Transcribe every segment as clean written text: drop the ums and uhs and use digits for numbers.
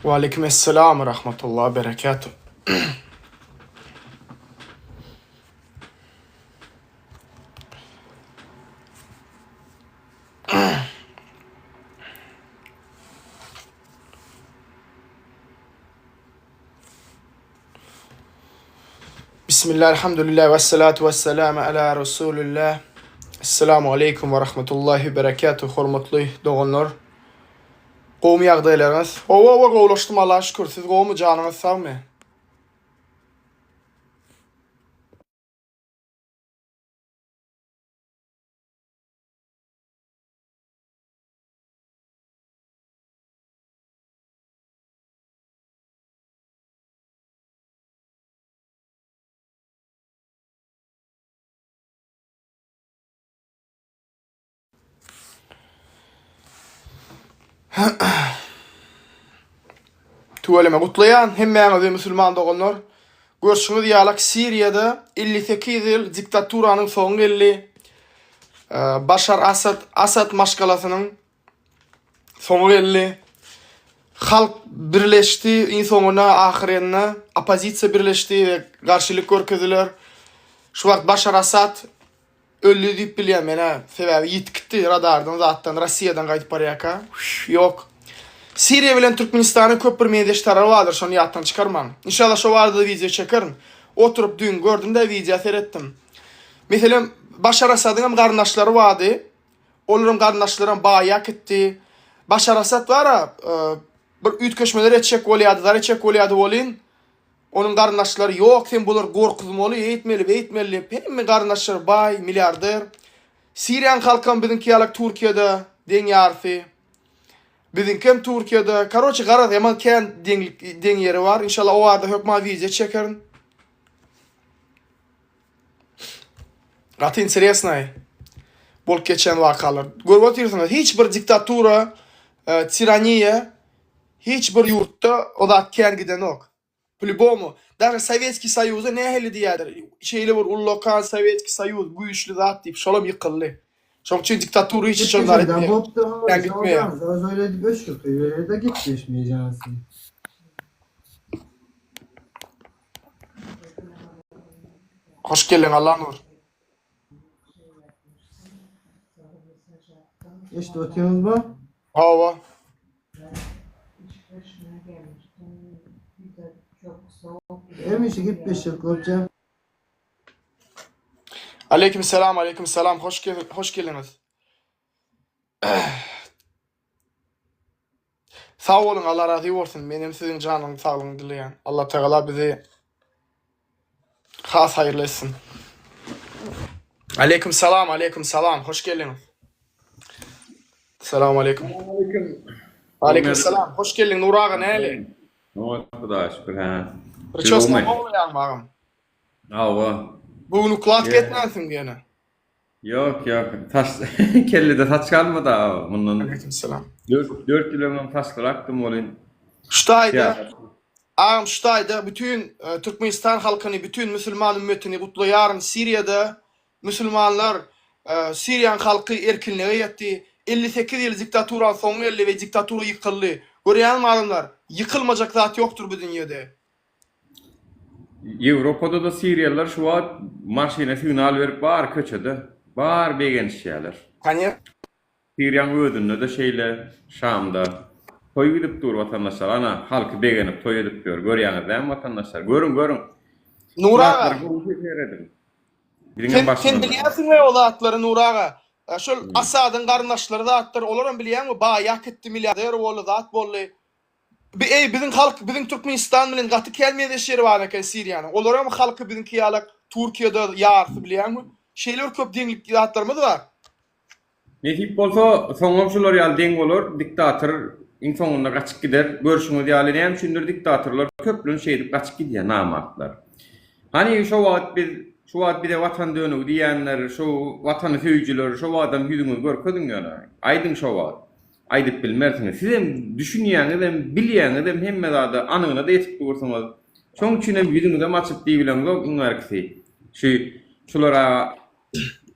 Waleýkim esselam we rahmetullah berekatuh. Bismillah, elhamdülillah, ve salatu ve selamu ala Resulillah. Esselamu aleýkum we rahmetullahi we berekatuh, hormatly doganlar. Gowumy ýagdaýlaryňyz? Hawa, hawa, gowulaşdym Allaha şükür. Siz gowumy, janyňyz sagmy? Tüweleme gutlaýan hemmäňizi musulman doganlar. Görşüňiz ýalak Siriýada 58 ýyl diktaturanyň soňy geldi. Başar Asad Asad maşgalasynyň soňy geldi. Halk birleşdi, iň soňunda ahyrynda oppozisiýa birleşdi we garşylyk görkezdiler. Şu wagt Başar Asad Öldi diýip bilýän men-ä. Sebäbi ýitip gitdi radardan zatdan Rossiýadan gaýdyp barýarka. Ýok. Siriýa bilen Türkmenistanyň köp bir meňzeş taraby bardyr şony ýatdan çykarmaň. Inşallah şo barada-da wideo çekerin. Oturyp düýn gördüm-de wideo seretdim. Meselem Başar Asadyňam garyndaşlary bardy. Olaryň garyndaşlaram baýap gitdi. Başar Asad bar-a bir üýtgeşmeler etjek bolýardy, zar etjek bolýardy welin Onuň garyndaşlary ýok sen bulary gorkuzmaly eýtmeli beýtmeli diýip hemme garyndaşlary baý milliarder. Siriýaň halkam biziňki ýalak Türkiýede deň ýarysy. Biziňkem Türkiýede. Karoçe garaz ýaman kän deňlik deň ýeri bar. Inşallah o barada hökman wideo çekerin. Gaty interesnaý bolup geçen wakalar. Görüp otyrsyňyz hiç bir diktatura, e, tiraniýa Hiç bir ýurtda o zat kän gidenok. Plyubomu. Daže Sowetskiý Soýuza nähili diýýädir. Şeýle bir ullakan Sowetskiý Soýuz güýçli zat diýip şolam ýykyldy. Şoň üçin diktatura hiç haçan zat etmeýär. Kän gitmeýär. Hoş geldiň Allanur. Eşidip otyňyzmy? Hawa. Hemişe gepleşjek bolýan. Aleýkim salam, aleýkim salam. Hoş hoş geldiňiz. Sag boluň, Allah razy bolsun. Men hem siziň janyňyzy saglygyňyzy dileýän. Allah Tagala bizi has haýyrly etsin. Aleýkim salam, aleýkim salam. Hoş geldiňiz. Salam aleýkum. Aleýkim salam. Hoş geldiň Nur aga, näli? Oňat Hudaýa şükür, hä. Pričoska oglaýaňmy agam? Hawa. Bu gün ukladka etmänsiň ýene. Ýok, ýok. Saç kellede saç galmady aga. Mundan Aleýkim salam. 4 4 ýyl öňem saçlyrakdym welin. Şu taýda agam şu taýda bütin e, Türkmenistan halkyny, bütin musulman ümmetini gutlaýaryn. Siriýada musulmanlar, e, Siriýanyň halky erkinlige ýetdi. 58 ýyl diktaturanyň soňy geldi we diktatura ýykyldy. Görýäňmi adamlar, ýykylmajak zat ýokdur bu dünýede. Ýewropada-da siriýalylar şu wagt maşyna signal berip bar köçede bar begenişýärler. Kanyýa. Siriýaň özünde-de şeýle Şamda toý gidip dur watandaşlar ana halky begenip toý edip ýör görýäňiz dämi watandaşlar görüň görüň Nur aga. Zatlary gowy serediň. Biziňem Sen sen başymyzda. bilýärsiňmi o zatlary Nur aga? Şol Asadyň garyndaşlary zatlar olaram bilýäňmi baýak gitdi milliarder boldy zat boldy. Bi eý biziň halk biziň Türkmenistan bilen gaty kän mezeş ýeri bar eken Siriýanyň. Olaram halky biziňki ýalak Türkiýede ýarysy bilýäňmi? Şeýle bir köp deňlik zatlarymyz bar. Nesip bolsa soňam şular ýaly deň bolar, diktator iň soňunda gaçyp gider. Görşüňiz ýaly näme üçindir diktatorlar köplenç şeýdip gaçyp gidýär namartlar. Hany şo wagt biz şu wagt bize watan dönügi diýýänler, şu watany söýüjiler şo wagtam ýüzüňizi görkeziň ýöne. Aýdyň şo wagt. Aýdyp bilmersiňiz. Sizem düşünýäňizem, bilýäňizem hemme zada anygyna-da ýetip dursuňyz. Şoň üçinem ýüzüňizem açyp diýibileňzok iň bärkisi. Şu şulara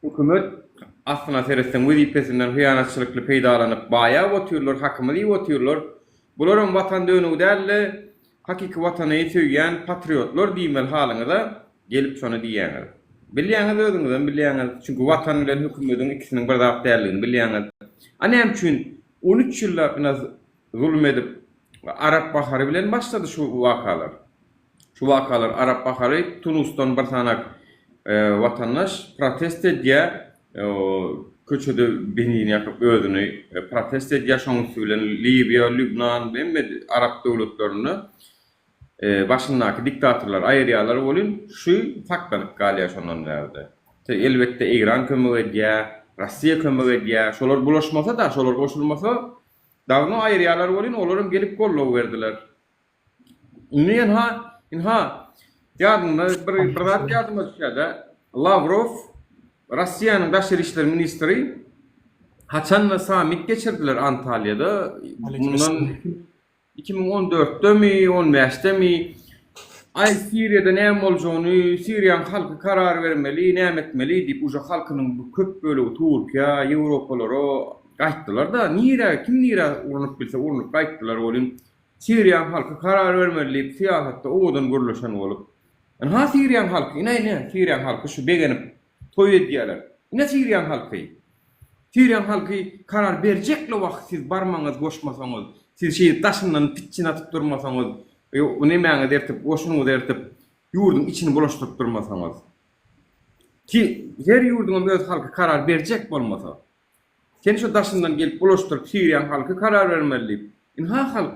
hökümet aslyna seretseň wezipesinden hyýanatçylykly peýdalanyp baýap otyrlar, hakymyzy iýip otyrlar. Bularam watan dönügi däl-de, hakyky watany söýýän patriotlar diýmeli halyňyza gelip şony diýýäňiz. Bilýäňiz özüňizem bilýäňiz. Çünki watan bilen hökümediň ikisiniň bir zat däldigini bilýäňiz. A näme üçin 13 ýyllap ine zulum edip Arap bahary bilen başlady şu wakalar. Şu wakalar Arap bahary Tunusdan bir sanak watandaş protest edýär. Köçede benzin ýakyp özüni protest edýär. Şonuň üsti bilen Liwiýa, Lübnan hemme arap döwletlerinde başyndaky diktatorlary aýyrýarlar welin şu saklanyp galýar şondan bärde. Elbetde Eýran kömek edýär, Russiýa kömek edýär. Şolar bulaşmasa-da, şolar goşulmasa dagny aýyrýarlar welin olaram gelip goldaw berdiler. Indi ynha, ynha, ýadymda bir, bir zat ýadyma düşýär-de, Lawrow, Russiýanyň daşary işler ministri haçan-da sammit geçirdiler Antalýada, mundan 2014-demi, 15-demi, aý Siriýada näme boljagyny Siriýanyň halky karar bermeli, näme etmeli diýip, uje halkynyň köp bölegi Türkiýä, Ýewropalara gaýtdylar-da, nirä, kim nirä urnup bilse urnup gaýtdylar welin, Siriýaň halky karar bermeli diýip syýasatda owadan gürleşen bolup. Ynha Siriýaň halky, ine ine Siriýaň halky şu begenip toý edýäler. Ine Siriýaň halky. Siriýaň halky karar berjekle wah siz barmaňyz goşmasaňyz, siz şeýdip daşyndan pitçin atyp durmasaňyz, nemäňizi ertip goşunyňyzy ertip ýurduň içini bulaşdyryp durmasaňyz. Ki her ýurduňam öz halky karar berjek bolmasa. Sen şu daşyndan gelip bulaşdyryp Siriýaň halky karar bermeli diýip. Ynha halk.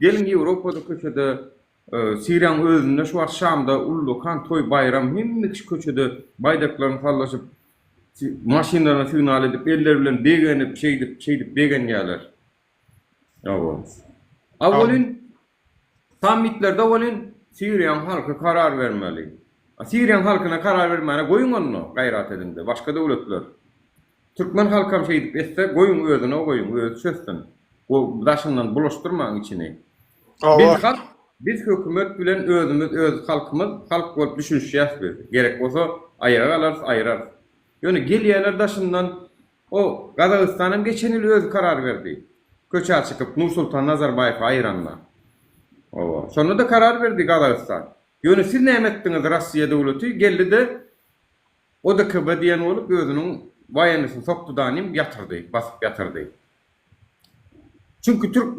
Geliň Ýewropada köçede Siriýaň özünde şu wagt Şamda ullakan toý baýram hemme kişi köçede baýdaklaryny sallaşyp maşynlaryna signal edip elleri bilen begenip şeýdip şeýdip begenýäler. Hawa. A welin Sammitlerde welin Siriýaň halky karar bermeli. A Siriýaň halkyna karar bermäne goýuň onda gaýrat ediňde başga döwletler. Türkmen halkam şeýdip etse goýuň özüne goýuň özi çözsün. Daşyndan bulaşdyrmaň içini. Biz halk biz hökümet bilen özümiz öz halkymyz halk bolup düşünişýäs biz. Gerek bolsa aýaga galarys aýyrarys. Ýöne gelýäler daşyndan o Gazagystanam geçen ýyl özi karar berdi. Köçä çykyp Nursultan Nazarbaýewi aýyranda. Owa. Şonda-da karar berdi Gazagystan. Ýöne siz näme etdiňiz Rossiýa döwleti geldi-de ODKB diýen bolup özüniň waýennisini sokdy danym ýatyrdy, basyp ýatyrdy. Çünki türk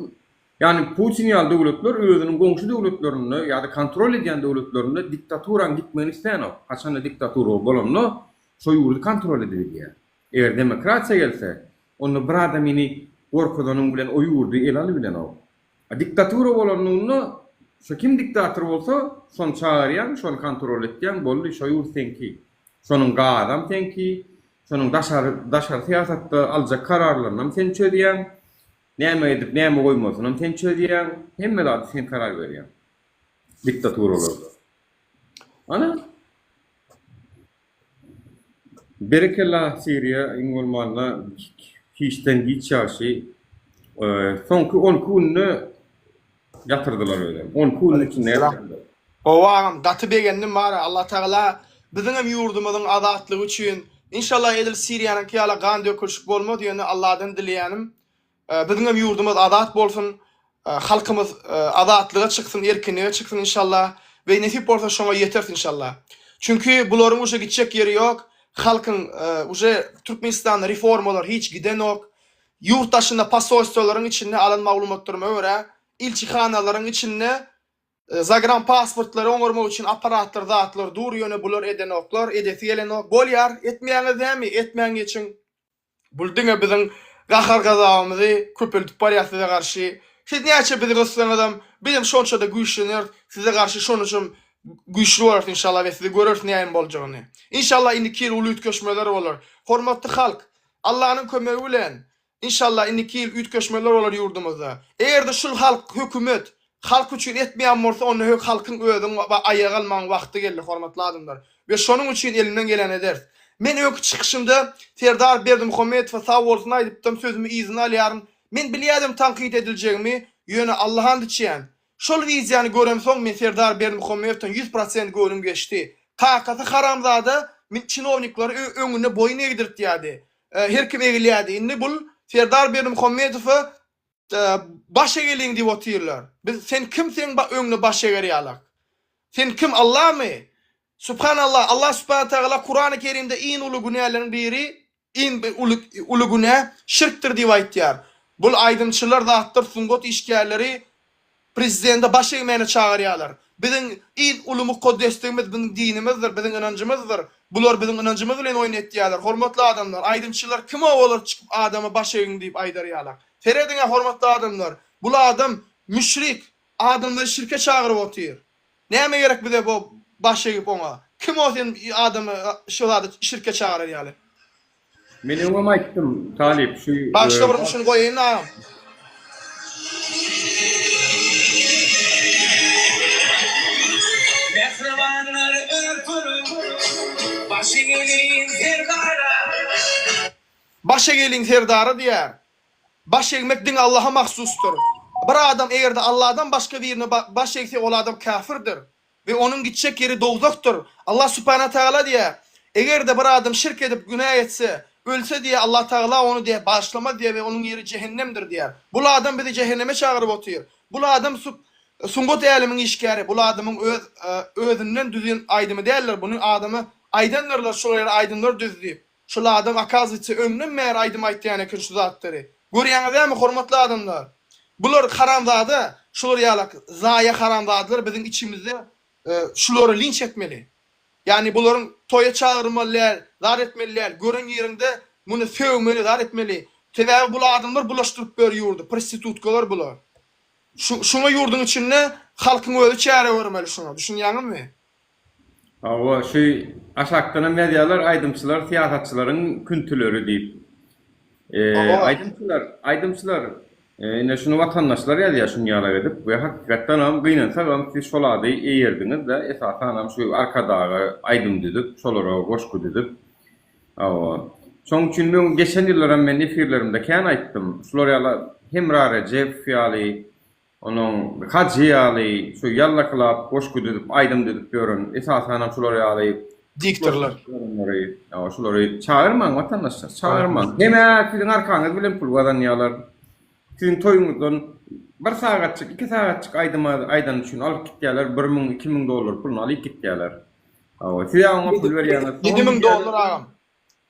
ýagny Putin ýaly döwletler özüniň goňşy döwletlerinde ýa-da kontrol edýän döwletlerinde diktaturaň gitmegini islänok. Haçanda diktatura bolanda şo ýurdy kontrol edibilýär. Eger demokratiýa gelse, onda bir adamyny gorkuzanyň bilen o ýurdy ele alybilenok. A diktatura bolanlygynda şo kim diktator bolsa şony çagyrýaň şony kontrol etýäň boldy şo ýurt seňki. Şonuň gazam seňki, şonuň daşary daşary syýasatda aljak kararlarynam sen çözýäň, näme edip näme goýmalysynam sen çözýäň, hemme zady sen karar berýäň diktaturalarda. Ana. Berekella Siriýa iň bolmanda hiçden giç ýagşy. Soňky 12 günde ýatyrdylar özem. 12 günüň içinde ýatyrdylar. Gowy agam gaty begendim bara Allah tagala biziňem ýurdumyzyň azatlygy üçin inşallah edil Siriýanyňky ýaly gan dökülşik bolmaz ýöne Allahdan dileýänim Biziňem ýurdumyz azat bolsun, halkymyz azatlyga çyksyn, erkinlige çyksyn inşallah we nesip bolsa şoňa ýeteris inşallah. Çünki bularyň uje gitjek ýeri ýok, halkyň uje Türkmenistanda reformalar hiç gidenok. Ýurt daşynda posolstwolaryň içinde alan maglumatlaryma görä, ilçihanalaryň içinde zagran pasportlary oňarmak üçin apparatlar zatlar dur, ýöne bular edenoklar, edesi gelenok. Bolýar, etmeýäňiz dämi, etmäň geçiň. Bul diňe biziň gahar-gazabymyzy köpeldip barýar size garşy. Siz näçe bizi gyssaňyzam, bizem şonça-da güýçleneris, size garşy şonçam güýçli bolarys inşallah we sizi göreris näme boljagyny. Inşallah indiki ýyl uly üýtgeşmeler bolar. Hormatly halk, Allanyň kömegi bilen inşallah indiki ýyl üýtgeşmeler bolar ýurdumyzda. Eger-de şul halk, hökümet Halk üçin etmeýän bolsa onda hök halkyň özüň aýaga galmagyň wagty geldi hormatly adamlar. We şonuň üçin elimden geleni ederis. Men öňki çykyşymda Serdar Berdimuhamedowa sag bolsun aýdypdym sözümi yzyna alýaryn. Men bilýädim tankyt ediljegimi ýöne Allaha ant içýän. Şol wideony göremsoň men Serdar Berdimuhamedowdan 100% göwnüm geçdi. Kakasy haramzada çinowniklary öňünde boýun egdirtýärdi. Her kim egilýärdi. Indi bul Serdar Berdimuhamedowa. Baş egeliň diýip otyrlar. Biz sen kim seň öňüne baş eger ýalak. Sen kim Allamy? Subhanallah Allah subhana tagala Kurany Kerimde iň uly günäleriň biri iň uly uly günä şirkdir diýip aýtýar. Bul aýdymçylar zatlar sungat işgärleri prezidende baş egmäne çagyrýarlar. Biziň iň uly mukaddesligimiz biziň dinimizdir biziň ynanjymyzdyr. Bular biziň ynanjymyz bilen oýun etýärler. Hormatly adamlar aýdymçylar kim olar çykyp adama baş egiň diýip aýdar ýalak. Serediňä hormatly adamlar bul adam müşrik adamlary şirke çagyryp otyr. Näme gerek bize bu baş egip oňa. Kim o sen adamy şu zada şirke çagyrar ýaly. Men öňem aýtdym Talyp şu Bagyşla bir şuny goýaýyn agam. Mähribanlar öpüp, başy gelin serdara. Baş egeliň serdara diýýär. Baş egmek diňe Allaha mahsusdyr. Bir adam eger-de Allahdan başga birine baş egse ol adam käfirdir we onuň gitjek ýeri dowzahdyr. Allah subhana tagala diýýär, Eger-de bir adam şirk edip günä etse, ölse diýýär Allah tagala ony diýýär bagyşlamaz diýýär we onuň ýeri jehennemdir diýýär. Bul adam bizi jehenneme çagyryp otyr. Bul adam sungat älemiň işgäri. Bul adamyň öz özünden düzen aýdymy däldir. Buny adama aýdandyrlar şol ýere aýdymlar düz diýip. Şul adam okazwytsa öňden bäri aýdym aýtýan eken şu zatlary. Görýäňiz dämi hormatly adamlar. Bular haramzada şular ýalak zaýa haramzadalar biziň içimizde şulary linç etmeli. Ýagny bularyň toýa çagyrmaly däl, zat etmeli däl, gören ýeriňde muny sögmeli zat etmeli. Sebäbi bul adamlar bulaşdyryp ýör ýurdy, prostitutkalar bular. Şu şuňa ýurduň içinde halkyň özi çäre görmeli şuňa, düşünýäňizmi? Hawa, şu aşakdanam ýazýarlar aýdymçylar syýasatçylaryň küntüleri diýip. Aýdymçylar, aýdymçylar, ine şuny watandaşlar ýazýar şuny ýalak edip we hakykatdanam gynansagam siz şol ady eýerdiňiz-de, esasanam şu Arkadaga aýdym düzüp, şolara goşgy düzüp. Hawa. Şonuň üçin öň geçen ýyllaram men efirlerimde kän aýtdym. Şular ýaly Hemra Rejepow ýaly Onuň Hajy ýaly şu ýallakylap goşgy düzüp aýdym düzüp ýören esasanam şular ýaly Diktorlar. Ýa şulary çagyrmaň watandaşlar çagyrmaň. Hemä siziň arkaňyz bilen pul gazanýalar. Siziň toýuňyzdan bir sagatjyk iki sagatjyk aýdym aýdany üçin alyp gitýäler 1000 2000 dollar puluny alyp gitýäler. Hawa siz oňa pul berýäňiz. 7000 dollar agam.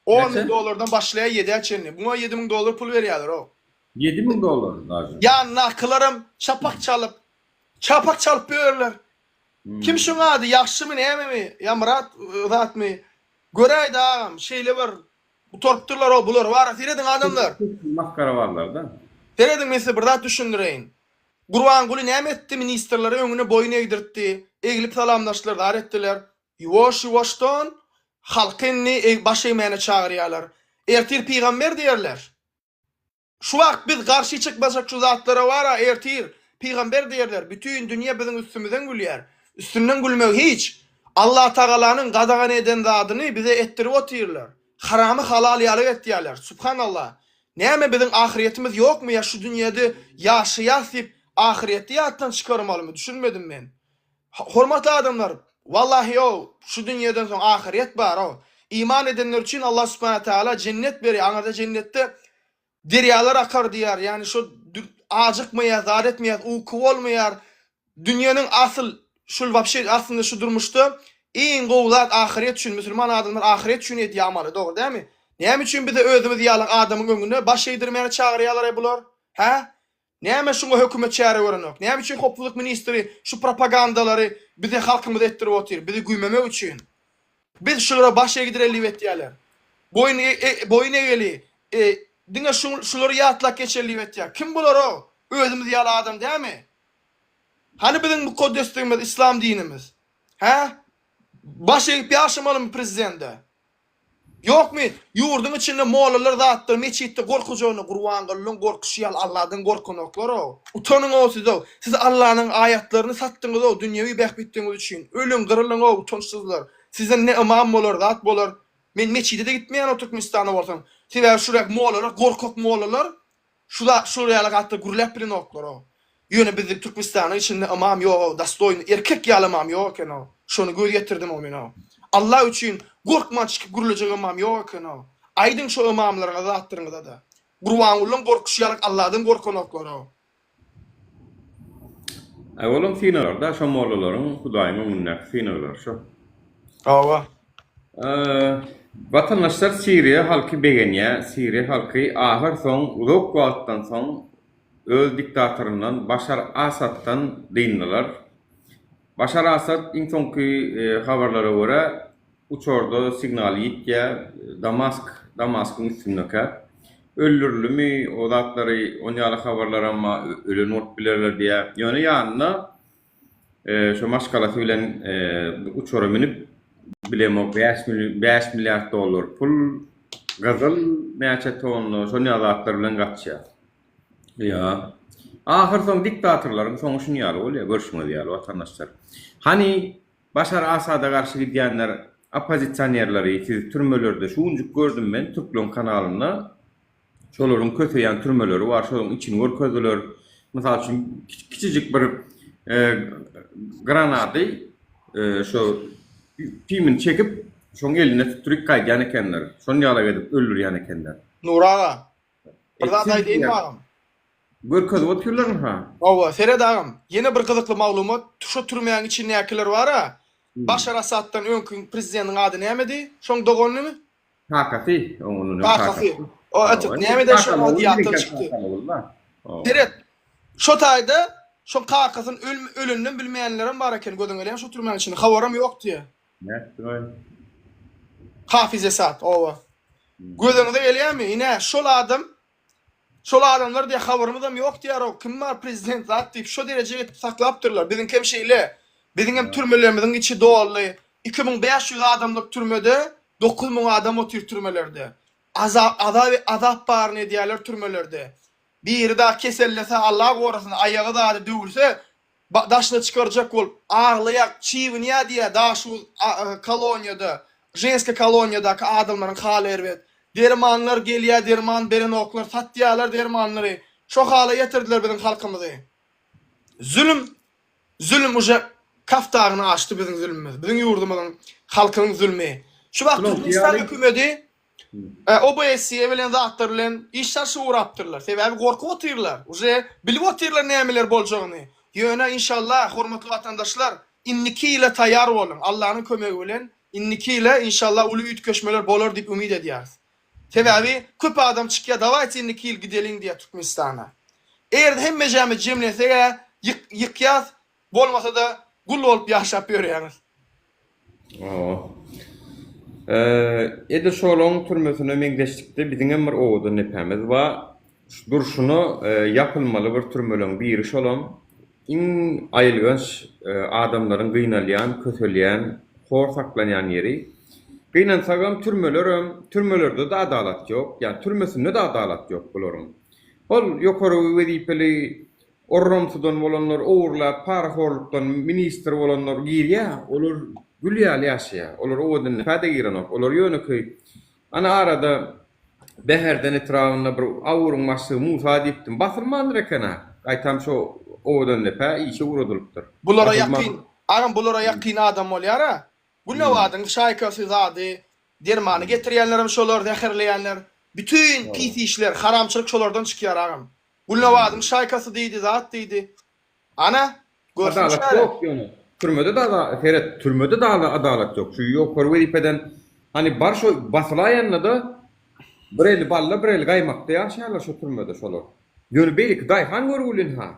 10 müň dollardan başlaýar ýedä çenli. Muňa 7000 dollar pul berýärler-ow. 7000 dollar daže. Ýanyndakylaram çapak çalyp, çapak çalyp ýörler. Kim şuň ady, Ýagşymy nämemi, ýa Myrat zatmy? Göräýdi agam, şeýle bir gutarypdyrlar-ow bular bar-a, serediň adamlar. Masgarabazlar-da. Serediň men size bir zat düşündireýin. Gurbanguly näme etdi, ministrleri öňüne boýun egdirtdi, eglip salamlaşdylar, zar etdiler. Ýuwaş-ýuwaşdan halky indi baş egmäne çagyrýarlar. Ertir pygamber diýerler. Şu wagt biz garşy çykmasak şu zatlara wara ertir pygamber diýerler. Bütin dünýe biziň üstümizden gülýär. Üstünden gülmek hiç. Allatagalanyň gadagan eden zadyny bize etdirip otyrlar. Haramy halal ýaly etýärler. Subhanallah. Näme biziň ahyrýetimiz ýokmy ýa şu dünýede ýaşaýas diýip ahyrýeti ýatdan çykarmalymy düşünmedim men. Hormatly adamlar, wallahi-ow, şu dünýeden soň ahyrýet bar-ow. Iman edenler üçin Allah subhana taala jennet berýär, aňyrda jennetde derýalar akar diýýär, ýagny şo ajykmaýar, zat etmeýär, uky bolmaýar. Dünýäniň asyl şul wapşe aslynda şu durmuşda iň gowy zat ahyrýet üçin, musulman adamlar ahyrýet üçin edýär amaly, dogry dälmi? Näme üçin bize özümiz ýaly adamyň öňünde baş egdirmäne çagyrýarlar-aý bular? Hä? Näme şuňa hökümet çäre görenok? Näme üçin howpsuzlyk ministri şu propagandalary bize halkymyza etdirip otyr? Bizi güýmemek üçin. Biz şulara baş egdireli diýip etýärler. Boýun boýun egeli, diňe şu şulary ýatlap geçeli diýip etýär. Kim bular-ow? Özümiz ýaly adam dälmi? Hany biziň mukaddesligimiz, islam dinimiz? Hä? Baş egip ýaşamalymy prezidende? Ýokmy? Ýurduň içinde mollalar zatlar meçitde gorkujagyny Gurbangulynyň gorkuşy ýaly Alladan gorkanoklar-ow. Utanyň-ow siz-ow. Siz Allanyň aýatlaryny satdyňyz-ow dünýewi bähbitleriňiz üçin. Ölüň, gyrylyň-ow utançsyzlar. Sizden ne ymam bolar, zat bolar. Men meçide-de gitmeýän-ow Türkmenistanda bolsam. Sebäbi şurak mollalar gorkak mollalar. Şu zat şular ýaly zatlar gürläp bilenoklar-ow. Ýöne bizde Türkmenistanyň içinde ymam ýog-ow, dostoýny erkek ýaly ymam ýok eken-ow. Şony göz ýetirdim-ow men-ow. Allah üçin gorkman çykyp gürlejek ymam ýok eken-ow. Aýdyň şo ymamlaryňyza zatlaryňyza-da. Gurbangulydan gorkuşy ýaly Alladan gorkanoklar-ow. Aý olam synaglar-da şo mollalaryň Hudaýyň öňündäki synaglary şo. Hawa. Watandaşlar Siriýa halky begenýä Siriýa halky ahyr soň uzak wagtdan soň öz diktatoryndan Başar Asaddan dyndylar. Başar Asad iň soňky habarlara görä Uçarda signal ýitýär, Damask, Damaskyň üstündekä. Öldürilimi, o zatlary, on ýaly habarlaram bar, ölen bolup bilerler diýýär. Ýöne ýanynda şo maşgalasy bilen uçara münüp, bilemok, 5 milliard dollar pul, gyzyl näçe tonna, şon ýaly zatlar bilen gaçýar. Ýa. Ahyr soň diktatorlaryň soňy şun ýaly bolýar, görşüňiz ýaly, watandaşlar. Hany, Başar Asada garşy gidýänler oppozisionerleri siz türmelerde şu günjük gördüm men türkleň kanalynda şolaryň köseýän türmeleri bar şolaryň içini görkezdiler mysal üçin kiçijik bir granady şo pimini çekip şoň eline tutduryp gaýdýan ekenler şon ýalak edip öldürýän ekenler. Nury aga, bir zat aýdaýynmy agam? Görkezip otyrlarmy ha? Hawa, seret agam, ýene bir gyzykly maglumat, şo türmäň içindäkiler bar-a, Başar Asaddan öňki prezidentiň ady nämedi? Şoň doganymy? Kakasy, oň kakasy. O etet, nämedi şoň ady ýatdan çykdy. Seret, şo taýda şoň kakasyny öleninden bilmeýänlerem bar eken gözüň gelýän şo türmäň içinde, habaram ýok diýýär. Nätdiňaý? Hafiz Esad, oba. Gözüňize gelýärmi? Ine, şol adam Şol adamlar diýýär habarymyzam ýok diýýär-ow, kim bar prezident zat diýip şo derejä ýetip saklapdyrlar. Biziňkem şeýle. Biziňem türmelerimiziň içi doly. 2500 adamlyk türmede 9000 adam otyr türmelerde. Azap azap azap baryny edýärler türmelerde. Biri dagy kesellese Allah gorasyn aýagy zady döwülse Daşyna çykarjak bolup aglaýar, çybynýar diýýär Daşoguz koloniýada, ženskiý koloniýadaky adamlaryň haly erbet. Dermanlar gelýär, derman berenoklar, satýarlar dermanlary. Şo hala ýetirdiler biziň halkymyzy. Zülüm, zülüm uje Kaf dagyny aşdy biziň zülümimiz, biziň ýurdumyzyň halkynyň zülmi. Şu wagt Türkmenistan hökümedi OBSE bilen zatlar bilen iş çalşyp ugrapdyrlar. Sebäbi gorkup otyrlar. Uje bilip otyrlar nämeler boljagyny. Ýöne inşallah hormatly watandaşlar indiki ýyla taýýar boluň. Allanyň kömegi bilen indiki ýyla inşallah uly üýtgeşmeler bolar diýip umyt edýäris. Sebäbi köp adam çykýar dawaýte indiki ýyl gideliň diýýär Türkmenistana. Eger-de hemmejämiz jemlenseg-ä ýykýas Bolmasa-da gul bolup ýaşap ýörýäňiz. Hawa. Edil şolaň türmesine meňzeşlikde biziňem bir owadan depämiz bar. Şu durşuna ýapylmaly bir türmeleň biri şolam. Iň aýylganç adamlaryň gynalýan, köselýän, hor saklanýan ýeri. Gynansagam türmelerem, türmelerde-de adalat ýok. Ýagny türmesinde-de adalat ýok bularyň. Ol ýokary wezipeli Orramsydan bolanlar ogurlap parahorlukdan ministr bolanlar girýä olar gül ýaly ýaşaýa olar owadan depä-de girenok olar ýönekeý ana arada Bäherden etrabynda bir awuryň başlygy Musa diýipdim basylmandyr eken-ä gaýtam şo owadan depä işe ugradylypdyr Bulara ýakyn agam bulara ýakyn adam bolýara Gülnabadyň şaýkasy zady dermany getirýänlerem şolar zäherleýänler bütin pis işler haramçylyk şolardan çykýar agam Gülnabadyň şaýkasy diýdi zat diýdi ana görsün Adalat çäre. ýok ýöne. Türmede de seret türmede de adalat ýok. Şu ýokary wezipeden hany bar şo basylaýanda-da bir eli balla bir eli gaýmakda ýaşaýarlar şo türmede şolar. Ýöne beýleki daýhan görgüli ynha.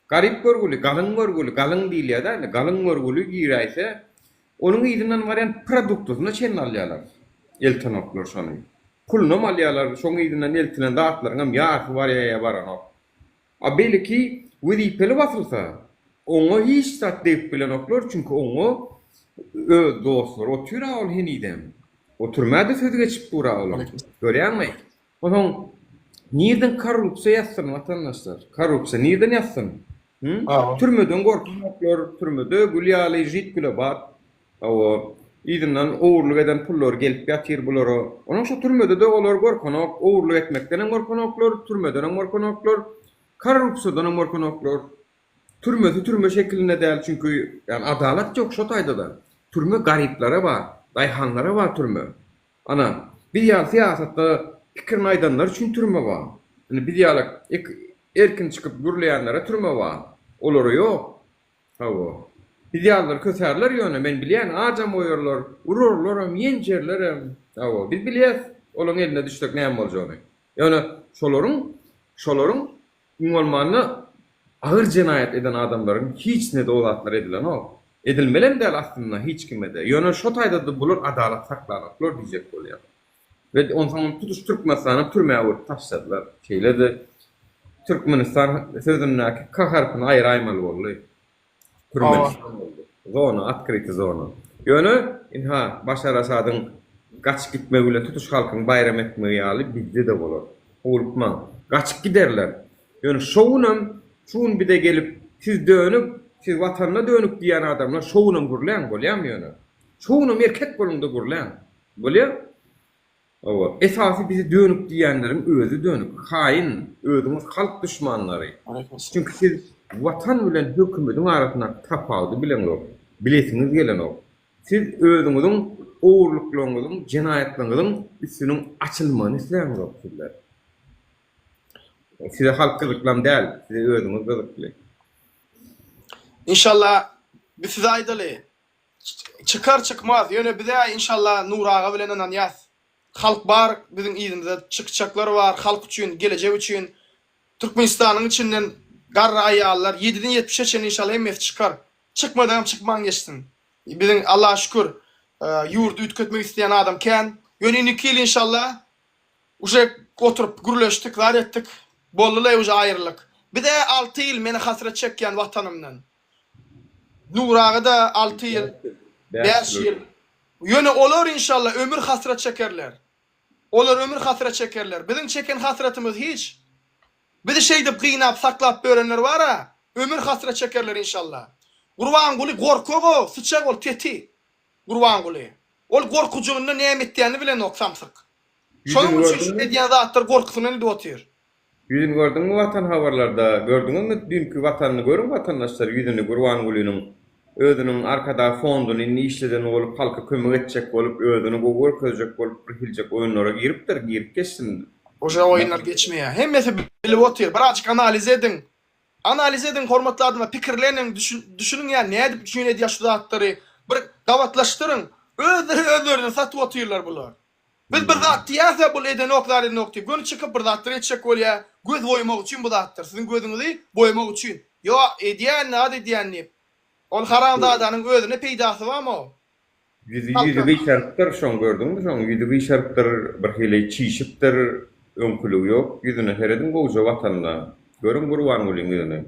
Garyp görgüli, galyň görgüli, galyň diýilýär-dä indi, galyň görgüli giräýse, onuň yzyndan barýan produktasyna çenli alýarlar. Eltenoklar şony. Pulunam alýarlar, şoň yzyndan eltilen zatlaryňam ýarysy barýar ýa baranok. A beýleki wezipeli basylsa, oňa hiç zat degip bilenoklar, çünki oňa öz dostlary otyr-a ol henizem. O türmä-de sözi geçip dur-a olaň. Görýäňmi? Onsoň nirden korrupsiýa ýatsyn watandaşlar? Korrupsiýa nirden ýatsyn? Hü? Türmeden gorkanoklar, türmede gül ýaly žit güle bat. Hawa, yzyndan ogurlyk eden pullary gelip ýatyr bulara. Onuň şo türmede-de olar gorkanok, ogurlyk etmekdenem gorkanoklar, türmedenem gorkanoklar, korrupsiýadanam gorkanoklar. Türmesi türme şekilinde däl, çünki ýani adalat ýok şo taýda-da. Türme garyplara bar, daýhanlara bar türme. Ana, biz ýaly syýasatda pikirini aýdanlar üçin türme bar. Indi biz ýaly erkin çykyp gürleýänlere türme bar. Olara ýok. Hawa. Biz ýalylar kösärler ýöne, men bilýän, ajam goýarlar, urarlaram, ýenjerlerem. Hawa, biz bilýäs olaň eline düşsek näme boljagyny. Ýöne şolaryň, şolaryň iň bolmanda agyr jenaýat eden adamlaryň hiçine-de o zatlar edilenok. Edilmelem däl aslynda hiç kime-de. Ýöne şo taýda-da bular adalat saklanoklar diýjek bolýan. We onsoňam tutuş Türkmenistany türmä urup taşladylar. Şeýle-de Türkmenistan sözündäki K harpyny aýraýmaly boldy. Türmenistan boldy. Zona, otkryty zona. Ýöne, ynha, Başar Asadyň gaçyp gitmegi bilen tutuş halkyň baýram etmegi ýaly bizde-de bolar. Howlukmaň. Gaçyp giderler. Ýöne şo günem, şu gün bize gelip, siz dönük, siz Watanyna dönük diýýän adamlar şo günem gürläň, bolýamy ýöne? Şo günem erkek boluň-da gürläň. Bolýa. Hawa, esasy bizi dönük diýýänleriň özi dönük, haýyn, özüňiz halk duşmanlary. Çünki siz Watan bilen hökümediň arasyndaky tapawudy bileňzok, bilesiňiz gelenok. Siz özüňiziň ogurlyklaryňyzyň, jenaýatlaryňyzyň üstüniň açylmagyny isläňzok sizler. Size halk gyzyklam däl, size özüňiz gyzykly. Inşallah biz size aýdaly. Çykar çykmaz ýöne bizä inşallah Nury aga bilen ynanýas. Halk bar biziň yzymyzda çykjaklar bar halk üçin gelejek üçin Türkmenistanyň içinden garry aýallar ýediden ýetmişe çenli inşallah hemmesi çykar. Çykmadagam çykman geçsin. Biziň Allaha şükür ýurdy üýtgetmek isleýän adam kän. Ýöne indiki ýyl inşallah uje oturyp gürleşdik zat etdik boldylaý uje aýrylyk. Bizä alty ýyl meni hasrat çekýän watanymdan. Nuraga-da alty ýyl, bäş ýyl. Ýöne olar inşallah ömür hasrat çekerler. Olar ömür hasrat çekerler. Biziň çeken hasratymyz hiç. Bizi şeýdip gynap saklap ýörenler bar-a, ömür hasrat çekerler inşallah. Gurbanguly gorkak-ow, syçak ol teti. Gurbanguly. Ol gorkujygynda näme etýänini bilenok samsyk. Şonuň üçin şu edýän zatlary gorkusyndan edip otyr. Ýüzüni gördüňmi watan habarlarda gördüňizmi düýnki watanyny görüň watandaşlar ýüzüni Gurbangulynyň özüniň arkadag fonduny indi işleden bolup halka kömek etjek bolup özüni gowy görkezjek bolup bir hiljek oýunlara giripdir girip geçsin. Uje oýunlar geçmeýär. Hemmesi bilip otyr. Birazjyk analiz ediň. Analiz ediň hormatly adamlar pikirleniň düşüniň ýa nädip üçin edýär şu zatlary bir gabatlaşdyryň. Özleri özlerini satyp otyrlar bular. Biz bir zat diýäsä bul edenok zat edenok diýip göni çykyp bir zatlar etjek bolýa göz boýamak üçin bu zatlar siziň gözüňizi boýamak üçin ýo edýän zat edýän diýip ol haramzadanyň özüne peýdasy barmy o Ýüzi ýüzi gyşarypdyr şoň gördüňmi şoň ýüzi gyşarypdyr bir hili çişipdir öňküligi ýok ýüzüne serediň gowja watanda görüň Gurbangulyň ýüzüni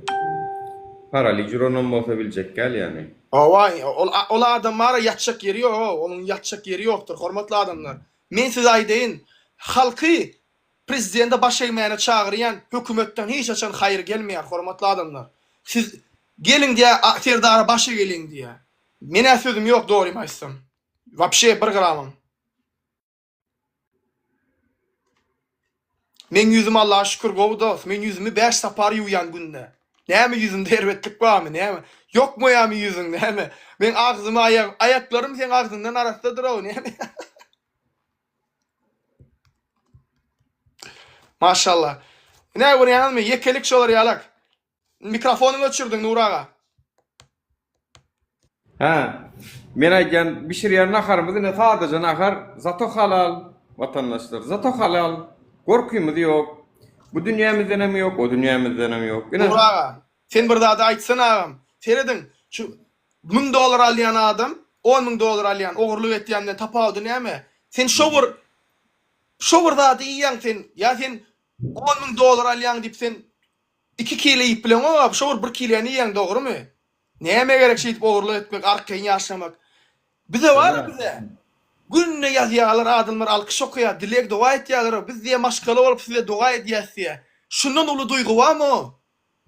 paralij uranam bolsa biljek däl ýany. Hawa ol ol adam bara ýatjak ýeri ýok onuň ýatjak ýeri ýokdur hormatly adamlar men size aýdaýyn halky prezidente baş egmäne çagyrýan hökümetden hiç haçan haýyr gelmeýär hormatly adamlar siz geliň diýä serdara baş egeliň diýä menä sözüm ýok dogrymy aýtsam wapşe bir gramam. Meň ýüzüm Allaha şükür gowy dos. Men ýüzümi 5 sapar ýuwýan günde. Näme ýüzümde erbetlik barmy näme? Ýokmaýamy ýüzüň näme? Meň agzymy aýak aýaklarym seň agzyňdan arassadyrow näme? Maşallah. Ine görýäňizmi ýekelik şolar ýalak. Mikrofonyňy öçürdiň Nury aga. Hä. Men aýdýan bişirýän naharymyz ine sadaja nahar, zato halal watandaşlar, zato halal. Gorkymyz ýok. Bu dünýämizdenem ýok, o dünýämizdenem ýok. Ine. Nury aga, sen bir zady aýtsana agam. Serediň, şu 1000 dollar alýan adam 10 mün dollar alýan, ogurlyk etýänden tapawudy näme? Sen şo bir şo bir zady iýýäň sen, ýa sen 10 mün dollar alýaň diýip sen Iki kile iýip bileňok-a, şo bir bir kiläni iýýäň dogrymy? Nämä gerek şeýdip ogurlyk etmek, arkaýyn ýaşamak. Bize bar-a bize. Günde ýazýarlar adamlar alkyş okaýar, dileg doga etýärler, biz diýýär maşgala bolup size doga edýäs diýýär. Şundan uly duýgy barmy?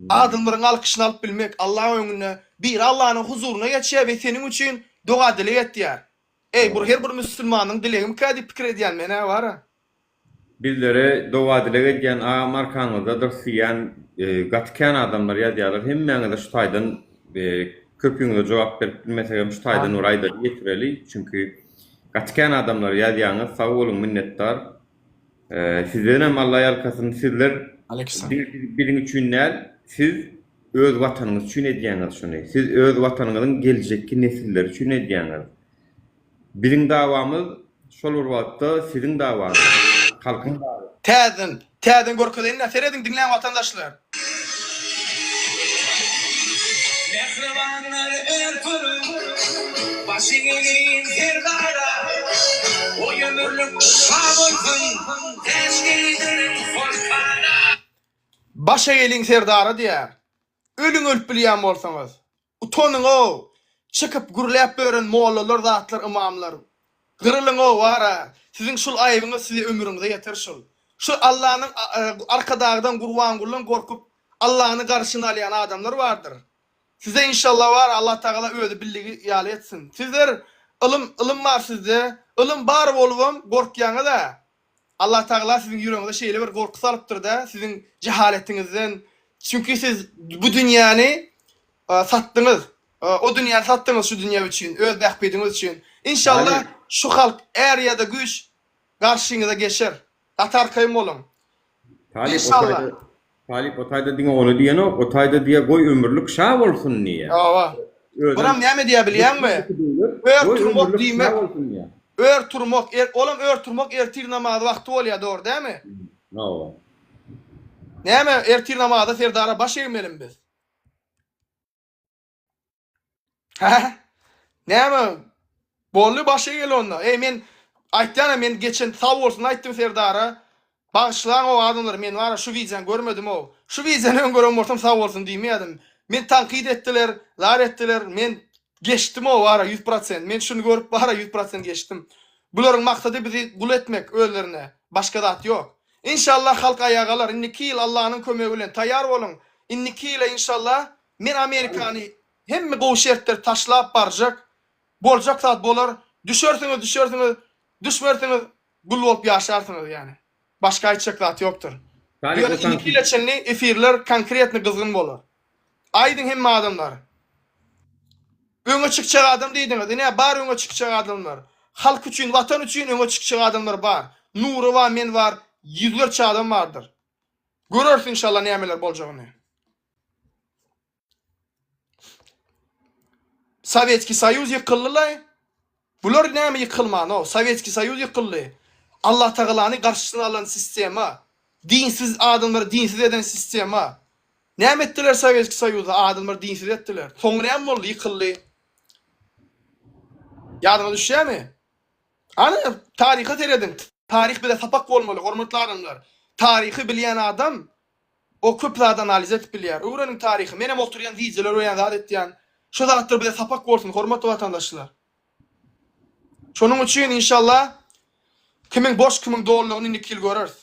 Adamlaryň alkyşyny alyp bilmek, Allaň öňünde biri Allanyň huzuryna geçýär we seniň üçin doga-dileg etýär. Eý, bu her bir müsülmanyň dilegimikä diýip pikir edýän men-ä bar-a. Bizlere doga-dileg edýän agam arkaňyzdadyr siýän gaty kän adamlar ýazýarlar hemmäňize şu taýdan köpüňize jogap berip bilmesegem şu taýdan bir aýdaly ýetireli çünki gaty kän adamlar ýazýaňyz sag boluň minnetdar sizdenem Alla ýalkasyn sizler. Aleyküm. Diňe biziň üçin däl, siz öz watanyňyz üçin edýäňiz şuny. Siz öz watanyňyzyň geljekki nesilleri üçin edýäňiz. Biziň dawamyz şol bir wagtda siziň dawaňyz, halkyň dawasy. Täzeden, täzeden görkezeýin-dä, serediň diňläň watandaşlar. Mähribanlar erturuň, Başy gelin serdara, Goý ömürlik şa bolsun, Täç geýdiriň soltana. Başa geliň serdara diýýär. Ölüň ölüp bilýän bolsaňyz. Utanyň-ow! Çykyp gürläp bören mollalar zatlar ymamlar. Gyrylyň-ow wara! Siziň şul aýybyňyz size ömrüňize ýeter şul. Şu Allanyň Arkadagdan Gurbangulydan gorkup Allany garşyna alýan adamlar bardyr. Size inşallah wara Allatagala özi bildigi ýaly etsin. Sizler ylym ylym bar sizde. Ylym bar bolubam gorkýaňyz-a. Allatagala siziň ýüregiňize şeýle bir gorky salypdyr-da, siziň jehaletiňizden, çünki siz bu dünýäni satdyňyz, o dünýäni satdyňyz şu dünýe üçin, öz bähbidiňiz üçin. Inşallah şu halk är ýa-da güýç garşyňyza geçer. Gaty arkaýyn boluň. Inşallah. Talyp o taýda diňe ony diýenok, o taýda diýýär goý ömürlik şa bolsun diýýär. Hawa. Buram näme diýýär bilýäňmi? Ör turmak diýmek. Ör turmak, er, olam ör turmak ertir namazy wagty bolýar, dogry dälmi? Hawa. Näme ertir namaza serdara baş egmelimi biz? Hä? Näme? Boldy başa gel onda. Eý men aýtýan men geçen sag bolsun aýtdym Serdara. Bagyşlaň o adamlar men bara şu wideony görmedim o. Şu wideony öň gören bolsam sag bolsun diýmeýärdim. Men tankyt etdiler, zar etdiler. Men geçdim o bara 100%. Men şuny görüp bara 100% geçdim. Bularyň maksady bizi gul etmek özlerine. Başga zat ýok. Inşallah halk aýaga galar. Indiki ýyl Allanyň kömegi bilen taýýar boluň. Indiki ýyla inşallah Men Amerikany hemme gowy şertleri taşlap barjak. Boljak zat bolar. Düşersiňiz düşersiňiz, düşmersiňiz gul bolup ýaşarsyňyz ýani. Başga aýtjak zat ýokdur. Ýöne indiki ýyla çenli efirler konkretny gyzgyn bolar. Aýdyň hemme adamlar. Öňe çykjak adam diýdiňiz. Ine bar öňe çykjak adamlar. Halk üçin, watan üçin öňe çykjak adamlar bar. Nury bar, men bar, ýüzlerçe adam bardyr. Göreris inşallah nämeler boljagyny. Sowetskiý Soýuz ýykyldy-laý. Bular näme ýykylman-ow? Sowetskiý Soýuz ýykyldy. Allatagalany garşysyna alan sistema. Dinsiz adamlary dinsiz eden sistema. Näme etdiler Sowetskiý Soýuzda? Adamlary dinsiz etdiler. Soňy näme boldy? Ýykyldy. Ýadyňyza düşýärmi? Ana, taryha serediň. Taryh bize sapak bolmaly, hormatly adamlar. Taryhy bilýän adam O köp zady analiz edip bilýär. Öwreniň taryhy. Menem oturýan wideolar öýän zat etýän. Şu zatlar bize sapak bolsun hormatly watandaşlar. Şonuň üçin inşallah kimiň boş kimiň dolulygyny indiki ýyl göreris.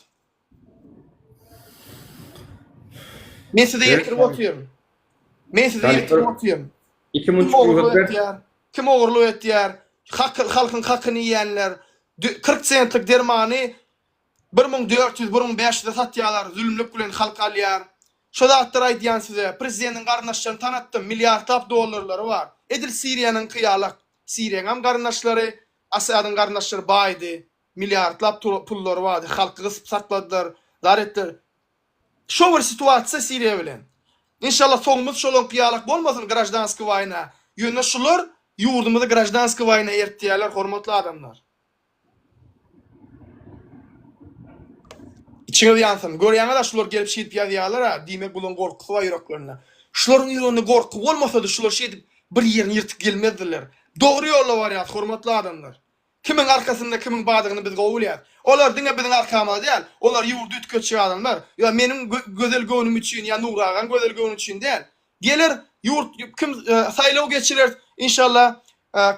Men size ýetirip otyryn. Men size ýetirip otyryn. Kim ogurlyk etýär? Kim ogurlyk etýär? Halkyň hakyny iýenler. 40 sentlik dermany 1400, 1500-e satýarlar, zülümlik bilen halk alýar. Şo zatlary aýdýan size. Prezidentiň garyndaşlaryny tanatdym, milliardlap dollarlary bar. Edil Siriýanyňky ýalak. Siriýaňam garyndaşlary, Asadyň garyndaşlary baýdy. Milliardlap pullary bardy. Halky gysyp sakladylar, zar etdiler. Şo bir situasiýa Siriýa bilen. Inşallah soňumyz şolaňky ýalak bolmasyn graždanskiý waýna. Ýöne şular ýurdumyzy graždanskiý waýna ertýärler hormatly adamlar. Içiňiz ýansyn. Görýäňiz-ä şular gelip şeýdip ýazýarlar-a, diýmek bularyň gorkusy bar ýüreklerinde. Şularyň ýüreginde gorky bolmasady şular şeýdip bir ýerini ýyrtyp gelmezdiler. Dogry ýolda barýas hormatly adamlar. Kimiň arkasynda kimiň bardygyny biz gowy bilýäs. Olar diňe biziň arkamyzda däl, olar ýurdy üýtgetjek adamlar. Ýa meniň gözel göwnüm üçin ýa Nury agaň gözel göwni üçin däl. Geler ýurt kim saýlaw geçireris inşallah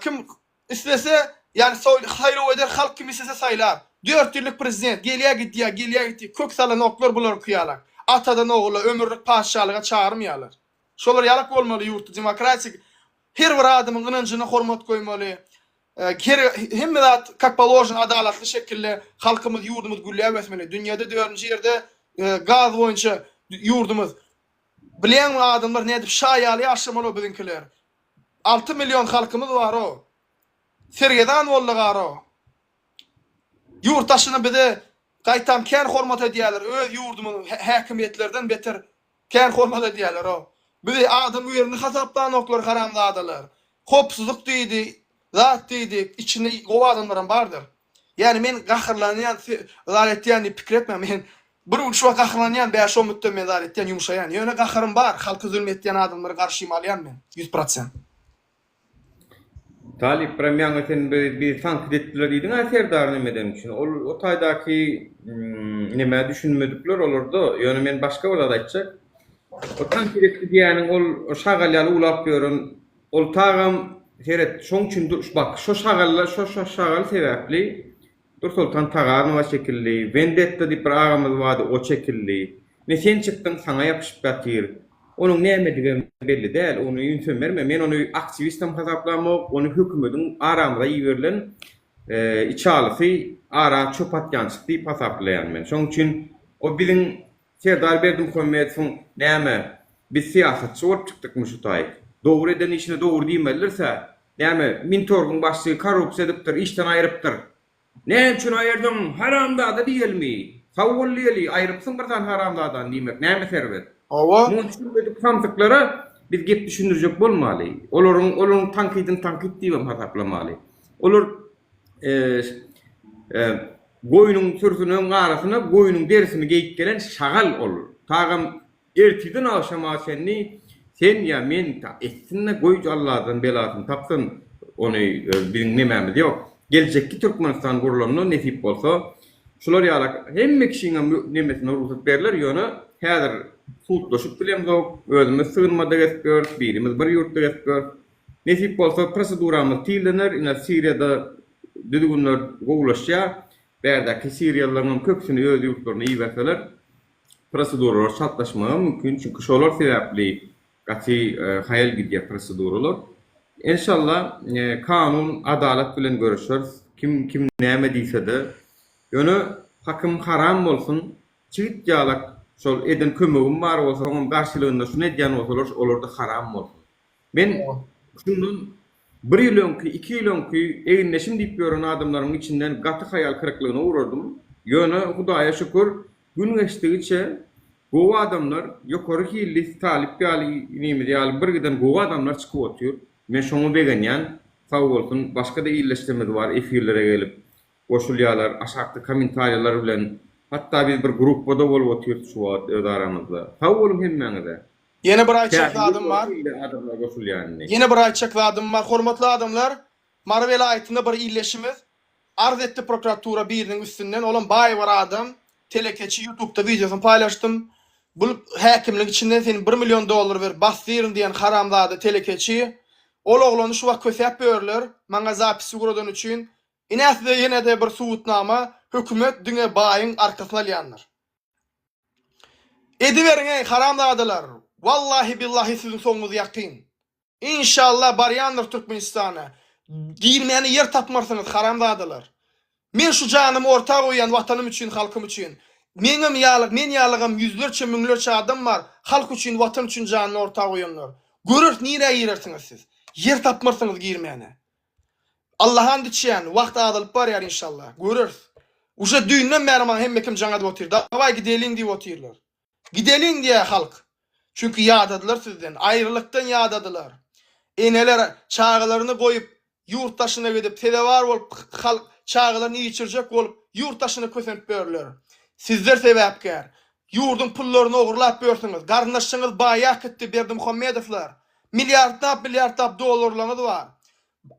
kim Islese, ýagny saýlaw eder, halk kimi islese saýlar. Dört ýyllyk prezident, gelýär gidýär, gelýär gidýär, kök salanoklar bularyňky ýalak. Atadan ogula ömürlik patyşalyga çagyrmaýarlar. Şolar ýalak bolmaly ýurtda demokratik, her bir adamyň ynanjyna hormat goýmaly. Her hemme zat kak položeno adalatly şekilde halkymyz ýurdumyz gülläp ösmeli. Dünýede dördünji ýerde gaz boýunça ýurdumyz. Bilýäňmi adamlar nädip şa ýaly ýaşamaly biziňkiler. 6 million halkymyz bar-ow. Sergezdan boldy garo. Ýurt daşyna bize. Gaýtam kän hormat edýärler öz ýurdumyzyň häkimiýetlerden beter kän hormat edýärler o. Bizi adam ýerinde hasaplanoklar haramzadalar. Hopsuzlyk diýdi, zat diýdi, içinde gowy adamlaram bardyr. Ýani men gaharlanýan, zat etýän diýip pikir etmäň. Men bir gün şu wagt gaharlanýan, bäş-on minutdan men zat etýän, ýumşaýan. Ýöne gaharym bar, halka zulm etýän adamlary garşyma alýan men, 100%. Talyp biram ýaňy sen bizi tankyt etdiler diýdiň-ä Serdar nemeden üçin. Ol o taýdaky nemä düşünmedikler olarda. Ýöne men başga bir zat aýtjak. O tankyt etdi diýýäniň ol şagal ýaly uwlap ýören ol tagam seret şoň üçin bak şo şagalla şo şagal sebäpli Dursoltan Taganowa çekildi, Wendetta diýip bir agamyz bardy, o çekildi. Ine sen çykdyň, saňa ýapyşyp ýatyr. Onuň nämedigem belli däl, ony ünsem berme. Men ony aktiwistem hasaplamok, ony hökümediň aramyza iberilen içalysy, ara çöp atýançysy diýip hasaplaýan men. Şonuň üçin o biziň Serdar Berdimuhamedowyň näme, biz syýasatçy bolup çykdykmy şu taýyk? Dogry eden işine dogry diýmelidiris-ä. Näme, Mintorgyň başlygy korrupsiýa edipdir, işden aýrypdyr. Näme üçin aýyrdyň, haramzada diýelimi? Sag bol diýeli, aýrypsyň bir sany haramzadany diýmek näme erbet? Hawa. Muňa düşünmedik samsyklara biz gep düşündirjek bolmaly. Olaryň olaryň tankydyny tankyt diýibem hasaplamaly. Olar goýnuň sürüsiniň arasyna goýnuň derisini geýip gelen şagal ol. Tagam Ertirden agşama çenli sen ýa men etsin-de goý Alladan belasyny tapsyn ony biziň nemämiz ýok. Geljekki Türkmenistan gurlanda nesip bolsa şular ýalak hemme kişiňem nemesine rugsat berler ýöne häzir sudlaşyp bilemzok özümiz sygynmada gezip ýörüs birimiz bir ýurtda gezip ýörüs nesip bolsa proseduramyz tizlener ine Siriýada düzgünler gowulaşýar bärdäki siriýalylaryňam köpüsini öz ýurtlaryna iberseler Proseduralar çaltlaşmagy mümkin, çünki şolar sebäpli gaty haýal gidýär proseduralar. Enşalla kanun, adalat bilen göreşeris, kim kim näme diýsede. Ýöne hakym haram bolsun, çigit ýalak şol eden kömegim bar bolsa, soňam garşylygynda şuny edýän bolsalar, olarda haram bolsun. Men şundan bir ýyl öňki, iki ýyl öňki egindeşim diýip ýören adamlarymyň içinden gaty haýal kyryklygyna ugradym. Ýöne Hudaýa şükür, gün geçdigiçe gowy adamlar, ýokary hilli Talyp ýaly inimiz ýaly birgiden gowy adamlar çykyp otyr. Men şoňa begenýän. Sag bolsun, başga-da ildeşlerimiz bar efirlere gelip goşulýarlar, aşakda kommentariýalar bilen. Hatda biz bir gruppada bolup otyrys şu wagt öz aramyzda. Sag boluň hemmäňize. Ýene bir aýtjak zadym bar. Ýene bir aýtjak zadym bar, hormatly adamlar, Mary welaýatynda bir ildeşimiz arz etdi prokuratura biriniň üstünden, olam baý bir adam, telekeçi, ýutubda wideosyny paýlaşdym. Bul häkimlik içinden sen bir million dollar berip basdyryn diýen haramzada telekeçi. Ol oglany şu wagt kösäp ýörler, maňa zapis ugradany üçin. Ine size ýene-de bir subutnama, hökümet diňe baýyň arkasyny alýandyr. Ediberiň eý haramzadalar wallahi billahi siziň soňuňyz ýakyn inşallah barýandyr Türkmenistana girmäne ýer tapmarsyňyz haramzadalar men şu janymy orta goýýan watanym üçin halkym üçin meňem ýaly men ýalygam ýüzlerçe müňlerçe adam bar halk üçin watan üçin janyny orta goýanlar göreris nirä girersiňiz siz ýer tapmarsyňyz girmäne Allaha and içýän, wagt azalyp barýar inşallah. Göreris. Uje düýnden bäri maňa hemme kim jaň edip otyr. Dawaý gideliň diýip otyrlar. Gideliň diýýär halk. Çünki ýadadylar sizden. Aýrylykdan ýadadylar. Eneler çagalaryny goýup ýurt daşyna gidip sezewar bolup halk çagalaryny iýip-içirjek bolup ýurt daşyna kösenip ýörler. Sizler sebäpkär. Ýurduň pullaryny ogurlap ýörsüňiz. Garyndaşyňyz baýap gitdi Berdimuhamedowlar. Milliardlap milliardlap dollarlaryňyz bar.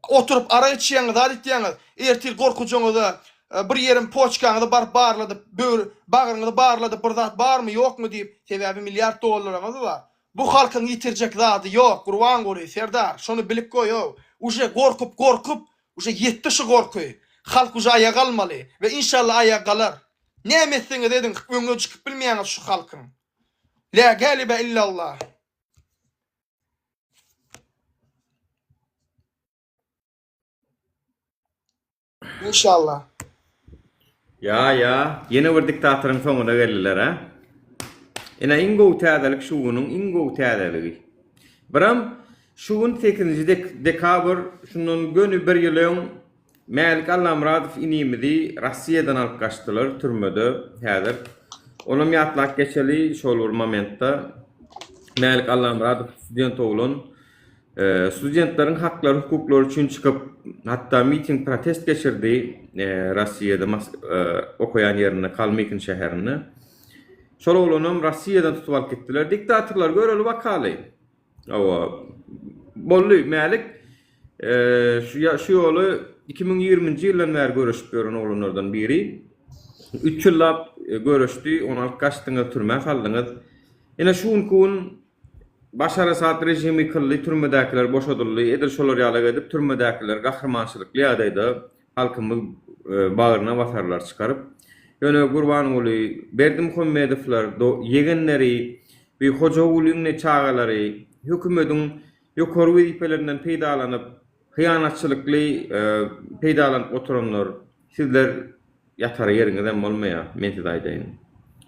Oturyp arak içýäňiz, zat etýäňiz. Ertir gorkujyňyza bir ýerim poçkaňyzy baryp barladyp, böwür, bagryňyzy barladyp bir zat barmy, ýokmy diýip, sebäbi milliard dollaryňyz bar. Bu halkyň ýitirjek zady ýok, Gurbanguly, Serdar, şony bilip goý-ow. Uje gorkup gorkup, uje ýetdi şu gorky. Halk uje aýaga galmaly we inşallah aýaga galar. Näme etseňiz ediň, öňüne çykyp bilmeýäňiz şu halkyň. Lä gälibe illallah. Inşallah. Ýa ýa, ýene bir diktatoryň soňuna geldiler a. Ine iň gowy täzelik şu günüň iň gowy täzeligi. Biram şu gün sekizinji dekabr şundan göni bir ýyl öň. Mälik Allamyradow inimizi Rossiýadan alyp gaçdylar türmede häzir. Onam ýatlap geçeli şol bir momentde Mälik Allamyradow student oglan studentleriň haklary hukuklary üçin çykyp hatda miting protest geçirdi Rossiýada okaýan ýerinde Kalmykin şäherinde. Şol oglanam Rossiýadan tutup alyp gitdiler. Diktatorlar göreli bakaly. Hawa. Boldy Mälik şu şu ýoly 2020-nji ýyldan bäri göreşip ýören oglanlardan biri. 3 ýyllap göreşdi, ony alyp gaçdyňyz, türmä saldyňyz. Ine şu günki gün Başar Esad režimi ýykyldy, türmedäkiler boşadyldy. Edil şolar ýaly edip türmedäkiler gahrymançylykly ýagdaýda halkymyz bagryna basarlar çykaryp. Ýöne Gurbanguly Berdimuhamedowlar ýegenleri we Hojagulyň çagalary hökümediň ýokary wezipelerinden peýdalanyp hyýanatçylykly peýdalanyp oturanlar sizler ýatara ýeriňizem bolmaýar men size aýdaýyn.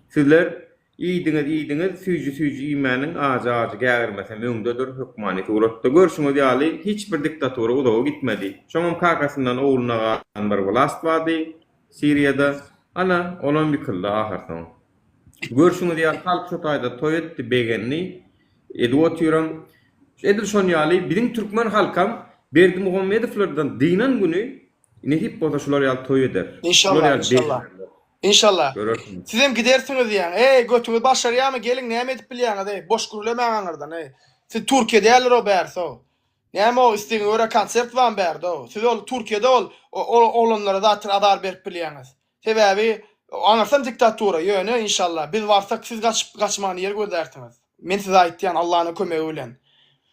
Sizler Iýdiňiz, iýdiňiz, süýji-süýji iýmäniň ajy-ajy gägirmesem öňdedir hökmany suratda. Görşüňiz ýaly, hiç bir diktatura uzaga gitmedi. Şoňam kakasyndan ogluna galan bir wlast bardy Siriýada. Ana, olam ýykyldy ahyrsoň. Görşüňiz ýaly, halk şo taýda toý etdi, begendi. Edip otyram. Edil şon ýaly, biziň türkmen halkam Berdimuhamedowlardan dynan güni Nesip bolsa şular ýaly toý eder. Şular Inşallah, ýaly inşallah. begenerler. Inşallah. Görersiňiz. Sizem gidersiňiz diýýäň. Eý, götüňiz başarýarmy? Geliň, näme edip bilýäňiz, eý? Boş gürlemäň aňyrdan, eý. Siz Türkiýe däldir o bärsi-ow. Näme o islegiňe görä konsert barmy bärde-ow? Siz ol Türkiýede ol ol oglanlara zatdyr azar berip bilýäňiz. Sebäbi aňyrsam diktatura, ýöne inşallah biz barsak siz gaçyp gaçmany ýer gözlärsiňiz. Men size aýtýan Allanyň kömegi bilen.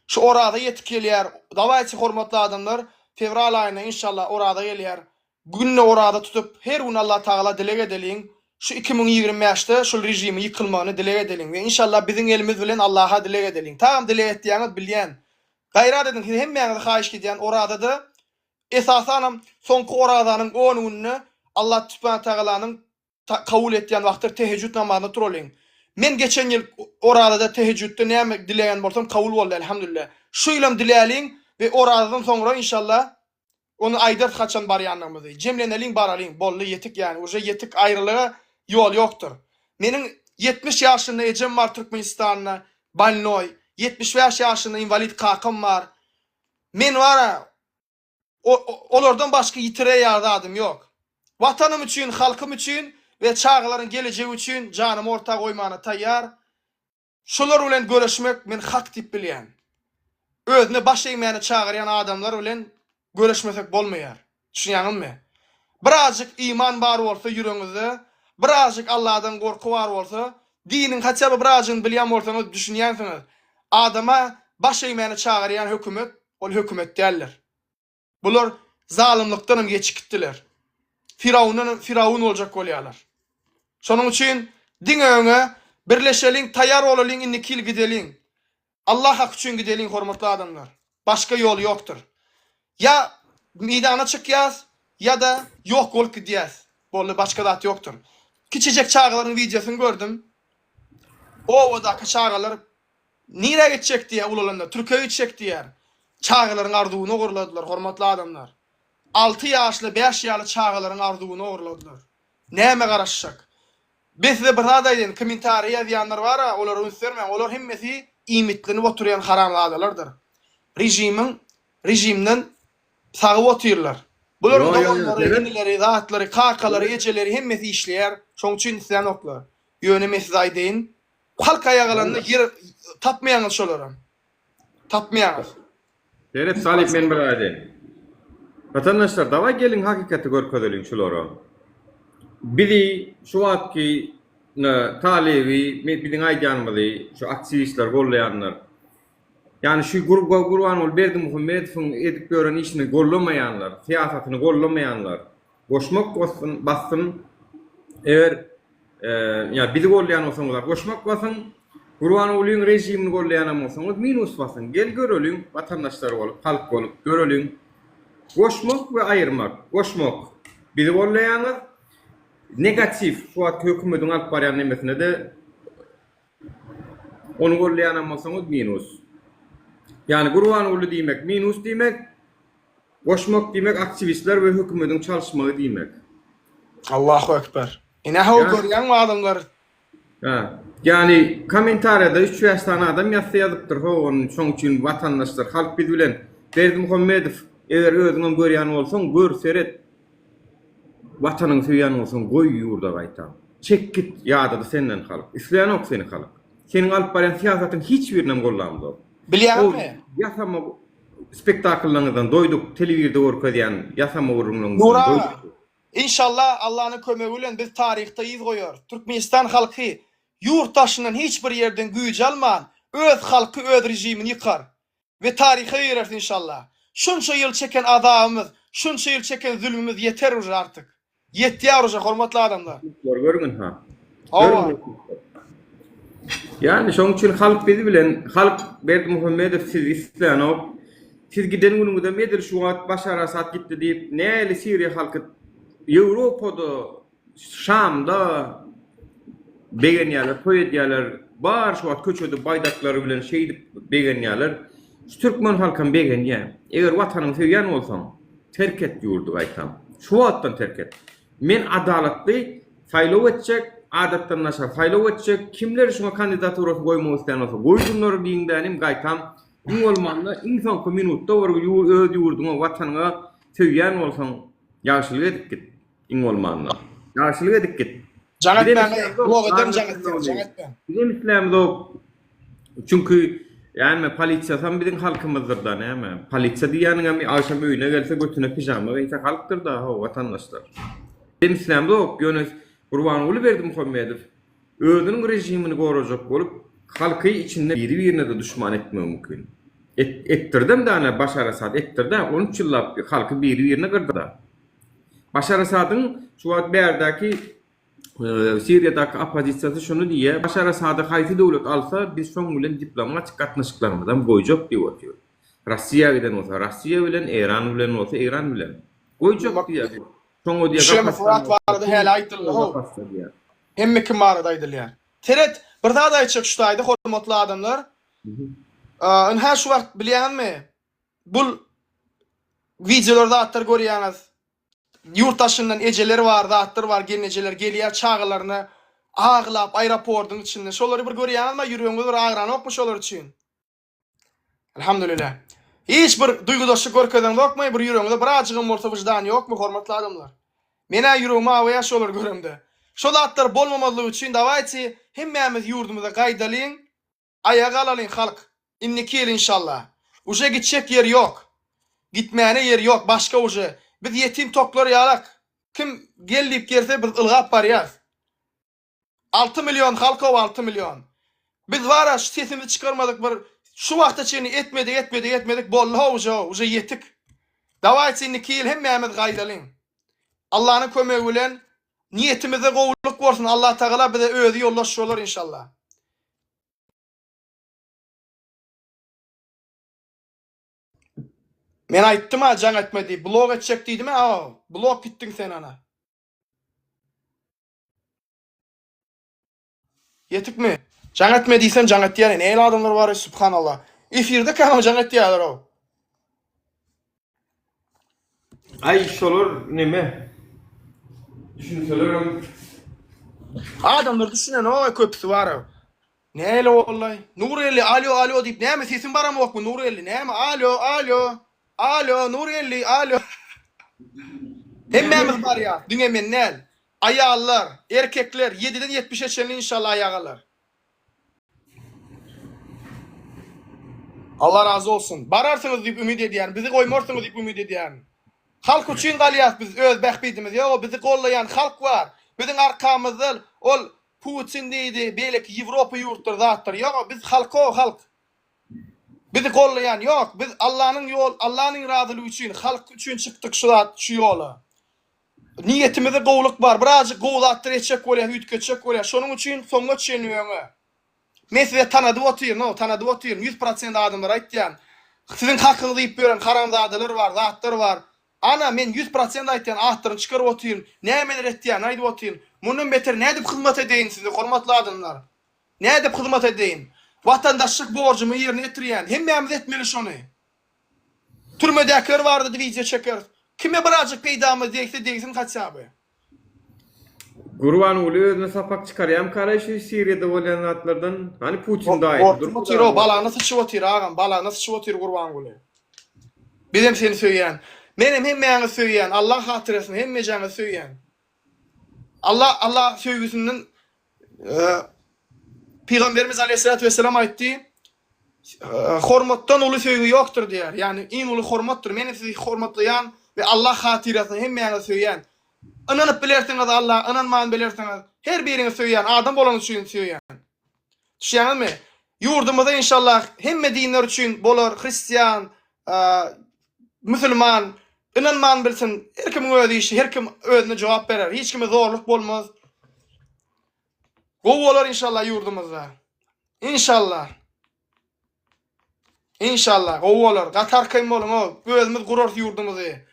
Şu oraza ýetip gelýär. Dawaýçy hormatly adamlar, fewral aýynda inşallah oraza gelýär. Günde oraza tutup her gün Allah Tagala dileg edeliň. Şu 2025-de şul režimiň ýykylmagyny dileg edeliň we inşallah biziň elimiz bilen Allaha dileg edeliň. Tagam dileg etýäňiz bilýän. Gaýrat ediň siz hemmäňizi haýyşt edýän orazada Esasanam soňky orazanyň on gününe Allah Subhana Tagalanyň kabul etýän wagtydyr tehejjüt namazyna turalyň. Men geçen ýyl orazada tehejjütde näme dileýän bolsam kabul boldy elhamdülillah. Şu ýylam diläliň we orazadan soňra inşallah ony aýdarys haçan barýandygymyzy. Jemleneliň baralyň boldy ýetik ýani uje ýetik aýrylyga ýol ýokdur. Meniň 70 ýaşynda ejem bar Türkmenistanda bolnoý, 75 ýaşynda inwalid kakam bar. Men bara olardan başga ýitireýär zadym ýok. Watanym üçin, halkym üçin we çagalaryň gelejegi üçin janymy orta goýmana taýýar. Şular bilen göreşmek men hak diýip bilýän. Özüne baş egmäne çagyrýan adamlar bilen göreşmesek bolmaýar. Düşünýäňizmi? Birazjyk iman bar bolsa ýüregiňizde, birazjyk Alladan gorky bar bolsa, diniň haçja bir birazjygyny bilýän bolsaňyz düşünýänsiňiz. Adama baş egmäne çagyrýan hökümet ol hökümet däldir. Bular zalymlykdan hem geçip gitdiler. Firawundan firawun boljak bolýarlar. Şonuň üçin diňe öňe birleşeliň, taýýar bolalyň, indiki ýyl gideliň. Allah haky üçin gideliň hormatly adamlar. Başga ýol ýokdur. Ýa meýdana çykýas, ýa-da ýok bolup gidýäs. Boldy, başga zat ýokdur. Kiçijek çagalaryň wideosyny gördüm. Obadaky çagalar nirä gitjek diýýär ulalanda, türke gitjek diýýär. Çagalaryň arzuwyny ogurladylar, hormatly adamlar. Alty ýaşly, bäş ýaly çagalaryň arzuwyny ogurladylar. Näme garaşjak? Men size bir zat aýdaýyn, kommentariýa ýazýanlar bar-a, olara üns bermäň, olar hemmesi iýmitlenip oturýan haramzadalardyr. Režimiň, režimden sagyp otyrlar. Bularyň Ýo, ýo, ýo, doganlary, seret. inileri, zatlary, kakalary, ejeleri hemmesi işleýär. Şoň üçin islänoklar. Ýöne men size aýdaýyn, halk aýagalanda ýer tapmaýaňyz şolaram. Tapmaýaňyz. Seret Salyh men bir aýdaýyn. Watandaşlar dawaý geliň hakykaty görkezeliň şulara. Bizi şu wagtky talyby biziň aýdýanymyzy şu aktiwistler gollaýanlar. Ýani şu Gurbanguly Berdimuhamedowyň edip ýören işini gollamaýanlar, syýasatyny gollamaýanlar goşmak bassyn. Eger Ýa bizi goldaýan bolsaňyzlar goşmak basyň. Gurbangulyň režimini goldaýanam bolsaňyz minus basyň. Gel göreliň watandaşlar bolup, halk bolup göreliň. Goşmak we aýyrmak. Goşmak bizi goldaýaňyz. Negatiw şu wagtky hökümediň alyp barýan nemesine-de ony goldaýanam bolsaňyz minus. Ýani Gurbanguly diýmek minus diýmek. Goşmak diýmek aktiwistler we hökümediň çalyşmagy diýmek. Allahu ekber. Ine how görýäňmi adamlar. Hä. Ýani kommentariýada üç-bäş sany adam ýazsa ýazypdyr how ony şoň üçin watandaşlar halk biz bilen Berdimuhamedow eger özüňem görýän bolsaň gör seret watanyňy söýýän bolsaň goý ýurda gaýtam çek git ýadady senden halk islänok seni halk seniň alyp barýan syýasatyň hiç birinem gollamzok Bilýäňmi? Ýasama spektakllaryňyzdan doýduk telewizorda görkezýän ýasama gürrüňleriňizden Nur aga, doýduk. Inşallah Allanyň kömegi bilen biz taryhda yz goýarys. Türkmenistan halky ýurt daşyndan hiç bir ýerden güýç alman öz halky öz režimini ýykar we taryha gireris inşallah. Şunça ýyl çeken azabymyz, şunça ýyl çeken zülmümiz ýeter uje artyk. Ýetýär uje hormatly adamlar. Gör görgün ha. Hawa. Ýani şoň üçin halk biz bilen, halk Berdimuhamedow sizi islänok. Siz giden günüňizem edil şu wagt Başar Asad gitdi diýip, näli Siriýa halky Ýewropada, Şamda begenýärler, toý edýärler. Bar şu wagt köçede baýdaklary bilen şeýdip begenýärler. Şu türkmen halkam begenýär. Eger watanyňy söýýän bolsaň, terk et ýurdy gaýtam. Şu wagtdan terk et. Men adalatly saýlaw etjek, adatdan daşary saýlaw etjek. Kimler şuňa kandidaturasyny goýmak isleýän bolsa, goýsunlar giňdänim gaýtam. Iň bolmanda iň soňky minutda bir öz ýurduňa, watanyňa söýýän bolsaň, ýagşylyk edip git. Iň bolmanda. Ýagşylyk edip git. Jaň etmäň, blok ederin jaň etseňiz, jaň etmäň. Bizem islämzok. Çünki näme polisiýasam biziň halkymyzdyrda näme. Polisiýa diýýäniňem agşam öýüne gelse götüne pijama geýse halkdyrda how watandaşlar. Bizem islämzok ýöne Gurbanguly Berdimuhamedow özüniň režimini gorajak bolup halky içinde biri-birine-de duşman etmegi mümkin. Etdirdem däne Başar Asad etdirdä 13 ýyllap halky biri-birine gyrdyda. Başar Asadyň şu wagt bärdäki Siriýadaky oppozisiýasy şuny diýýär, Başar Asady haýsy döwlet alsa, biz şoň bilen diplomatik gatnaşyklarymyzam goýjak diýip otyr. Russiýa giden bolsa Russiýa bilen, Eýran bilen bolsa Eýran bilen. Goýjak diýýär. Şoňa diýýär Düşemi Furat barada häli aýdyldy how. Hemme kim barada aýdylýar. Seret, bir zat aýtjak şu taýda hormatly adamlar. Ynha şu wagt bilýäňizmi? Bul wideolar zatlar görýäňiz. Ýurt daşyndan ejeler bar, zatlar bar, gelnejeler gelýär çagalaryna aglap aeroportyň içinde. Şolary bir görýäňizmi, ýüregiňiz bir agyranokmy şolar üçin? Elhamdülillah. Hiç bir duýgudaşlyk görkezeňzokmy, bir ýüregiňizde birazjygam bolsa wyždan ýokmy, hormatly adamlar? Men-ä ýüregim awaýar şolary göremde. Şo zatlar bolmamazlygy üçin dawaýçy hemmämiz ýurdumyza gaýdalyň. Aýaga galalyň halk. Indiki ýyl inşallah. Uje gitjek ýer ýok. Gitmäne ýer ýok başga uje. Biz ýetim toklar ýalak. Kim gel diýip gelse biz ylgap barýas. 6 million halkow 6 million. Biz bara şu sesimizi çykarmadyk bir şu wagta çenli etmedik etmedik etmedik boldy how uje uje ýetik. Dawaýçy indiki ýyl hemmämiz gaýdalyň. Allanyň kömegi bilen niýetimizde gowulyk bolsun Allatagala bize özi ýoldaş bolar inşallah. Men aýtdym-a jaň etme diýip, blok etjek diýdim-ä, blok gitdiň sen ana. Ýetikmi? Jaň etme diýsem jaň etýär, nähili adamlar bar, subhanallah. Efirde kämem jaň etýärler-ow. Aý şolar neme düşünselerem. Adamlar düşünenok köpüsi bar. Näle bollaý. Nurgeldi alýo alýo diýip näme sesiň baramokmy Nurgeldi näme alýo alýo alýo Nurgeldi alýo. Hemmämiz barýas diňe men däl. Aýallar, erkekler ýediden ýetmişe çenli inşallah aýaga galar. Allah razy bolsun. Bararsyňyz diýip ümit edýärin. Bizi goýmarsyňyz diýip ümit edýärin. Halk üçin galýas biz öz bähbidimiz ýok. Bizi gollaýan halk bar. Biziň arkamyzda ol Putin diýdi, beýleki Ýewropa ýurtlary zatlar ýok. Biz halk o halk. Bizi gollaýan ýok. Biz Allanyň ýol, Allanyň razylygy üçin, halk üçin çykdyk şu zat, şu ýola. Niýetimizde gowulyk bar. Birazjyk gowy zatlar etjek bolýas, üýtgetjek bolýas. Şonuň üçin soňuna çenli öňe. Men size tanadyp otyryn-ow, tanadyp otyryn. 100% adamlara aýtýan. Siziň hakyňyzy iýip ýören haramzadalar bar, zatlar bar. Ana, men 100% aýtýan, atlaryny çykaryp otyryn. Nämeler etýänini aýdyp otyryn. Mundan beter nädip hyzmat edeýin size, hormatly adamlar? Nädip hyzmat edeýin? Watandaşlyk borjumy ýerine ýetirýän. Hemmämiz etmeli şony. Türmedäkiler barada-da wideo çekeris. Kime birazjyk peýdamyz degse degsin haçýa by. Gurbanguly özüne sapak çykarýamkaraý şu Siriýada bolýan zatlardan? Hany Putin daýysy Gorkup durup otyr o, balany syçyp otyr agam, balany syçyp otyr Gurbanguly. Bizem seni söýýän. Menem hemmäňizi söýýän. Allah hatyrasyna hemmejäňizi söýýän. Allah Allah söýgüsinden Pygamberimiz aleyhissalatu vesselam aýtdy, Hormatdan uly söýgi ýokdur diýýär. Ýagny iň uly hormatdyr. Men sizi hormatlaýan we Allah hatyrasyna hemmäňizi söýýän. Ynanyp bilersiňiz Allaha, ynanman bilersiňiz. Her biriňizi söýýän, adam bolany üçin söýýän. Düşýäňizmi? Ýurdumyzda inşallah hemme dinler üçin bolar, hristian, musulman, ynanman bilsin, her kimiň öz işi, her kim özüne jogap berer. Hiç kime zorluk bolmaz. Gowy bolar inşallah ýurdumyzda. Inşallah. Inşallah gowy bolar. Gaty arkaýyn boluň o. Özümiz gurarys ýurdumyzy.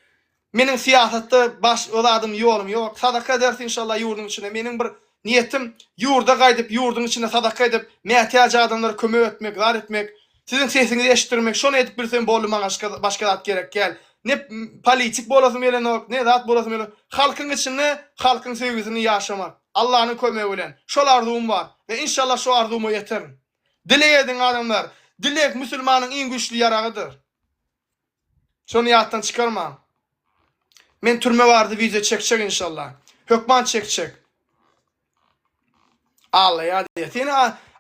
Meniň syýasatda baş o zadym ýolum ýok. Sadaka ederis inşallah ýurduň içinde. Meniň bir niýetim ýurda gaýdyp ýurduň içinde sadaka edip mätäç adamlara kömek etmek, zat etmek. Siziň sesiňizi eşitdirmek. Şony edip bilsem boldy maňa başga zat gerek däl. Ne politik bolasym gelenok, ne zat bolasym gelenok. Halkyň içinde halkyň söýgüsini ýaşamak. Allanyň kömegi bilen. Şol arzuwym bar. We inşallah şo arzuwyma ýeterin. Dileg ediň adamlar. Dileg musulmanyň iň güýçli ýaragydyr. Şony ýatdan çykarmaň. Men türme barada wideo çekjek inşallah. Hökman çekjek. Allaýar diýýär. Seni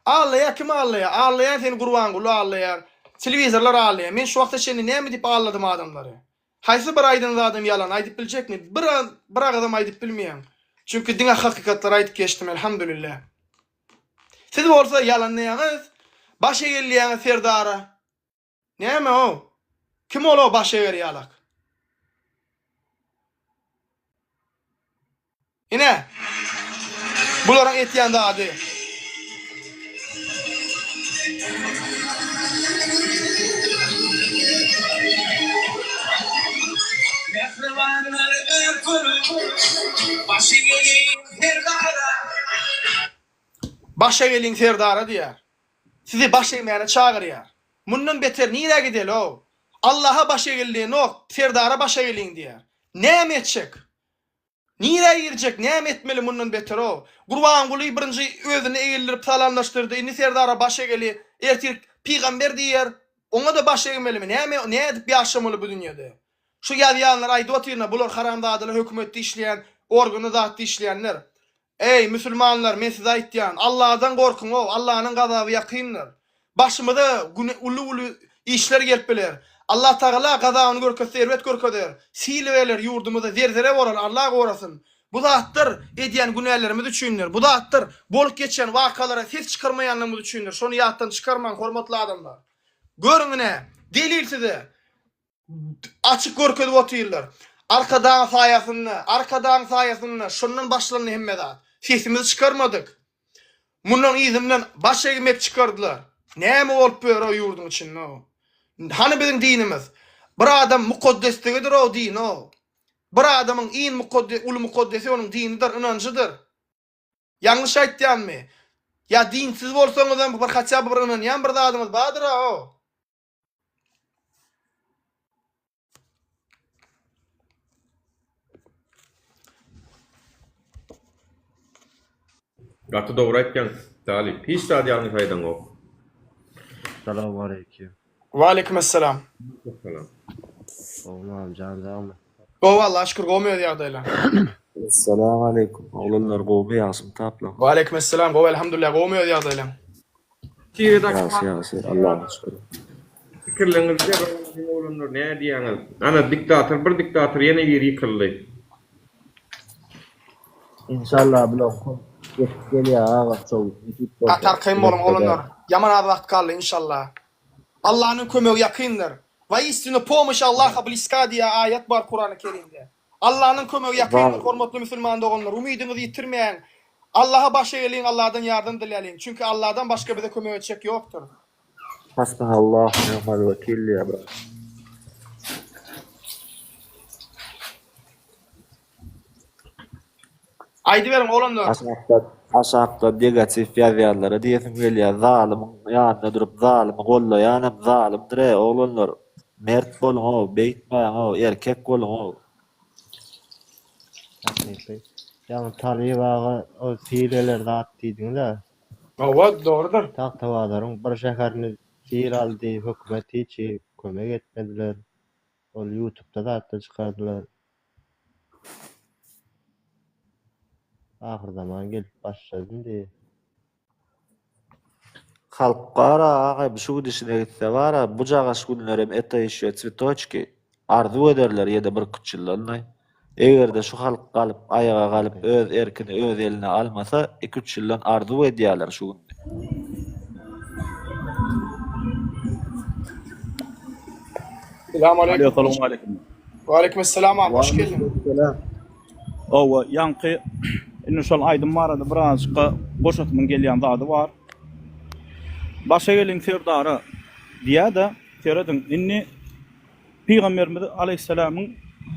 allaýar kim allaýar? Allaýan seni Gurbanguly allaýar. Telewizorlar allaýar. Men şu wagta çenli näme diýip alladym adamlary? Haýsy bir aýdan zadym ýalan aýdyp biljekmi? Bir bir agyzam aýdyp bilmeýän. Çünki diňe hakykatlary aýdyp geçdim elhamdülillah. Siz bolsa ýalanlaýaňyz, baş egelýäňiz serdara. Näme o? Kim ol o baş eger ýalak? Ine. Bularyň etýän zady. Mähribanlar öpürip, Başy geliň serdara. Başa geliň serdara diýýär. Sizi baş egmäne çagyrýar. Mundan beter nirä gideli-ow? Allaha baş egildiňok, serdara baş egeliň diýýär. Näme etjek? Nirä girjek, näme etmeli mundan beter-ow? Gurbanguly birinji özüni egildirip salamlaşdyrdy, indi serdara baş egeli, ertir pygamber diýer, oňa-da baş egmelimi, näme, nädip ýaşamaly bu dünýede? Şu ýazýanlar aýdyp otyryn-a, bular haramzadalar hökümetde işleýän, organda zatda işleýänler. Eý, musulmanlar, men size aýtýan, Allahdan gorkuň-ow, Allahnyň gazaby ýakyndyr. Başymyza güne uly-uly işler gelip biler. Allah Tagala gazabyny görkezse erbet görkezer. Sil geler, ýurdumyza zerzere bolar, Allah gorasyn. Bu zatlar edýän günälerimiz üçindir. Bu zatlar bolup geçýän wakalara ses çykarmaýanlygymyz üçindir. Şony ýatdan çykarmaň, hormatly adamlar. Görüň ine, delil size. Açyk görkezip otyrlar. Arkadagyň saýasynda, Arkadagyň saýasynda şondan başlandy hemme zat. Sesimizi çykarmadyk. Mundan yzyndan baş egmek çykardylar. Näme bolup ýör o ýurduň içinde o? Hany biziň dinimiz? Bir adam mukaddesligidir o din o. Bir adamyň iň mukaddes, uly mukaddesi onuň dinidir, ynanjydyr. Ýalňyş aýtýanmy? Ýa dinsiz bolsaňyzam bir haçja bir ynanýan bir zadyňyz bardyr-a o. Gaty dogry aýtýaň Talyp. Hiç zat ýalňyş aýdaňok. Salowmaleýkim. Waleýkim essalam. Salam. Gowmy agam jan sagmy. Gowy Allaha şükür gowmy öz ýagdaýlaň. Essalawmaleýkum oglanlar gowmy ýagşymy taplan. Waleýkim essalam gowy elhamdülillah gowmy öz ýagdaýlaň. Şeýle Ýagşy ýagşy Allaha şükür. Pikirleriňizi berip alyň oglanlar nä diýýäňiz? Ana diktator bir diktator ýene biri ýykyldy. Inşallah bular köp ýetip gelýär agam şow nesip bolsa. Gaty arkaýyn boluň oglanlar. Ýaman az wagt galdy inşallah. Allanyň kömegi ýakyndyr. Waistinu pomoş Allaha bliska diýýär aýat bar Kurany Kerimde. Allanyň kömegi ýakyndyr hormatly musulman doganlar umydyňyzy ýitirmäň Allaha baş egeliň Alladan ýardam diläliň çünki Alladan başga bize kömek etjek ýokdur. Hasbunallahu ni'mal wekil diýýär brat. Aýdyberiň oglanlar. Aşakda aşakda negatiw ýazýanlara diýesim gelýär zalymyň ýanynda durup zalymy gollaýanam zalymdyr-eý oglanlar. Mert boluň-ow, beýtmäň-ow, erkek boluň-ow. Hakyky. Ýagny Talyp aga ol sil geler zat diýdiňiz-ä. Hawa, dogrudyr. Tagtabazaryň bir şäherini sil aldy, hökümet hiç kömek etmediler. Ol ýutubda zatda çykardylar. Ahyrzaman gelip başlady indi. Halk bara agay şu gidişine gitse bara bujagaş günlerem eta ýeşýo cwetoçki arzuw ederler ýene bir küç ýyldanlaý. Egerde şu halk galyp aýaga galyp öz erkini öz eline almasa iki üç ýyldan arzuw edýäler şu günni. Salam aleýkum. Alo salowmaleýkim. Waleýkim essalam abi hoş geldiň. Hawa ýaňky indi şol aýdym barada birazjyk goşasymyň gelýän zady bar. Başa geliň serdara diýýä-de serediň indi Pygamberimiz aleýhissalamyň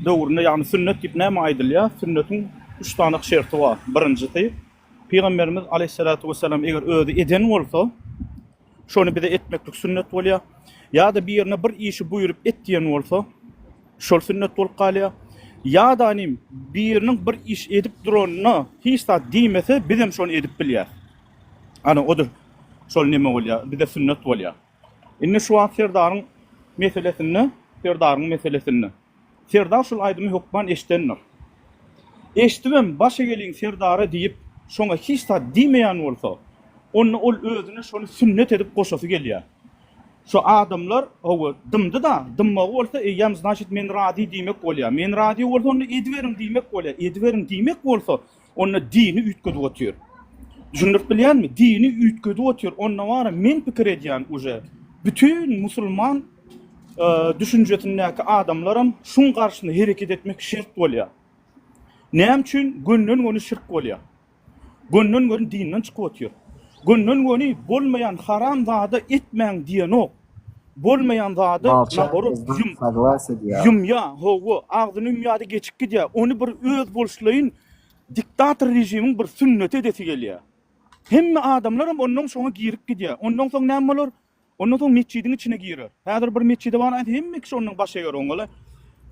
döwründe ýagny sünnet diýip näme aýdylýar? Sünnetiň üç sany şerti bar. Birinjisi Pygamberimiz aleýhissalatu wessalam eger özi eden bolsa Şony bize etmeklik sünnet bolýar. Ýa-da birine bir işi buýrup et diýen bolsa, şol sünnet bolup galýar. Ýa-da inim, biriniň bir iş edip duranyna hiç zat diýmese, bizem şony edip bilýäris. Ana, o-da şol neme bolýar, bize sünnet bolýar. Indi şu wagt Serdaryň meselesinde, Serdaryň meselesinde. Serdar şul aýdymy hökman eşdendir. Eşdibem baş egeliň Serdara diýip şoňa hiç zat diýmeýän bolsa, onda ol özüne şony sünnet edip goşasy gelýär. Şo adamlar hawa dymdy-da, dymmagy bolsa eýýäm znaçit men razy diýmek bolýar. Men razy bolsa onda ediberiň diýmek bolýar. Ediberiň diýmek bolsa Onda dini üýtgedip otyr. Düşündirip bilýänmi? Dini üýtgedip otyr. Onda bara men pikir edýän uje bütin musulman düşünjesindäki adamlaram şuň garşyna hereket etmek şert bolýar. Näme üçin gönden göni şirk bolýar? Gönden göni dinden çykyp otyr. Gönden göni bolmaýan haram zada etmäň diýenok. Bolmaýan zada naborot ýum ýumýa hawa agzyny ýumýada geçip gidýär. Ony bir öz boluşlaýyn diktator režimiň bir sünneti edesi gelýär. Hemme adamlaram onnoň şoňa girip gidýär. Onnoň soň näme bolar? Ondan soň metjidiň içine girer. Häzir bir metjide baraýsa hemme kişi onnoň baş eger oňa.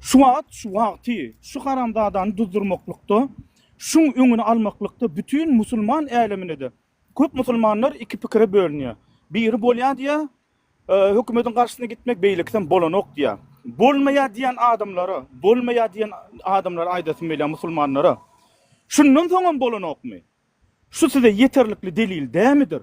Şu wagt şu wagty şu haramzadany duzdurmaklykda şuň öňüni almaklykda bütin musulman älemine-de Köp musulmanlar iki pikire bölünýär. Biri bolýar diýýär, hökümetiň garşysyna gitmek, beýlekisem bolanok diýýär. Bolmaýar diýen adamlara, bolmaýar diýen adamlara aýdasym gelýär musulmanlara. Şundan soňam bolanokmy? Şu size ýeterlikli delil dämidir?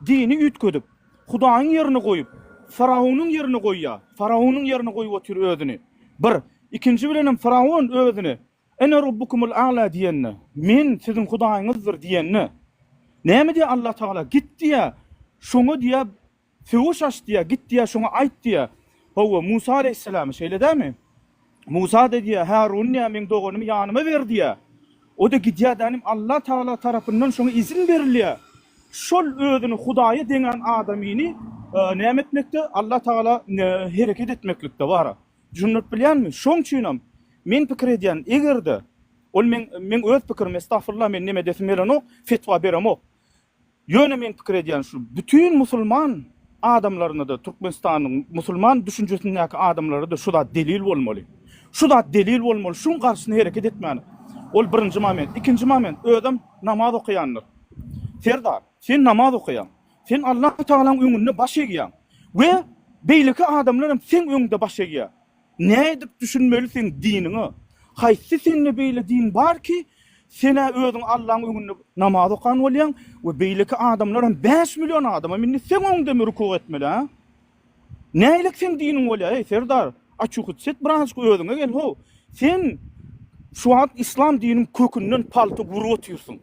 Dini üýtgedip, Hudaýyň ýerine goýup, faraonyň ýerine goýýar. Faraonyň ýerine goýup otyr özüni. Bir. Ikinji bilenem faraon özüni Ene robbukumul a'la diýende, Men siziň Hudaýyňyzdyr diýende, näme diýýär Allah Tagala? Git diýýär, şoňa diýýär, söweş aç diýýär, git diýýär, şoňa aýt diýýär. Hawa, Musa aleýhissalama, şeýle dälmi? Musa-da diýýär, Haruny diýýär, meň doganymy ýanyma ber diýýär. O-da gidýär dänim, Allah Tagala tarapyndan şoňa izin berilýär. Şol özüni Hudaýa deňän adamyny näme etmekde, Allah Tagala hereket etmeklikde bar. Düşündirip bilýänmi? Şoň üçinem men pikir edýän, eger-de, ol meň meň öz pikirim, estagfurullah, men neme edesim gelenok, fetwa beremok. Ýöne men pikir edýän şu, bütin musulman adamlaryna-da, Türkmenistanyň musulman düşünjesindäki adamlara-da şu zat delil bolmaly. Şu zat delil bolmaly, şuň garşysyna hereket etmäne. Ol birinji moment. Ikinji moment, özem namaz okaýandyr. Serdar, sen namaz okaýaň. Sen Allah Tagalaň öňünde baş egýäň we beýleki adamlar hem seň öňüňde baş egýär. Nädip düşünmeli seň diniňe? Haýsy sende beýle din bar ki, sen-ä özüň Allaň öňünde namaz okan bolýaň we beýleki adamlar hem 5 million adamam indi seň öňüňdemi rukuk etmeli, a? Nähilek seň diniň bolýar, eý serdar? Açuhyt birazajyk özüňe gel how. Sen şu wagt islam dininiň kökünden palta urup otyrsyň.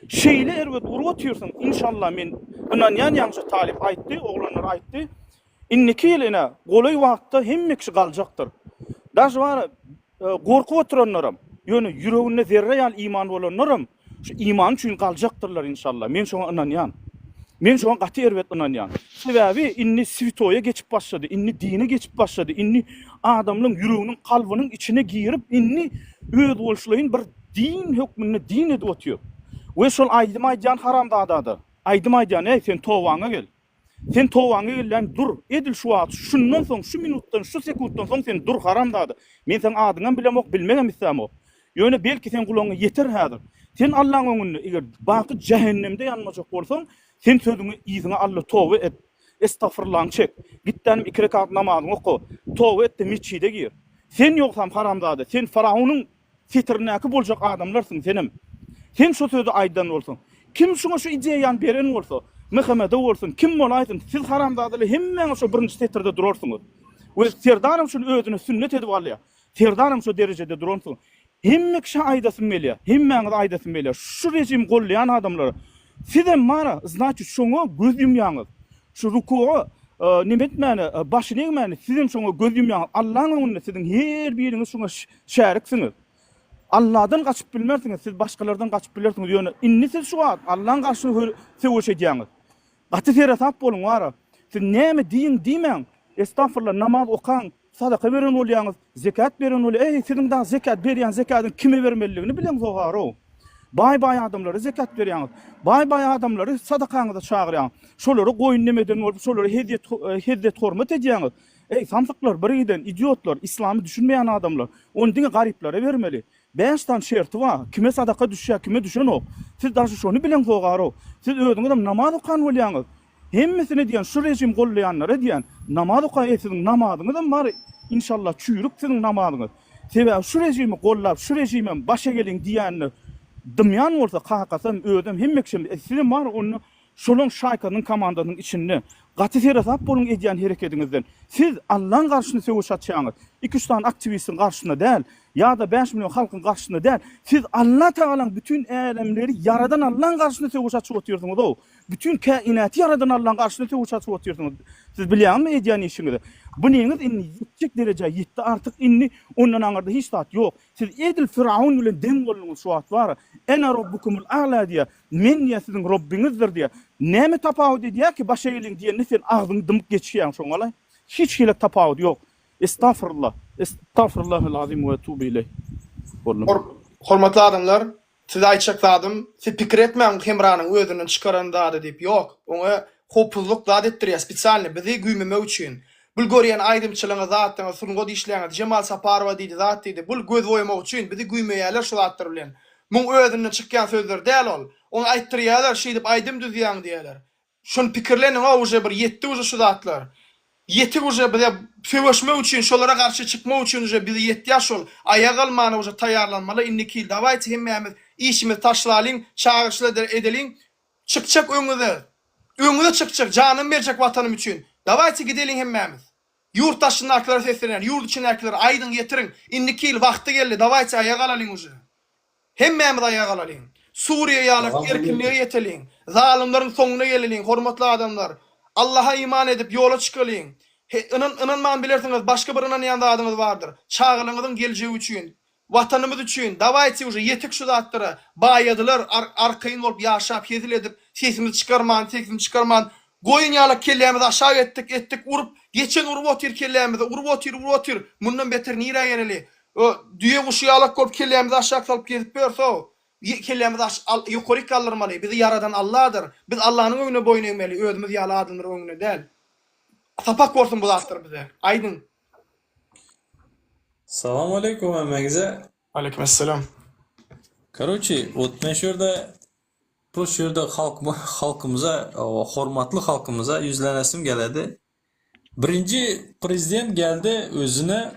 Şeýle erbet urup otyrsyň, inşallah men ynanýan ýaňja talyp aýtdy, oglanlar aýtdy. Indiki ýyl ine golaý wagtda hemme kişi galjakdyr. Daže bar gorkup oturanlaram, ýöne ýüreginde zerre ýaly iman bolanlaram şu imany üçin galjakdyrlar inşallah. Men şoňa ynanýan. Men şoňa gaty erbet ynanýan. Sebäbi indi switoýa geçip başlady, indi dine geçip başlady, indi adamlaň ýüreginiň, kalbynyň içine girip indi özboluşlaýyn bir Din hökmünde din edip otyr. We şol aýdym aýdýan haramzadada, aýdym aýdýan, eý sen tobaňa gel. Sen tobaňa gelýän dur, edil şu wagt, şundan soň, şu minutdan, şu sekuntdan soň sen dur haramzada. Men seň adyňam bilemok, bilmegem islämok. Ýöne belki seň gulagyňa ýeter häzir. Sen Allaň öňünde eger baky jähennemde ýanmajak bolsaň, sen sözüňi yzyňa al-da toba et. Estagfurlaňy çek. Gitdänim iki rekat namazyňy oka. Toba et-de metjide gir. Sen ýogsam haramzada, sen faraonyň setirindäki boljak adamlarsyň senem. Sen şo sözi aýdan bolsaň. Kim şuňa şu ideýany beren bolsa, MHM-de bolsun, kim bolaýsyn, siz haramzadalar hemmäňiz şo birinji setirde durarsyňyz. We Serdaram şuny özüne sünnet edip alýar. Serdaram şo derejede duransoň, hemme kişä aýdasym gelýär, hemmäňize aýdasym gelýär, şu režimi goldaýan adamlara, sizem bara, znaçit, şoňa göz ýumýaňyz. Şu rukuga neme etmäne, başyny egmäne sizem şoňa göz ýumýaňyz. Allaň öňünde siziň her biriňiz şoňa şäriksiňiz. Alladan gaçyp bilmersiňiz, siz başgalardan gaçyp bilersiňiz, ýöne indi siz şu wagt Allaň garşysyna söweş edýäňiz. Gaty seresap boluň bara. Siz näme diýiň diýmäň, estagfurullah, namaz okaň, Sadaka beren bolýaňyz, zekat beren bolýa, eý, siziň dagy zekat berýän zekadyň kime bermelidigini bileňzog-arow. Baý-baý adamlara zekat berýäňiz. Baý-baý adamlary sadakaňyza çagyrýaňyz. Şolara goýun nemeden bolup, şolara hezjet, hezzet-hormat edýäňiz. Eý, samsyklar, birgiden, idiotlar, yslamy düşünmeýän adamlar. Ony diňe garyplara bermeli. Bäş sany şerti bar, kime sadaka düşýär, kime düşenok. Siz daşy şony bileňzog-arow. Siz özüňizem namaz okan bolýaňyz. Hemmesine diýen şu rejim goldaýanlara diýen namaz okaý eý siziň namazyňyzam bar inşallah çüýrük siziň namazyňyz sebäbi şu rejimi gollap şu rejimem başa geliň diýände dymýan bolsa kakasam özem hemme kişem e sizem bar onda şolaň şaýkasynyň komandasynyň içinde gaty seresap boluň edýän herekediňizden siz Allaň garşysyna söweş açýaňyz iki üç sany aktiwistiň garşysyna däl ýada 5 million halkyň garşysyna däl siz Alla tagalaň bütin älemleri ýaradan Allaň garşysyna söweş açyp otyrsyňyzow Bütin käinaty ýaradan Allaň garşysyna söweş açyp otyrsyňyz. Siz bilýäňizmi edýän işiňizi? Bu neňiz indi ýetjek derejä ýetdi artyk indi ondan aňyrda hiç zat ýok. Siz edil Firaun bilen deň bolduňyz şu wagt bara. Ene robbukumul a'la diýýär. Men diýýär siziň Robbiňizdir diýýär. Näme tapawut edýär ki başa geliň diýende sen agzyňy dymyp geçýäň şoňalaý. Hiç hili tapawudy ýok. Estagfurullah. Estagfurullahil azim we etubu ileý. Boldum. Hormatly adamlar, Size aýtjak zadym, siz pikir etmäň bu Hemranyň özünden çykaran zady diýip, ýok, oňa howpuzlyk zat etdirýär spesialny bizi güýmemek üçin. Bul görýän aýdymçylygyňyz zatlaryňyz sungat işleňiz Jemal Saparowa diýdi zat diýdi bul göz boýamak üçin bizi güýmeýärler şu zatlar bilen. Muň özünden çykýan sözler däl ol. Oňa aýtdyrýarlar şeýdip aýdym düzýäň diýýärler. Şony pikirleniň-ow uje bir ýetdi uje şu zatlar. Ýetik uje bize söweşmek üçin şolara garşy çykmak üçin uje bize ýetýär şol. Aýaga galmana uje taýýarlanmaly indiki ýyl dawaýte hemmämiz işimizi taşlalyň çagyryşlar edeliň çykjak öňüňize öňüňize çykjak janymy berjek watanym üçin dawaýte gideliň hemmämiz. Ýurt daşyndakylara seslenýän ýurt içindäkilere aýdyň ýetiriň indiki ýyl wagty geldi dawaýte aýaga galalyň uje. Hemmämiz aýaga galalyň. Suriýa ýaly erkinlige ýeteliň. Zalymlaryň soňuna geleliň, hormatly adamlar. Allaha iman edip ýola çykalyň. He, ynan, ynanman bilersiňiz, başga bir ynanýan zadyňyz bardyr. Çagalaryňyzyň geljegi üçin, Watanymyz üçin, dawaýte uje ýetik şu zatlara. Baýadylar, ar, arkaýyn bolup ýaşap, hezil edip, sesimizi çykarman, sesimizi çykarman, goýun ýalak kellämizi aşak etdik, etdik, urup, geçen urup otyr kellämize, urup otyr, urup otyr. Mundan beter nirä geleli? O, düýe guşy ýalak bolup kellämizi aşak salyp gezip ýörse-ow. Kellämizi aş, al, ýokaryk galdyrmaly. Bizi ýaradan Alladyr. Biz Allanyň öňünde boýun egmeli, özümiz ýaly adamlaryň öňünde däl. Sapak bolsun bu zatlar bize. Aýdyň. Salam aleýkum hemmäňize. Aleýkum esselam. Karoçi, wot men şu ýerde prost şu ýerde halkyma halkymyza, hormatly halkymyza ýüzlenesim geledi. Birinji prezident geldi özüne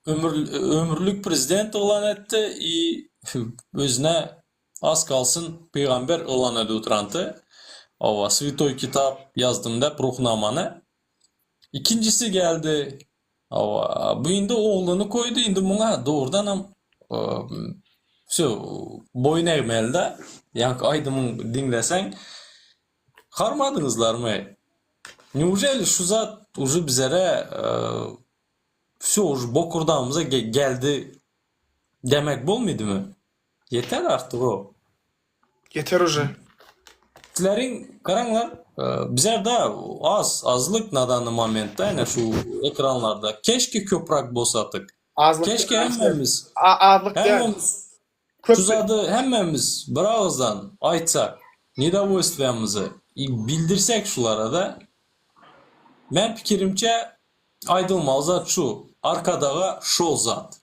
ömür ömürlik prezident yglan etdi i özüne az kalsyn pygamber yglan edip oturanty. Owa switoý kitap ýazdym dep ruhnamany. Ikinjisi geldi owa bu indi ogluny koýdy indi muňa dogrudanam wsё boýun egmeli-dä ýaňky aýdymyň diňleseň Garmadyňyzlarmy? Neujeli şu zat uje bizere wsyo uje bokurdagymyza geldi demek bolmydymy? Ýeter artyk o. Ýeter uje. Sizleriň garaňlar bizerde az azlyk na dany momentda ene şu ekranlarda keşke köprak bolsadyk. Azlyk Keşke hemmemiz azlyk däl. hemmemiz Köp Şu zady hemmämiz bir agyzdan aýtsak. Nedowolstwýamyzy bildirsek şulara-da, men pikirimçe aýdylmaly zat şu, Arkadaga şol zat.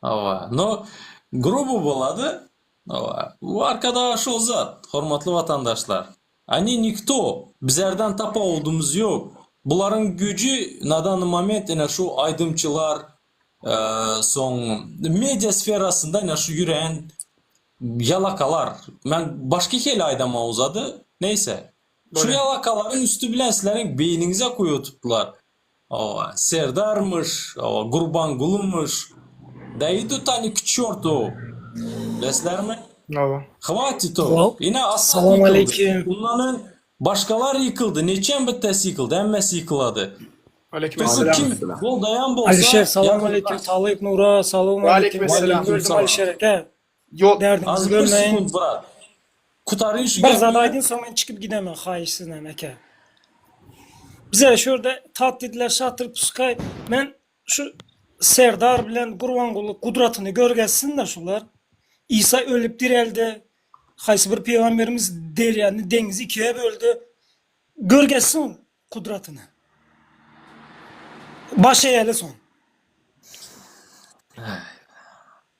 Hawa, no grubo bolady. Hawa, bu Arkadaga şol zat, hormatly watandaşlar. Oni nikto, bizlerden tapawudymyz ýok. Bularyň güýji na dany moment ine şu aýdymçylar, soň media sferasynda ine şu ýüreýän ýalakalar. Men başga hili aýdama uzady. Neýse. Şu ýalakalaryň üsti bilen sizleriň beýniňize guýutypdylar. Hawa, Serdarmyş, hawa, Gurbangulymyş. Da idut oni k çortu. Bilesizlermi? Hawa. Hwatit o. Ine Asad Salam ýykyldy. aleýkim. Undan öň başgalar ýykyldy. Neçem bittesi ýykyldy. Hemmesi ýykylady. Aleýkim Topu esselam. kim goldaýan bolsa Alişer salam ýa aleýkim. Talyp Nura salam Aleýkim aleýkim. esselam. Gördüm Salam. Alişer eke. Ýol Derdiňizi Az bir bölmeýin. sekund brat. Gutaryň şu Bir zat gepimi. aýdyn soň men çykyp gidemen haýyş sizden eke. Bize şu ýerde tat diýdiler şatyr puskay. Men şu Serdar bilen Gurbanguly gudratyny görkezsin-de şular. Isa ölüp direldi. Haýsy bir pygamberimiz derýany deňizi ikiye böldi. Görkezsin gudratyny. Baş eýeli soň.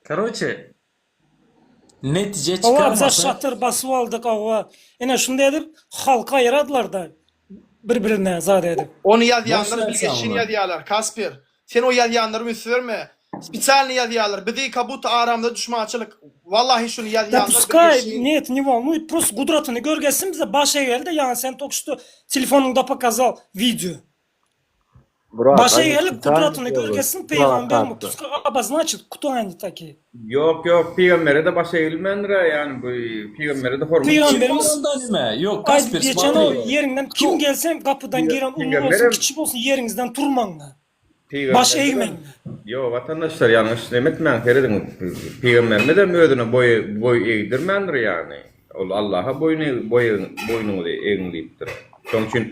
Karoçe netije Hawa bize çykarmasa şatyr basyp aldyk hawa. Ine şunday edip halky aýyradylarda bir birine zat edip. Ony boş ýazýanlar ver sen bilgeşin ony. ýazýarlar Kasper. Sen o ýazýanlara üns berme. Spesialny ýazýarlar. Bizi kabuta aramda duşmançylyk. Wallahi şuny Da ýazýanlar puskay bilgeşin. нет не волнует просто gudratyny görkezsin bize baş egeli-de ýaňy sen только что telefonyňda pokazal video. Murat, Başa они gelip spesialno gudratyny делают. görkezsin pygambermi Plakatda. puskay obozначит кто они такие. Ýok ýok pygambere-de baş egilmändir-ä ýani bu pygambere-de hormat Kim Pygamberimiz bolanda nime? Ýok aýdyp Kasper geçen o смотри. ýeriňden kim gelsem gapydan giren uly bolsun Pygamberem kiçi bolsun ýeriňizden turmaňda. Baş pygamberimiz egmeňde. Ýok watandaşlar ýalňyş neme etmäň serediň pygamberimizem özüne boý boý egdirmändir ýagny ol Allaha boýun boý boýnuňyzy egiň diýipdir. Şonuň üçin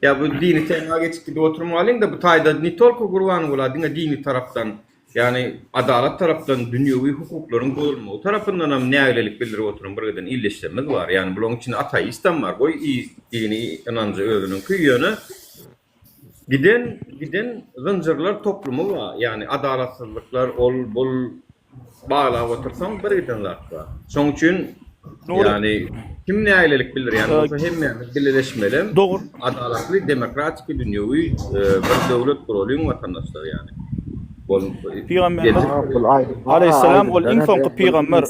ýa bu dini tema geçip gidip oturmalyň-da bu taýda ne tolko Gurbanguly diňe dini tarapdan Ýagny adalat tarapdan dünýewi hukuklaryň bozulmagy tarapyndan hem nägilelik bildirip oturan bir giden ildeşlerimiz bar. Ýagny bularyň içinde ateistem bar. Goý dini ynanjy özüniňki ýöne giden giden zynjyrlar toplumy bar. Ýagny adalatsyzlyklar ol bul Baglap otursaň bir giden zat bar. Şoň üçin ýagny kim nägilelik bildirýän bolsa hemmämiz bileleşmelem. Dogry. Adalatly, demokratiki, dünýewi bir döwlet guralyň watandaşlar ýagny. Pygamberimiz aleýhissalam ol iň soňky pygamber.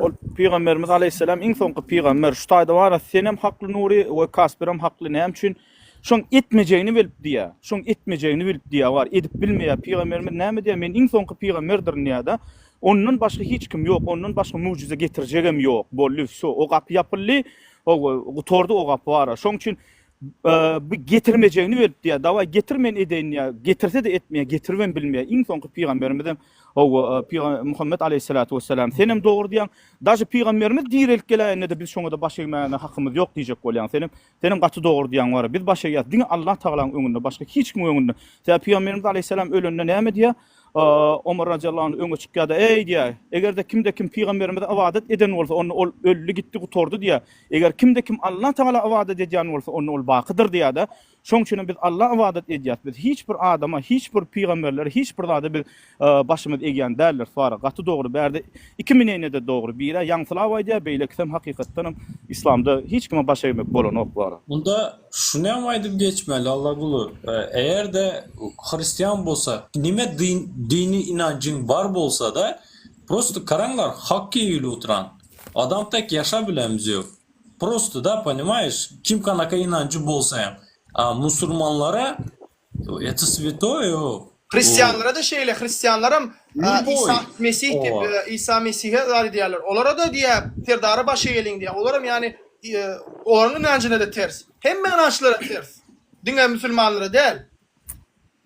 Ol pygamberimiz aleýhissalam iň soňky pygamber. Şu taýda bara senem hakly Nury we Kasperem hakly näme üçin? Şoň etmejegini bilip diýýär. Şoň etmejegini bilip diýýär bar, edip bilmeýär. Pygamberimiz näme diýýär? Men iň soňky pygamberdirin diýýär-de. Ondan başga hiç kim ýok, ondan başga mugjyza getirjegem ýok. Boldy, wsýo. O gapy ýapyldy, hawa, gutardy o gapy bara. Şoň üçin bu getirmejegini bilip diýýär. Dawaý getir men edeýin diýýär. Getirse-de etmeýär, getiribem bilmeýär. Iň soňky pygamberimizem hawa, Muhammet aleýhissalatu wessalam. Senem dogry diýýäň. Daže pygamberimiz direlip geläýende-de biz şoňa-da baş egmäge hakymyz ýok diýjek bolýaň. Senem Senem gaty dogry diýýäň wara. Biz baş egýäs diňe Allah Tagalaň öňünde, başga hiç kimiň öňünde. Sebäbi Pygamberimiz aleýhissalam ölende näme diýýär? Omar razyýallahu anh öňe çykýar-da, Eý diýýär, eger-de kimde-kim Pygamberimize ybadat eden bolsa, onda ol öldi gitdi, gutardy diýýär. Eger kimde-kim Allah Tagala ybadat edýän bolsa, onda ol bakydyr diýýär-de. Şoň üçinem biz Alla ybadat edýäs. Biz hiç bir adama, hiç bir pygamberlere, hiç bir zada biz başymyzy egýän däldiris. Wara, gaty dogry. Bärde iki mneniýe-de dogry. Biri-ä ýaňsylap aýdýar, beýlekisem hakykatdanam yslamda hiç kime baş egmek bolanok wara. Munda şunam aýdyp geçmeli Allaguly, eger-de hristian bolsa, nime dini inanjyň bar bolsa-da, prosto garaňlar hak eýli oturan adam tek ýaşa bilemz ýok. Prosto da ponimaýeş kim kanaka inanjy bolsa hem a musurmanlara eto swetoýe o. Hristianlara-da şeýle, hristianlaram Isa Mesih diýip, Isa Mesihe zat edýärler. Olara-da diýýär, Serdara baş egeliň diýýär. Olaram ýagny olaryň ynanjyna-da ters. Hemme ynançlara ters. Diňe musulmanlara däl.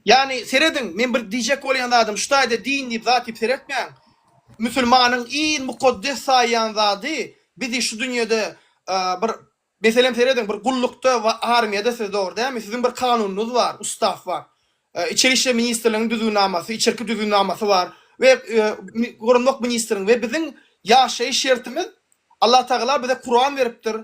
Ýagny serediň, men bir diýjek bolýan zadym şu taýda din diýip zat diýip seretmäň. Musulmanyň iň mukaddes saýýan zady bizi şu dünýede bir meselem serediň bir gullukda we armiýada siz dogry dälmi siziň bir kanunyňyz bar, ustaw bar. Içeri işler ministrliginiň düzgünnamasy, içerki düzgünnamasy bar we goranmak ministriň we biziň ýaşaýyş şertimiz. Allatagala bize Kuran beripdir,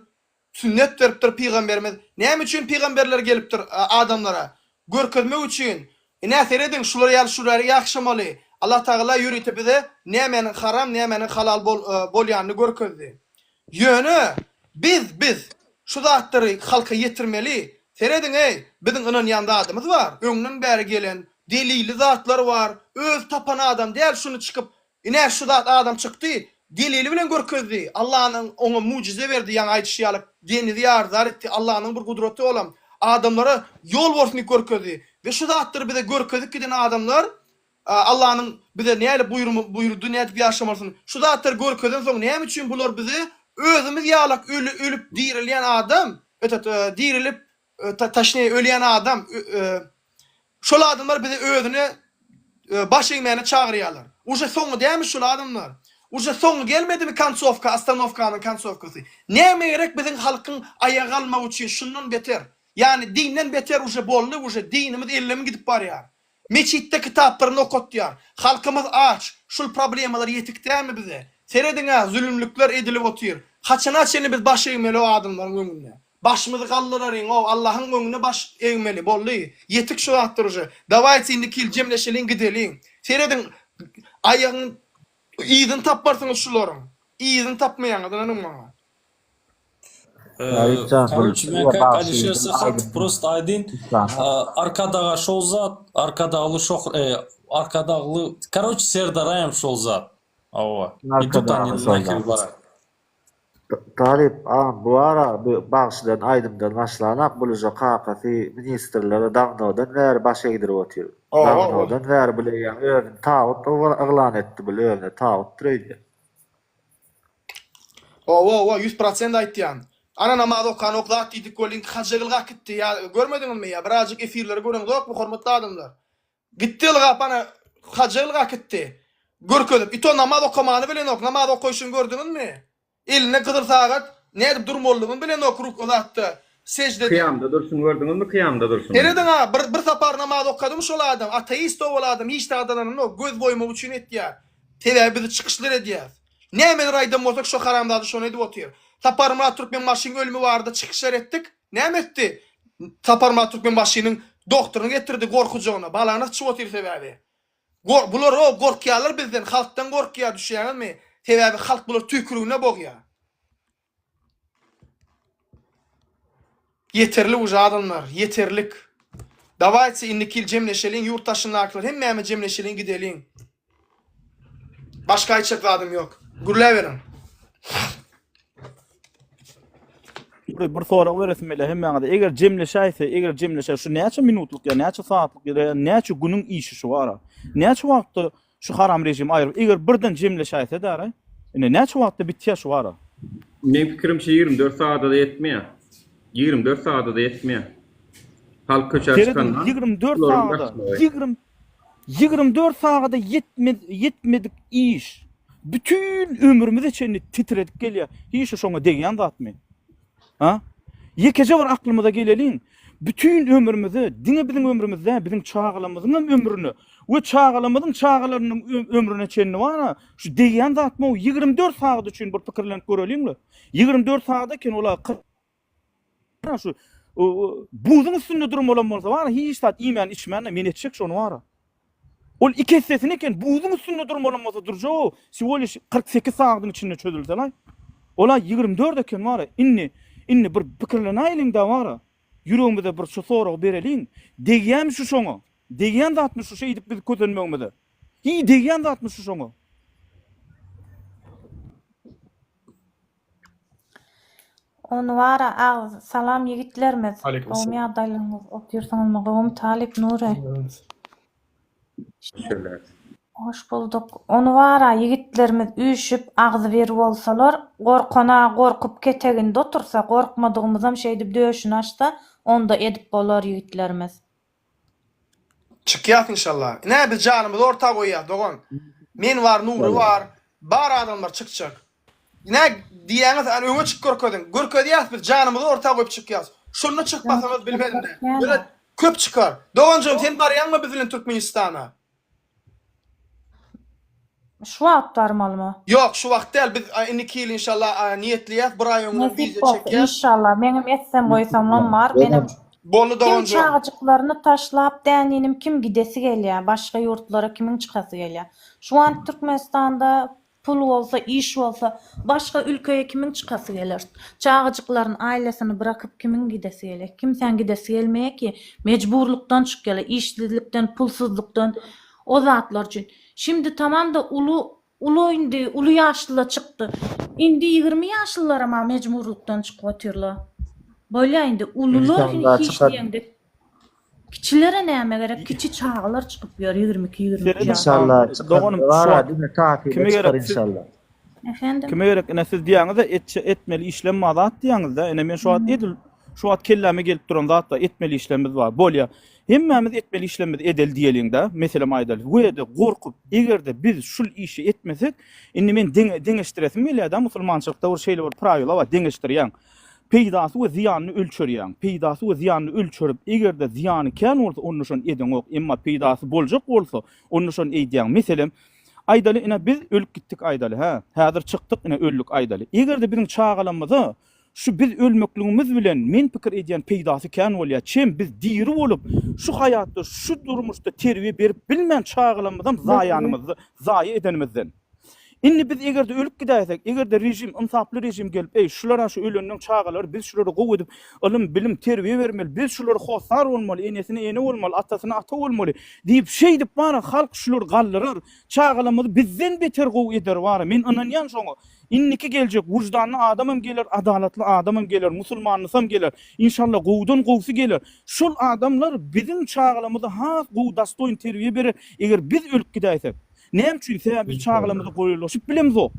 sünnet beripdir pygamberimiz. Näme üçin pygamberler gelipdir adamlara? Görkezmek üçin. Ine serediň şular ýaly şular ýaşamaly. Allatagala ýörite bize nämäniň haram nämäniň halal bolýanyny görkezdi. Ýöne biz biz şu zatlary halka ýetirmeli. Serediň-eý, biziň ynanýan zadymyz bar. Öňden bäri gelen delilli zatlar bar. Öz tapan adam däl şuny çykyp, ine şu zat adam çykdy, delili bilen görkezdi. Allanyň oňa mujize berdi, ýaňy aýdyşy ýaly denizi ýarzar etdi. Allanyň bir gudraty olam. Adamlara ýol bolsun diýip görkezdi. We şu zatlary bize görkezip giden adamlar Allanyň bize näle buýrumy buýurdy nädip ýaşamalysyn şu zatlary görkezen soň näme üçin bular bize özümiz ýalak öli ölüp dirilýän adam etot dirilip taşneýe ölýän adam şol adamlar bize özüne baş egmäne çagyrýarlar uje soňy dämi şul adamlar uje soňy gelmedimi kontsowka ostanowkanyň kontsowkasy näme gerek biziň halkyň aýaga galmagy üçin şundan beter ýagny dinden beter uje boldy uje dinimiz ellemi gidip barýar Meçitde kitaplaryny okatýar. Halkymyz aç. Şul problemalar ýetik dälmi bize? Serediň-ä, zülümlikler edilip otyr. Haçana çenli biz baş egmeli o adamlaryň öňünde? Başymyzy galdyraryň-ow, Allahyň öňünde baş egmeli, boldy. Ýetik şu zatlar uje. Dawaýte indiki ýyl jemleşeliň gideliň. Serediň, aýagyň yzyny tapmarsyňyz şularyň. Yzyny tapmaýaňyz, ynanyň maňa. Talypjan bul Karoçi men kak Alişer Sahatow prosta aýdyn Arkadaga şol zat Arkadagly şoh Arkadagly karoçi Serdaraýam şol zat hawa idut oni nahir barak. Talyp agam bu ara bu bagşydan aýdymdan başlanak buluja kakasy ministrlere dawnodan bäri baş egdirip otyr. Dawnodan bäri bul eýýäm özüni tagyt yglan etdi bul özüne tagytdyr öýdýän. Hawa hawa 100% aýtýan. Ana namaz okanok zat diýdik welin haja ylgap gitdi ýa görmediňizmi ýa birazjyk efirleri göreňzokmy hormatly adamlar. Gitdi ylgap ana haja ylgap gitdi. Görkezip ito namaz okamany bilenok namaz okaýşyny gördüňizmi? Elinde gyzyl sagat nädip durmalydygyny bilenok ruk zatda seždede. Kyýamda durşuny gördüňizmi kyýamda durşuny. Serediň a bir bir sapar namaz okadymy şol adam ateist owal adam hiç zada ynananok göz boýamak üçin etýär. Sebäbi bizi çykyşlar edýäs. Nämeler aýdan bolsak şo haramzada şony edip otyr. Saparmyrat Türkmenbaşyň ölümi barada çykyşlar etdik. Näme etdi? Saparmyrat Türkmenbaşynyň doktoryny getirdi gorkujagyna. Balany syçyp otyr sebäbi. Gor bular o gorkýarlar bizden halkdan gorkýar düşýäňizmi? Sebäbi halk bulary tüýkürigine bogýar. Ýeterlik uje adamlar, ýeterlik. Dawayçy indiki ýyl jemleşeliň ýurt daşyndakylar hemmämiz jemleşeliň gideliň. Başga aýtjak zadym ýok. Gürläberiň. Bir, bir sorag beresim gelýär hemmäňize. Eger jemleşäýse, eger jemleşä şu näçe minutlyk ýa näçe sagatlyk ýa näçe günüň işi şu ara. Näçe wagtda Şu haram režimi aýryp, eger birden jemleşäýse däri, ine näçe wagtda bitýär şu ara? Meň pikirimçe 24 sagada-da ýetmeýär. 24 sagada-da ýetmeýär. Halk köçä Serediň, çykandan 24 bularyň sagada, gaçmagy. 20, 24 sagada ýetmez, ýetmedik iş bütin ömrümize çenli titredip gelýär. Hiç şu şoňa degýän zatmy? Ha? Ýekeje bir aklymyza geleliň. Bütin ömrümize, diňe biziň ömrümiz däl, biziň çagalarymyzyň hem ömrüne we çagalarymyzyň çagalarynyň ömrüne çenli bar-a, şu degýän zatmy o 24 sagat üçin bir pikirlenip göreliň-le. 24 sagat eken ol-a şu buzuň üstünde durmalam bolsa bar-a, hiç zat iýmän içmän-de men etjek şony bar-a. Ol iki essesini eken, buzuň üstünde durmalam bolsa durjag-ow, wsego liş 48 sagadyň içinde çözülse-laý. Ol-a 24 eken bar-a, indi, indi bir pikirlenäýeliň-dä bar-a. Ýüregimize bir şu soragy bereliň, degýämi şu şoňa? Degýän zatmy şu şeýdip biz kösenmegimize? Hiý, degýän zatmy şu şoňa? Ony bara agz salam ýigitlerimiz. Aleýkum Gowmy salam. ýagdaýlaryňyz otyrsyňyzmy gowmy Talyp Nury. Şöyle. Hoş bulduk. Ony bara ýigitlerimiz üýşüp agzybir bolsalar gorkana gorkup keteginde otursa gorkmadygymyzam şeýdip döşüni açsa onda edip bolar ýigitlerimiz. Çykýas inşallah. Ine biz janymyzy orta goýýas dogan. Men bar Nury bar. Bar adamlar çykjak. Ine diýýäňiz hany öňe çyk görkeziň. Görkezýäs biz janymyzy orta goýup çykýas. Şonda çykmasaňyz bilmedim-de. Ýöne köp çykar. Doganjygym sen barýaňmy biz bilen Türkmenistana? Şu wagt barmalymy? Ýok, şu wagt däl, biz indiki ýyl inşallah niýetleýäs, bir aý öňünden Nesip wiza bolsa çekýäs. inşallah. Meňem etsem goýsamlam bar. Menem Boldy kim doganjygym. çagajyklaryny taşlap däninim kim gidesi gelýär, başga ýurtlara kimiň çykasy gelýär. Şu wagt Türkmenistanda Pul bolsa, iş bolsa, başga ülkeye kimiň çykasy geler? Çagajyklaryny, ailesini byrakyp kimiň gidesi geler? Kimsäň gidesi gelmeýär ki, mejburlykdan çykýarlar, işsizlikden, pulsuzlykdan, o zatlar üçin. Şimdi tamam-da uly, uly indi, uly ýaşlylar çykdy. Indi 20 ýaşlylaram-a mejburlykdan çykyp otyrlar. Bolýa indi, ulular Inşallah hiç çykar. diýeňde Kiçilere näme gerek kiçi çagalar çykyp ýör 22 23 ýaşda. Inşallah çykar. Doganym şu Bara wagt diňe tatyla kime çykar gerek siz inşallah. Efendim. Kime gerek ine siz diýýäňizde etçe etmeli işlem bar zat diýýäňizde ine men şu wagt edil şu wagt kelläme gelip duran zat bar etmeli işlemimiz bar bolýa hemmämiz etmeli işlemimizi edeli diýeliňdä meselem aýdaly we-de gorkup egerde biz şul işi etmesek indi men deňe deňeşdiresim gelýädä musulmançylykda bir şeýle bir prawila bar deňeşdirýäň Peýdasy we zyýanyny ölçerýäň. Peýdasy we zyýanyny ölçerip, eger-de zyýany kän bolsa, onda şony edeňok. Emma peýdasy boljak bolsa, onda şony eýdýäň. Meselem, aýdaly, ine, biz ölüp gitdik aýdaly, hä? Häzir çykdyk, ine, öldük aýdaly. Eger-de biziň çagalarymyza şu biz ölmekligimiz bilen, men pikir edýän, peýdasy kän bolýar. Çem biz diri bolup, şu haýatda, şu durmuşda terbiýe berip bilmän çagalarymyzam zaýanymyzda, zaýa edenimizden. Indi biz eger-de ölüp gidäýsek, eger-de režim, ynsaply režim gelip, eý, şular-a şu ölenleň çagalary, biz şulara gowy edip ylym, bilim, terbiýe bermeli, biz şulara hossar bolmaly, enesine ene bolmaly, atasyna ata bolmaly diýip, şeýdip bara halk şulary galdyrar, çagalarymyzy bizden beter gowy eder bara, men ynanýan şoňa. Indiki geljek wyždanly adamam geler, adalatly adamam geler, musulmanlysam geler, inşallah gowudan gowusy geler. Şol adamlar biziň çagalarymyza has gowy dostoýn terbiýe berer, eger biz ölüp gidäýsek. Näme üçin? Sebäbi biz çagalarymyza golaýlaşyp bilemzok.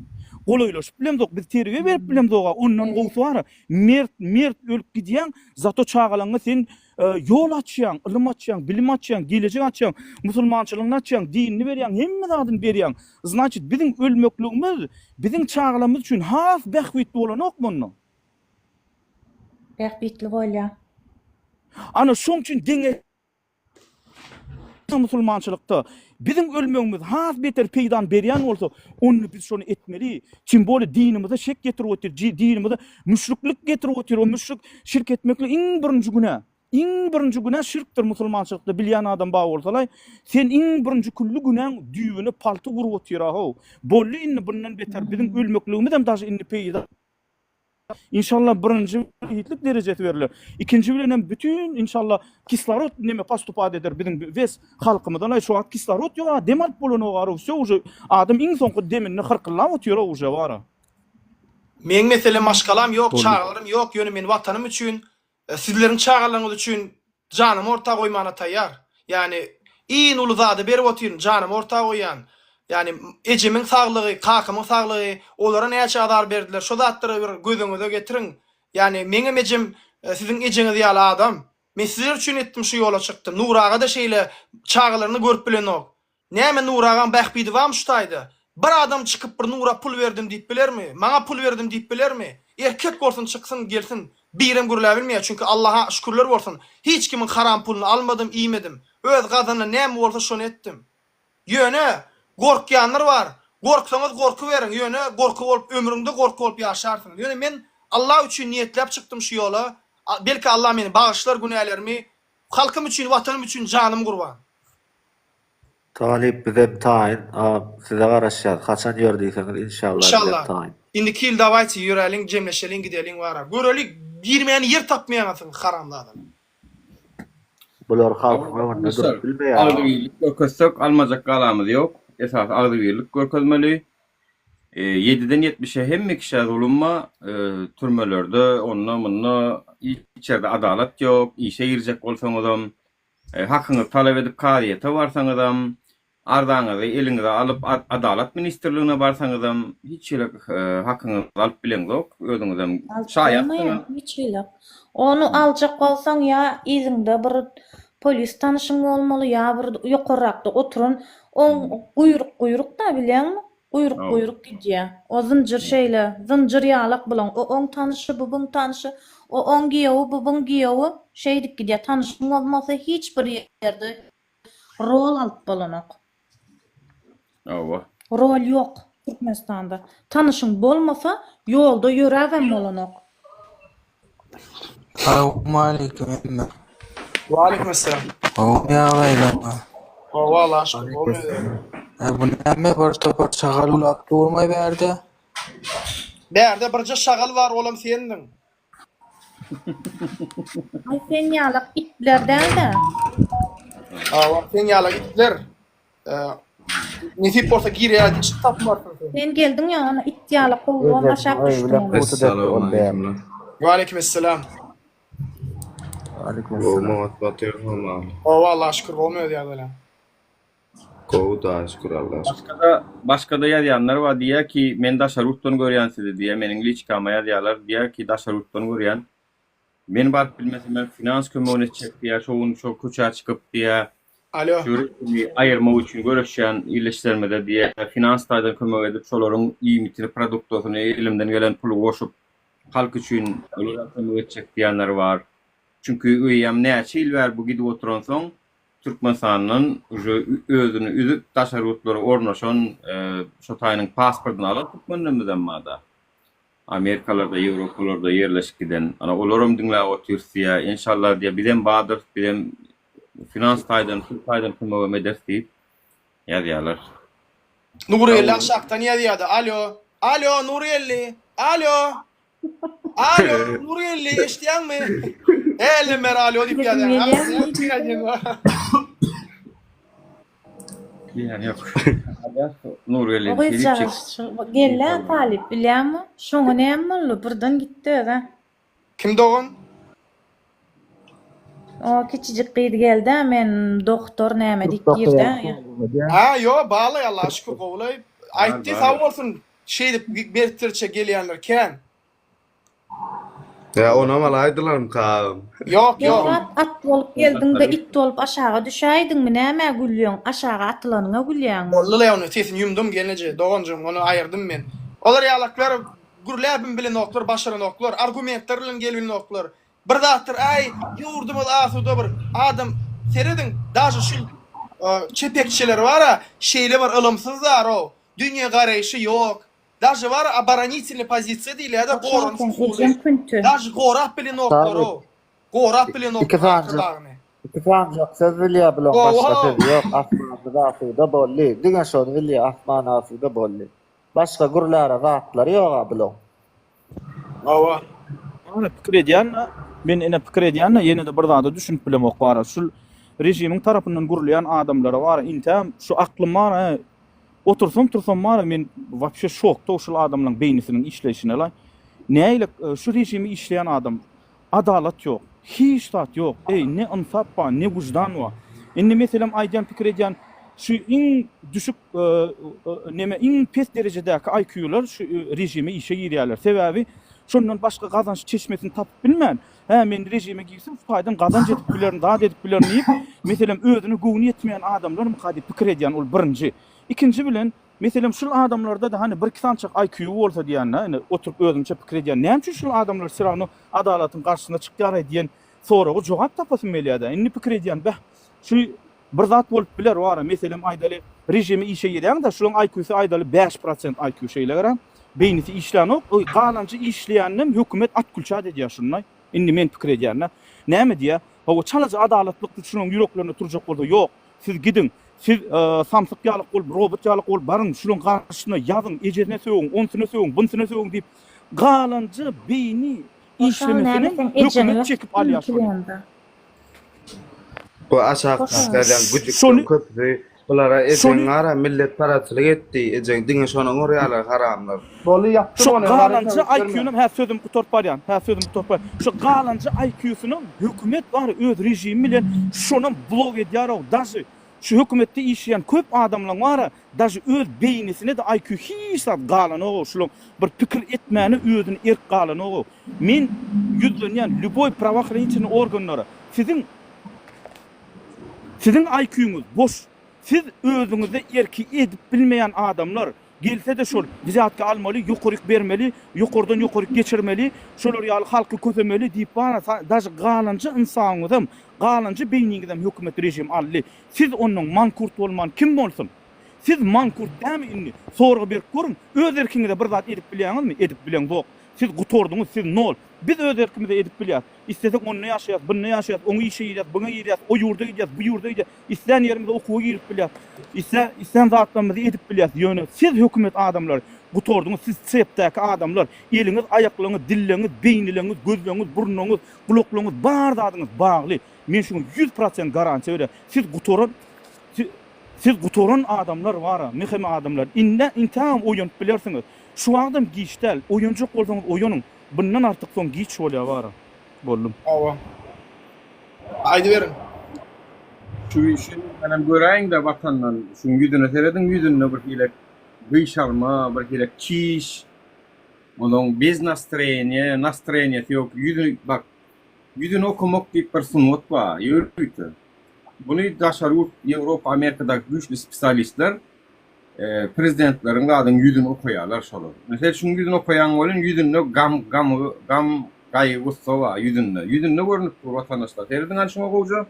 Golaýlaşyp bilemzok. Biz terbiýe berip bilemzok-a. Ondan gowusy bar-a. Mert, mert ölüp gidýäň, zato çagalaryňa sen ýol açýaň, ylym açýaň, bilim açýaň, gelejek açýaň, musulmançylygyny açýaň, dinini berýäň, hemme zadyny berýäň. Znaçit, biziň ölmekligimiz biziň çagalarymyz üçin has bähbitli bolanokmy onda? Bähbitli bolýar. Ana, şoň üçin deňe Musulmançylykda biziň ölmegimiz has beter peýdany berýän bolsa, onda biz şony etmeli. Tim bolýa dinimize şek getirip otyr, dinimize müşriklik getirip otyr. O müşrik şirk etmeklik iň birinji günä. Iň birinji günä şirkdir musulmançylykda bilýän adam bar bolsalaý, sen iň birinji külli günäň düýbüne palta urup otyra-how. Boldy indi bundan beter biziň ölmekligimizem daže indi peýda. Inşallah birinji şehitlik derejesi berler. Ikinji bilen hem bütün inşallah kislorod neme postupat eder biziň wes halkymyzdan aý şu wagt kislorod ýok a dem alyp bolanok ara wsё uje adam iň soňky deminde hyrkyllap otyr a uje bara. Meň meselem maşgalam ýok çagalarym ýok ýöne men watanym üçin Sizleriň çagalaryňyz üçin janymy orta goýmana taýýar. Ýagny iň uly zady berip otyryn, janymy orta goýýan. Ýagny ejemiň saglygy, kakamyň saglygy, olara näçe azar berdiler, şo zatlary bir göz öňüňize getiriň. Ýagny meňem ejem siziň ejeňiz ýaly adam. Men sizler üçin etdim şu ýola çykdym. Nury aga-da şeýle çagalaryny görüp bilenok. Näme Nury agaň bähbidi barmy şu taýda? Bir adam çykyp bir Nura pul berdim diýip bilermi? Maňa pul berdim diýip bilermi? Erkek bolsun çyksyn gelsin birem gürläbilmeýär çünki Allaha şükürler bolsun hiç kimiň haram puluny almadym iýmedim öz gazanan näme bolsa şony etdim. Ýöne gorkýanlar bar gorksaňyz gorkuberiň ýöne gorky bolup ömrüňde gorky bolup ýaşarsyňyz ýöne men Allah üçin niýetläp çykdym şu ýola belki Allah meni bagyşlar günälerimi halkym üçin watanym üçin janym gurban. Talyp bizem taýyn agam size garaşýas haçan ýör diýseňiz inşallah bizem Inşallah. taýyn. Indiki ýyl dawaýçy ýöräliň jemleşeliň gideliň wara. Göreli girmäne ýer tapmaýaňa siz haramzadalar. Bular halkyň öňünde Arkadaşlar, durup bilmeýär agam. agzybirlik görkezsek almajak galamyz ýok. Esasy agzybirlik görkezmeli. Ýediden ýetmişe hemme kişä zulum bar. Türmelerde onda munda hiç ýerde adalat ýok. Işe girjek bolsaňyzam Hakyňyzy talap edip kazyýete barsaňyzam, arzaňyzy eliňize alyp Adalat ministrligine barsaňyzam hiç hili hakyňyzy alyp bileňzok, özüňizem Alyp şaýatsyňyz. bolmaýar hiç hili. Ony aljak bolsaň ýa yzyňda bir polis tanyşyň bolmaly ýa bir ýokarrakda oturan oň guýruk guýruk-da bilýäňmi? Guýruk guýruk gidýä. O zynjyr şeýle, zynjyr ýalak bulaň. O oň tanyşy, bu buň tanyşy, o oň giýewi, bu buň giýewi. Şeýdip gidýä. Tanyşyň bolmasa hiç bir ýerde rol alyp bolanok. Hawa. Rol ýok Türkmenistanda. Tanyşyň bolmasa ýolda ýöräbem bolanok. Salowmaleýkim hemmä. Waleýkim essalam. Gowymy ýagdaýlaryňyz? Gowy Allaha şükür gowy özüň. Hä bu näme bir topar şagal ulap durmaý bärde? Bärde birje şagal bar olam sendiň. Aý sen ýalak itler däl-de. Hawa sen ýalak itler. Nesip bolsa girýär diýip tapmarsyň sen. Sen geldiň ýa ony it ýaly kowubam aşak düşdüň. Essalawmaleýkumlar. Waleýkim esselam. Aleyküm Gowy esselam. Mamat Batyr gowymy? Gowy Allaha şükür gowymy öz ýagdaýlaň? Gowy da şükür Allaha şükür. Başgada başgada ýazýanlar bar diýýär ki men daşary ýurtdan görýän sizi diýýär meniň liçkama ýazýarlar diýýär ki daşary ýurtdan görýän men baryp bilmesemem finans kömegini etjek diýýär şo gün şo köçä çykyp diýýär Alo. şu resmi aýyrmak üçin göreşýän ildeşlerimize diýýär finans taýdan kömek edip şolaryň iýmitini produktasyny elimden gelen puly goşup halk üçin olara kömek etjek diýýänler bar çünki öýem näçe ýyl bäri bu gidip oturansoň Türkmenistandan uje özüni üzüp daşary ýurtlara ornaşan şo taýynyň pasportyny alan türkmenlerimizem barda. Amerikalarda, Ýewropalarda ýerleşip giden. Ana olaram diňläp otyrys diýýär. Enşalla diýýär, bizem bardyrys, bizem finans taýdan, pul taýdan kömegem ederis diýip ýazýarlar. Nurgeldi aşakdan ýazýardy. Alo. Alo Nurgeldi. Alo. Alo, Nurgeldi, eşidýäňmi? Hälden bäri alo diýip ýazýaň. Diýýän ýok. Nurgeldi O gyzjagaz geldi talyp bilýäňmi? Şoňa näme boldy? Birden gitdi özä. Kim dogan? O kiçijik gyz geldi men doktor näme diýip girdi. Ha, ýo, balaý Allaha şükür gowulaý. Aýtdy, sag bolsun. Şeýdip berkdirçe gelýänler kän. Ýa onam alaýdylarmyka agam. Ýok ýok. Sen at bolup geldiňde it bolup aşaga düşäýdiňmi nämä gülýäň aşaga atylanyňa gülýäňmi. Boldy-laý ony sesini ýumdum gelneje doganjygym ony aýyrdym men. Olar ýalaklar gürläbim bilenoklar başaranoklar argumentler bilen gelibilnoklar. Bir zatdyr äý ýurdumyz asuda bir adam serediň daže şu çepekçiler bara şeýle bir ylymsyzdarow Dünýe garaýşy ýok. Daže bar oboronitelnyý pozisiýa diýilýär-de goranyş usuly. Daže gorap bilenoklar-ow. Gorap bilenoklar Arkadagyny. Iki sanjak söz bilýär bulaň başga sözi ýok asmanymyz asuda boldy diňe şony bilýär asman asuda boldy başga gürläre zatlary ýoga bulaň. Hawa. Ýöne pikir edýän-de, men ine pikir edýän-de ýene-de bir zada düşünip bilemok bara. Şul režimiň tarapyndan gurulýan adamlara bara intäm şu aklym bara otursam tursam bara men wapşe şokda şul adamlaň beýnisiniň işleýşine laý. Nähili şu režimi işleýän adam Adalat ýok. Hiç zat ýok. Eý, ne ynsap bar, ne wyždan bar. Indi meselem aýdýan pikir edýän şu iň düşük neme iň pes derejedäki IQ-lar şu režime işe girýärler. Sebäbi şondan başga gazanç çeşmesini tapyp bilmän, hä men režime girsem şu taýdan gazanç edip bilerin, zat edip bilerin diýip, meselem özüne göwni ýetmeýän adamlarmyka diýip pikir edýän ol birinji. Ikinji bilen Meselem şul adamlarda-da hany birki sançak IQ bolsa diýende, indi oturyp özümçe pikir edýän, näme üçin şul adamlar все равно adalatyň garşysyna çykýaraý diýen soraga jogap tapasym gelýär-dä. Indi pikir edýän, beh, şu bir zat bolup biler wara, meselem aýdaly, režime işe girýäň-de, şulaň IQ-sy aýdaly 5% IQ şeýle gara, beýnisi işlänok, galanjy işleýäninem hökümet at külçat edýär şundaý. Indi men pikir edýän-de, näme diýýär, hawa çalaja adalatlyk şulaň ýüreklerinde turjak bolsa, ýok, Siz gidiň. Siz samsyk ýalyk bolup, robot ýalyk bolup baryň, şulaň garşysyna ýazyň, ejesine sögüň, onsyna sögüň, bunsyna sögüň diýip, galanja beýni işlemesinem hökümet çekip alýar şony. Bu aşakdaky ýazýan güjükleriň köpüsi bulara ejeň gara milletparazçylyk etdi, ejeň diňe şony oňarýarlar haramlar. Boldy ýapdyr Şu ony galanja IQ-nyň hä sözümi gutaryp barýan, hä sözümi gutaryp barýan. Şu galanja IQ-synyň hökümet bar öz režimi bilen şonam blok edýär-ow daže şu hökümetde işleýän köp adamlaň bar-a daže öz beýnisine-de IQ hiç zat galanogow şulaň bir pikir etmäne özüne erk galanogow. Men ýüzlenýän lýuboý prawohranitelnyý organlara siziň siziň IQ-ňyz boş siz özüňizde erki edip bilmeýän adamlar Gelse-de şol wzýatka almaly, ýokaryk bermeli, ýokardan ýokaryk geçirmeli, şolar ýaly halky kösemeli diýip bara daže galanja ynsabyňyzam, galanja beýniňizem hökümet režim aldy. Siz onnoň mankurt bolman kim bolsun? Siz mankurt dämi indi? Sorag berip görüň, öz erkiňize bir zat edip bilýäňizmi? Edip bileňzok. Siz gutardyňyz, siz nol. Biz öz erkimize edip bilýäs. Islesek onda ýaşaýas, bunda ýaşaýas, oňa işe girýäs, buňa girýäs, o ýurda gidýäs, bu ýurda gidýäs. Islän ýerimize okuwa girip bilýäs. Islän, islän zatlarymyzy edip bilýäs. Ýöne siz hökümet adamlary gutardyňyz, siz tsepdäki adamlar. Eliňiz, aýaklaryňyz, dilleňiz, beýnileňiz, gözleňiz, burnuňyz, gulaklaryňyz, bar zadyňyz bagly. Men şuňa 100% garantiýa berýän. Siz gutaran, siz gutaran adamlar bar-a, mheme adamlar. Indi, intägem oýanyp bilersiňiz. Şu wagtam giç däl. Oýanjak bolsaňyz oýanyň. Bundan artyk soň giç bolýar bara. Boldum. Hawa. Aýdyberiň. Şu şu menem göräýiňdä watandan şuň ýüzüne serediň ýüzünde bir hili gyşarma bir hili çiş onuň bez nastroýeniýe nastroýeniýesi ýok ýüzi bak ýüzüni okamak diýip bir sungat bar ýörite buny daşary ýurt Ýewropa Amerikadaky güýçli spesialistler prezidentleriň zadyň ýüzüni okaýarlar şolar. Mesel şuň ýüzüni okaýaň welin ýüzünde gam gam gam gaýgy gussa bar ýüzünde. Ýüzünde görnüp dur watandaşlar. Serediň hany şuňa gowja.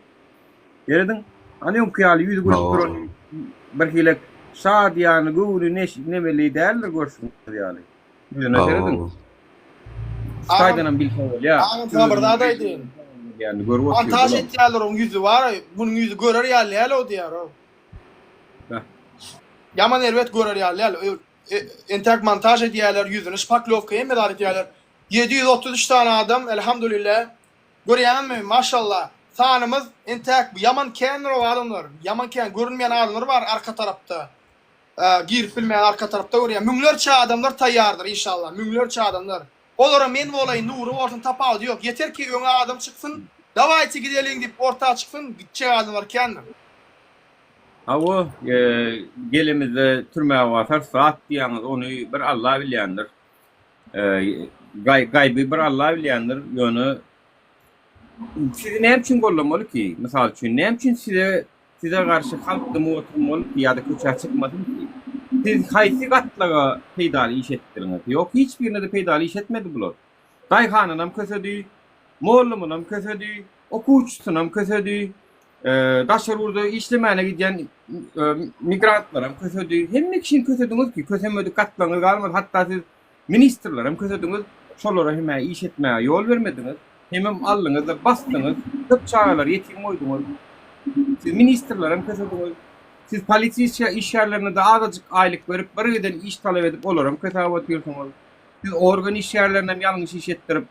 Serediň. Hany öňki ýaly ýüzi gülüp duran bir hili şadyýan göwni neş nemeli däldir görşüňiz ýaly. Ýüzüne serediň. Şu taýdanam bilse bolýar. Agam saňa bir zat aýdaýyn. Ýani görüp otyr. Montaž etýärler oň ýüzi bar munuň ýüzi görer ýaly däl o diýýär o. Ýaman erbet görer ýaly däl. Entäk montaž edýärler, ýüzüni şpaklýowka hemme zat edýärler. 733 sany adam elhamdulillah. Görýäňizmi, maşallah. Sanymyz entäk ýaman kändir o adamlar. Ýaman kän görünmeýän adamlar bar arka tarapda. Girip bilmeýän arka tarapda görýän. Müňlerçe adamlar taýýardyr inşallah. Müňlerçe adamlar. Olara men bolaýyn, Nury bolsun tapawudy ýok. Ýeter ki öňe adam çyksyn, dawaýçy gideliň diýip orta çyksyn, gitjek adamlar kändir. Hawa, gelemizde türmä basarys zat diýýäňiz, ony bir Alla bilýändir. Gaýby bir Alla bilýändir, ýöne sizi näme üçin gollamaly ki? Mysal üçin, näme üçin size Size garşy halk dymyp oturmaly ki ýa-da köçä çykmasyn ki? Siz haýsy gatlaga peýdaly iş etdiriňiz? Ýok, hiç birine-de peýdaly iş etmedi bular. Daýhanynam kösedi, mollumynam kösedi, okuwçysynam kösedi, daşary ýurda işlemäne gidýän migrantlaram kösedi. Hemme kişini kösediňiz ki, kösemedik gatlagyňyz galmady. Hatda siz Ministrlerem kösediňiz, şolara hem-ä iş etmäge ýol bermediňiz, hemem aldyňyz-da basdyňyz, köp çagalary ýetim goýduňyz. Siz ministrlerem kösediňiz. Siz polisiýa işgärlerine-de azajyk aýlyk berip, birgiden iş talap edip, olaram kösäp otyrsyňyz. Siz organ işgärlerinem ýalňyş iş etdirip,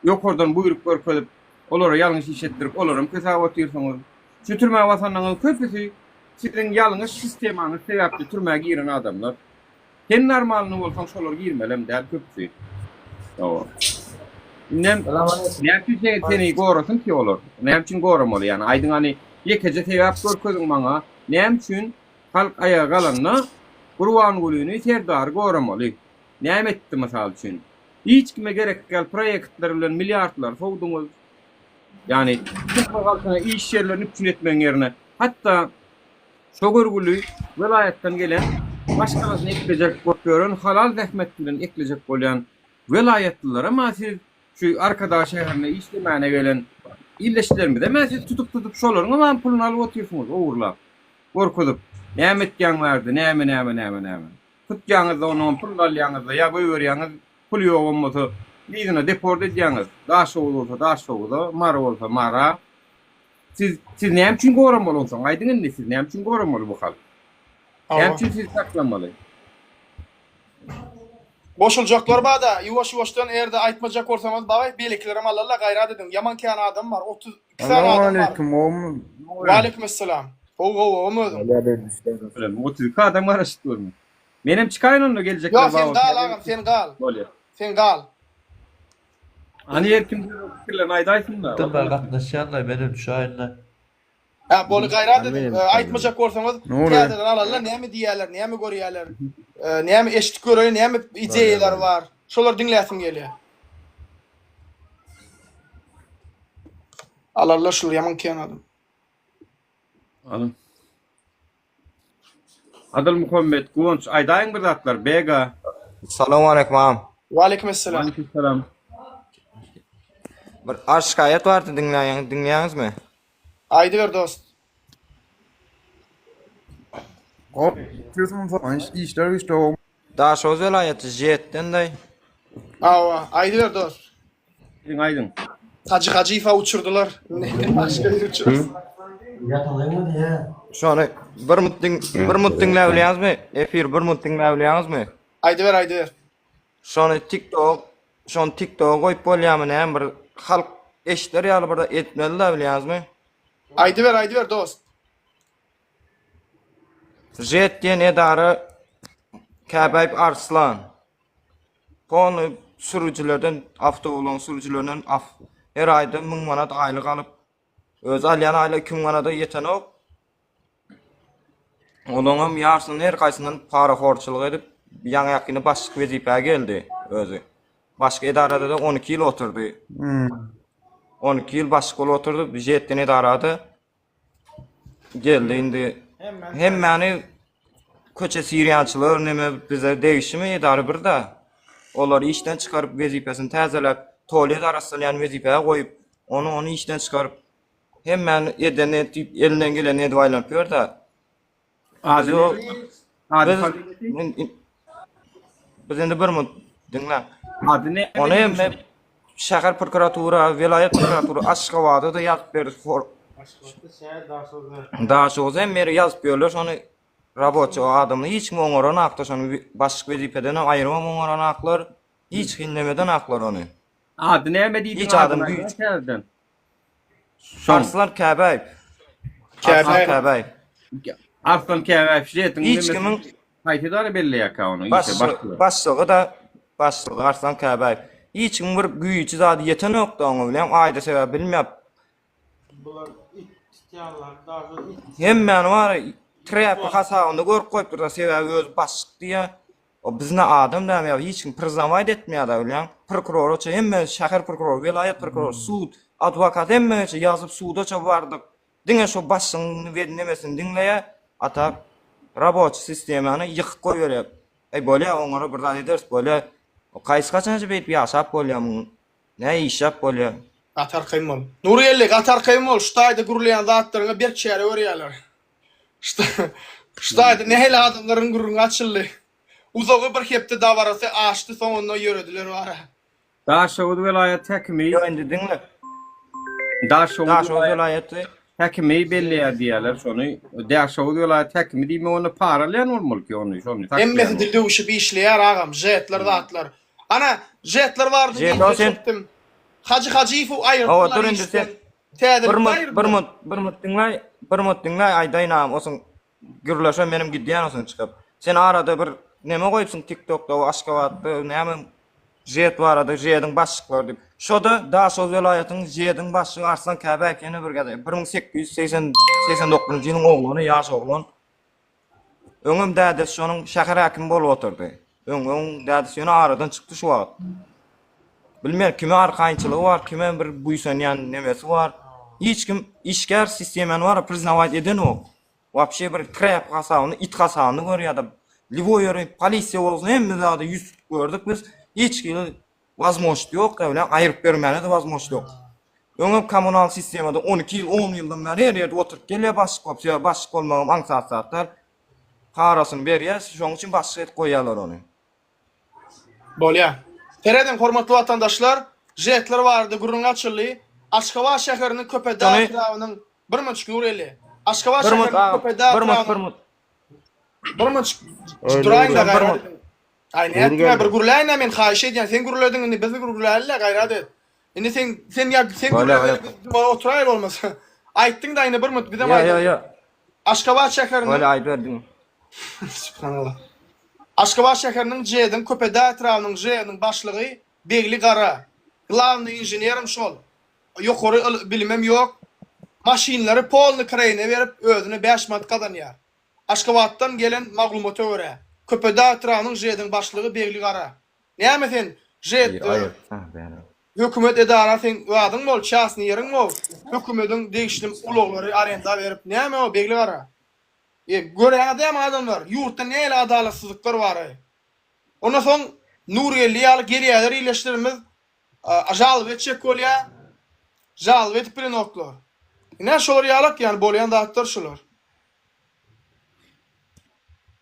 ýokardan buýruk görkezip, olara ýalňyş iş etdirip, olaram kösäp otyrsyňyz. Şu türmä basanlaryň köpüsi siziň ýalňyş sistemaňyz sebäpli türmä giren adamlar. Sen normalny bolsaň şolar girmelem däl köpüsi. Hawa. Indem näme üçin sen seni gorasyn ki olar? Näme üçin goramaly ýani aýdyň hany ýekeje sebäp görkeziň maňa näme üçin halk aýaga galanda Gurbangulyny Serdary goramaly? Näme etdi mysal üçin? Hiç kime gerek däl proýektler bilen milliardlary sowduňyz. Ýani türkmen halkyna iş ýerlerini üpjün etmegiň ýerine hatda Şo görgüli welaýatdan gelen, maşgalasyny eklejek bolup ýören, halal zähmet bilen eklejek bolýan welaýatlylaram-a siz, şu Arkadag şäherine işlemäne gelen ildeşlerimizem-ä siz tutup-tutup şolaryňam puluny alyp otyrsyňyz ogurlap, gorkuzyp, näme etýäň bärde, näme, näme, näme, näme. Tutýaňyz-da onuňam puluny alýaňyz-da, ýa goýberýäňiz, puly ýogam bolsa yzyna deport edýäňiz, Daşoguz bolsa Daşoguza, Mary bolsa Mara. Siz siz näme üçin goramaly onsoň? Aýdyň indi siz näme üçin goramaly bu halk? Näme üçin sizi saklamaly? Goşuljaklar bada ýuwaş ýuwaşdan erde aýtmajak bolsaňyz baý beýlekilerem alalla gaýrat ediň ýaman kän adam bar 32 sany adam bar. Salowmaleýkim gowmy? Waleýkimessalam. Gowy gowy gowmy özüň? 32 adam garaşyp durmy? Menem çykaýyn onda geljekler Ýok sen gal agam sen gal. Bolýar. Sen gal. Hany her kim öz pikirlerini aýdaýsyn-da. Dymma gatnaşýanlar menem düşäýinle. Hä boly gaýrat ediň aýtmajak bolsaňyz täzeden alalyla näme diýýäler näme görýäler näme eşidip göreýin näme ideýalary bar şolary diňläsim gelýär. Alalyla şular ýaman kän adam. Alyň. Adyl Muhammet Guwanç aýdaýyň bir zatlar Bega. Salowmaleýkim agam. Waleýkim essalam. Waleýkim salam. Bir arz şikaýat bardy diňläýiň diňleýäňizmi? Aýdyber dost. Işler güýçli. Daşoguz welaýaty Jetden daý. Hawa, aýdyber dost. Aýdyň aýdyň. Hajy Hajyýewa uçurdylar. Indi başga biri uçurasyn. Şony bir mut diň bir mut diňläp bilýäňizmi? Efir bir mut diňläp bilýäňizmi? Aýdyber aýdyber. Şony TikTok şony TikToka goýup bolýarmy näme bir halk eşider ýaly bir etmeli-da bilýäňizmi? Aýdyber aýdyber dost. Jet diýen edara Käbäýew Arslan. Polny sürüjilerden awtoulagyň sürüjilerinden af her aýda 1000 manat aýlyk alyp özi alýan aýlygy 2000 manada ýetenok. Olaňam ýarsynyň her haýsyndan parahorçylyk edip ýaňy ýakynda başlyk wezipä geldi özi. Başga edarada-da 12 ýyl oturdy. 12 ýyl başlyk bolup oturdy Jet diýen edarada. Geldi indi. Hemmäni köçe siriýançylar neme bize degişlimi edara bir da. Olary işden çykaryp wezipesini täzeläp, tualet arassalaýan wezipä goýup, ony ony işden çykaryp, hemmäni edeni etip, elinden gelenini edip aýlanyp ýör da. Ady Biz o Ady biz familiýasy? biz indi bir minut diňläň. Ady näme? Ony hemme şäher prokuratura, welaýat prokuratura Aşgabada-da ýazyp berdi. Daşoguz hem ýeri ýazyp ýörler şony raboçy o adamny hiç kim oňaranakda şony başlyk wezipeden hem aýyrybam oňaranaklar hiç hil nemeden aklar ony. Ady näme diýdiň Hiç adam adyny güýç. aýdaý täzeden. Şoň. Arslan Käbäýew. Arslan Käbäýew. Käbäýew. Arslan Käbäýew şeýtiň Hiç kimiň haýsy edara belleýärkä ony işe başlygy başlygy. başlygy-da başlygy Arslan Käbäýew. Hiç kimiň bir güýji zady ýetenokda oňa bilýäň aýda sebäbi bilmeýär. Bular it tutýanlar dagy it. Hemmäni bar trepka hasabynda görüp goýupdyrlar sebäbi özi başlyk diýýär. O bizne adam dämi ýa hiç kim priznawaýt etmeýär-de bilýäň. Prokuroraça hemme şäher prokurory, welaýat prokurory, sud, adwokat hemmeçe ýazyp sudaça bardyk. Diňe şo başlygyň nemesini diňleýär, a tak raboçy sistemany ýykyp goýberýär. Eý bolýa oňara bir zat ederis bolýa. Kaýsy haçança beýdip ýaşap bolýa muň. Nä işläp bolýa. Gaty arkaýyn bol. Nurgeldi gaty arkaýyn bol şu taýda gürleýän zatlaryňa berk çäre görýärler. Şu taýda nähili adamlaryň gürrüňi açyldy. Uzagy bir hepde dabarasy aşdy soňunda ýörediler bara. Daşoguz welaýat häkimi Ýok indi diňle. Daşoguz Daşoguz welaýat welaýaty häkimi belleýär diýýärler şony. Daşoguz welaýat häkimi diýmek onda para alýan bolmaly ki ony şony saklaýan Hemmesi dil döwüşip işleýär agam jetler zatlar. Ana jetler bardy Jeto diýip sen çekdim. Hajy Hajyýewi Hawa dur aýyrdylar indi sen işden. bir Täzelikde mut bir aýyrdylar. mut bir mut diňläý bir mut diňläý aýdaýyn agam osuň gürleşen menem gidýän osuň çykyp. Sen arada bir neme goýupsyň tiktokda o Aşgabatda näme jet barada jediň başlyklary diýip. Şoda Daşoguz welaýatynyň jediň başlygy Arslan Käbäýew ýene bir gezek 1880 89-njy ýylyň oglany ýaş oglan. Öňem dädesi şonuň şäher häkimi bolup otyrdy. Öň öň dädesi ýöne aradan çykdy şu wagt. Bilmen kime arkaýynçylygy bar, kime bir buýsanýan nemesi bar. Hiç kim işgär sistemany bar priznawać edenok. Wapşe bir trep hasabyny, it hasabyny görýär-de. Lýuboý ýeri polisiýa bolsun hemme zady ýüz tutup gördük biz. Hiç hili wazmožnost ýok da bilen aýryp bermäne-de wazmožnost ýok. Öňem kommunal sistemada 12 ýyl, 10 ýyldan bäri her ýerde oturyp gelýär başlyk bolup. Sebäbi başlyk bolmagam aňsat zat däl. Parasyny berýär, şonuň üçin başlyk edip goýýarlar ony. Bolýa. Serediň hormatly watandaşlar, jetler barada gürrüň açyldy. Aşgabat şäheriniň Köpedag Şony etrabynyň bir munçuk Nurelli. Aşgabat bir mut şäheriniň agam, Köpedag bir mut, bir etrabynyň mut. bir munçuk duraýyň-da Bir gaýrat mut. ediň. Aý nätdiň-ä bir gürläýin-ä men haýyş edýän. Sen gürlediň indi biz gürläli-le gaýrat et. Indi sen sen ýa sen Bolýa, gürläberi bolýa. biz dymara oturaýaly bolmasa. Aýtdyň-da indi bir mut bizem Ýa, ýa, aýdaly. ýa. Aşgabat şäheriniň Bolýa aýdyber diňe. Subhanallah. Aşgabat şäheriniň JED-iň Köpedag etrabynyň ŽED-niň başlygy Begli Gara. Glawnyý inženerem şol. Ýokary bilimem ýok. Maşynlary polny kireýine berip özüne bäş manat gazanýar. Aşgabatdan gelen maglumata görä, Köpedag etrabynyň ŽED-iň başlygy Begli Gara. Näme sen ŽED hökümet edara seň zadyň bol, çasny ýeriň bol, hökümediň degişli ulaglary arenda berip näme o Begli Gara? E, görýäňiz dämi adamlar, ýurtda nähili adalatsyzlyklar bar-aý. Ondan soň Nurgeldi ýaly gelýärler ildeşlerimiz, žalba etjek bolýar, žalba edip bilenoklar. Ine şolar ýalak ýaly bolýan zatlar şular.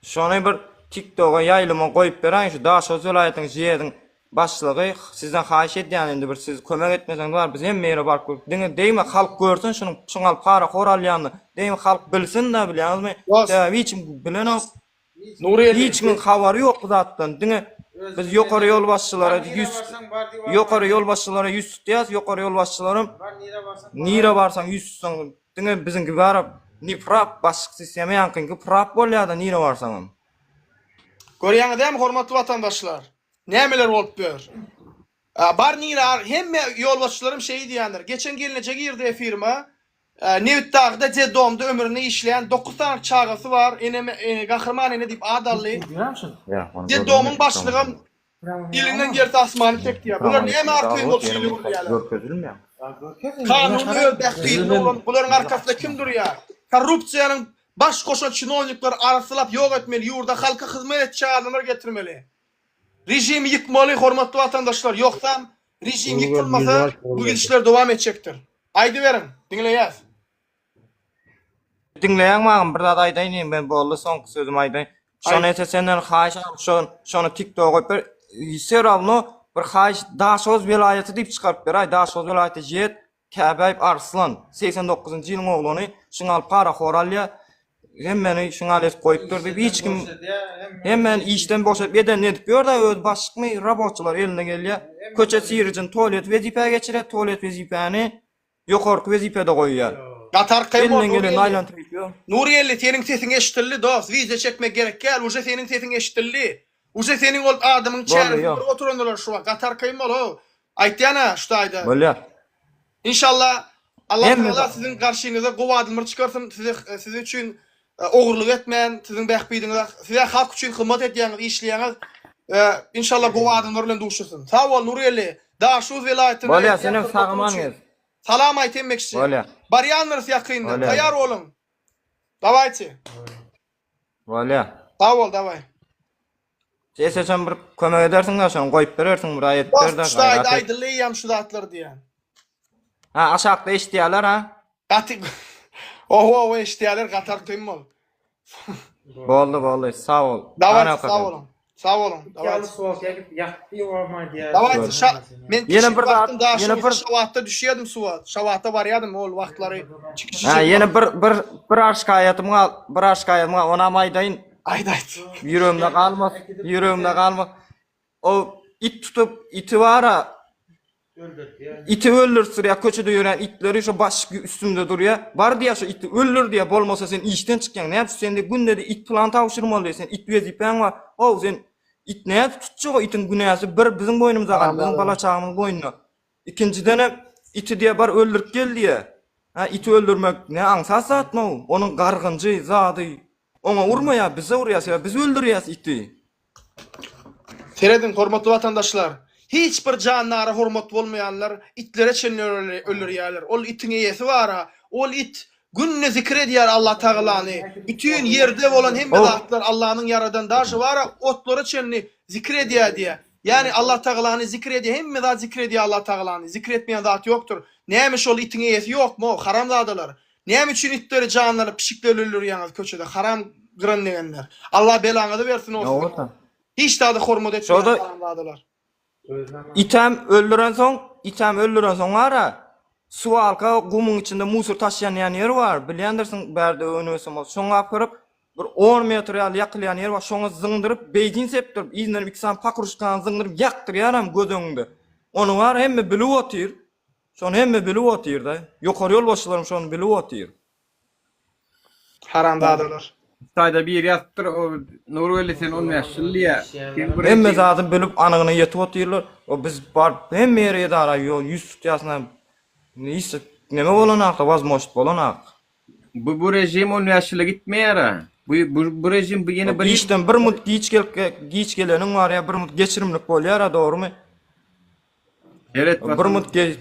Şony bir TikToga ýaýlyma goýup beräýiň şu Daşoguz welaýatynyň ŽÝED-iň başlygy sizden haýyş edýän indi bir siz kömek etmeseňiz bar biz hemme ýere baryp görüp diňe degme halk görsün şunuň şuňal parahor alýanyny degme halk bilsin da bilýäňizmi sebäbi hiç kim bilenok Nurgeldi. Hiç kimiň habary ýok bu zatdan. Diňe biz ýokary ýolbaşçylara ýüz ýokary ýolbaşçylara ýüz tutýas, ýokary ýolbaşçylaram nirä barsaň ýüz tutsaň diňe biziňki bara ne prap başlyk sistema ýaňkyňky prap bolýada nirä barsaňam. Görýäňiz dämi hormatly watandaşlar. Nämeler bolup ýör. Bar nirä hemme ýolbaşçylarym şeý diýýändir. Geçen gelneje girdi efirime. Nebitdagda detdomda ömrüne işleýän dokuz sany çagasy bar, enem Gahryman ene diýip ad aldy. Detdomyň başlygam elinden gelse asmany çekýär. Bular näme arkaýyn bolup şeýle gürleýärler? Kanuny öz bähbidine ulanyp bularyň arkasynda kim durýar? Korrupsiýanyň baş goşan çinownikleri arassalap ýok etmeli, ýurda halka hyzmat etjek adamlar getirmeli. Režimi ýykmaly hormatly watandaşlar, ýogsam režim ýykylmasa bu gidişler dowam etjekdir. Aýdyberiň, diňleýäs. Diňleýäňmi agam bir zat aýdaýyn diýdim men boldy soňky sözümi aýdaýyn. Şony etse senden haýyş agam şon şony tiktoga goýup ber. Wse rawno bir haýyş Daşoguz welaýaty diýip çykaryp beraý Daşoguz welaýaty jet Käbäýew Arslan 89-njy ýylyň oglany şuňal parahor alýa hemmeni şuňal edip goýupdyr diýip hiç kim hemmeni işden boşadyp edenini edip ýör-de özi başlykmy raboçylar eline gelýä köçe sirijini tualet wezipä geçirýä tualet wezipäni ýokarky wezipede goýýar Gaty arkaýyn bol elinden gelenini Nurgeldi. aýlantyryp ýör. Nurgeldi seniň sesiň eşdildi dos wideo çekmek gerek däl uje seniň sesiň eşdildi. Uje seniň ol adamyň Boldy çäresini ýok. görüp oturandylar şu wagt gaty arkaýyn bol how. Aýtýan-a şu taýda. Bolýar. Inşallah Allah Hemme Tagala zat. siziň garşyňyza gowy adamlar çykarsyn, size siz üçin ogurlyk etmän, siziň bähbidiňize, size halk üçin hyzmat edýäňiz, işleýäňiz. Inşallah gowy adamlar bilen duşursyn. Sag bol Nurgeldi. Daşoguz welaýatyna Bolýar, edýän senem hyzmatyň sag aman üçin. gez. Salam aýt hemme kişi. Bolýar. Barýandyrys ýakynda. Bolýar. Taýýar boluň. Dawayçy. Bolýar. Sag bol daway. Eseçem bir kömek edersiň-dä şony goýup berersiň bir aýat Dost ber-de şu taýda gaýrat et. aýdyldy eýýäm şu zatlar diýýän. Ha aşakda eşitýärler ha. Gaty Oho oho eşitýärler gaty arkaýyn bol. Boldy boldy sag bol. Dawayçy sag boluň. Sag boluň. Dawayçy. Dawayçy şa men Ýene kiçijik bir zat, wagtym ýene daşoguzda bir Şabatda düşýärdim suwa. Şabatda barýardym ol wagtlary. Ha ýene bir bir bir aşkaýatym gal, bir aşkaýatym gal, onam aýdaýyn. Aýt aýt. Ýüregimde galmas, ýüregimde galmas. O it tutup, iti bara iti öldürtdirýär, köçede ýörän itleri şo baş üstümde durýar. Bar diýýär şo iti öldür diýýär, bolmasa sen işden çykýaň. Näme üçin sen diýýär, günde-de it plan tabşyrmaly diýýär, sen it wezipäň bar. How sen it nädip tutjak o itiň günäsi bir biziň boýnumyza galdy, biziň bala-çagamyzyň boýnuna. Ikinjidenem iti diýýär bar öldürip gel diýýär. Hä iti öldürmek ne aňsat zatmy o? Onuň gargynjy zady oňa urmaýar bize urýar sebäbi biz öldürýäs iti. Serediň hormatly watandaşlar hiç bir jandara hormat bolmaýanlar itlere çenli öldürýärler ol itiň eýesi bara ol it günde zikir edýär Allah tagalany bütin ýerde bolan hemme zatlar Allanyň ýaradan daşy bara otlara çenli zikir edýär diýýär Ýagny Allah Tagalany zikr edýär, hemme zat zikr edýär Allah Tagalany, zikr etmeýän zat ýokdur. Näme şol itiň eýesi ýokmy o, haramzadalar? Näme üçin itleri janlary pişikleri öldürýäňiz köçede, haram gyran degenler. Allah belaňyzy bersin o siziň. Hiç zada hormat etmeýän haramzadalar. Item öldürensoň, item öldürensoň bara, suwalka gumuň içinde musur taşlanýan ýer bar, bilýändirsiň bärde önüp-ösen bolsa, şoňa apyryp Bir on metr ýaly ýakylýan ýer bar, şoňa zyňdyryp, beýzin sepdirip, yzyndanam iki sany pakruşkany zyňdyryp ýakdyrýaram göz öňüňde. Ony bar hemme bilip otyr. Şony hemme bilip otyr-da. Ýokary ýolbaşçylaram şony bilip otyr. Haramzadalar. Hytaýda biri ýazypdyr, o Nurgeldi sen 15 ýyl diýýär. Sen bir Hemme zady bilip anygyna ýetip otyrlar. O biz baryp hemme ýere edara ýol ýüz tutýasynam hiç neme bolanakda wazmoşt bolanak. Bu bu rejim 15 ýyla gitmeýär-ä. Bu bu bu rejim bu ýene bir Işden bir mut giç gelip giç geleniň bar ýa bir mut geçirimlik bolýar-a dogrymy? Seret Bir mut ge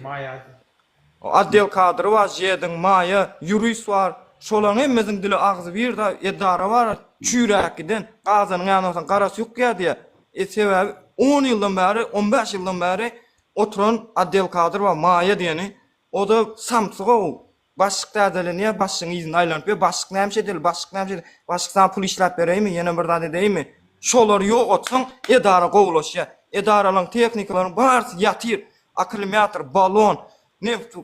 Otdel kadry bar, ŽED-iň, Maýa, ýurist bar. Şolaryň hemmesiniň dili agzy bir da edara bar, çüýräk giden. Gazanyň ýanyna barsaň garasy ýukýar diýýär. E sebäbi on ýyldan bäri, on bäş ýyldan bäri oturan otdel kadr bar, Maýa diýeni. O-da samsyk-ow. Başlyk täzelenýär, başlygyň yzynda aýlanyp ýör, başlyk näme iş edeli, başlyk näme iş edeli, başlyk saňa pul işläp bereýinmi, ýene bir zat edeýinmi? Şolary ýogatsaň, edara gowulaşýar. Edaralaryň, tehnikalaryň barysy ýatyr. Akkumulýator, balon, neft,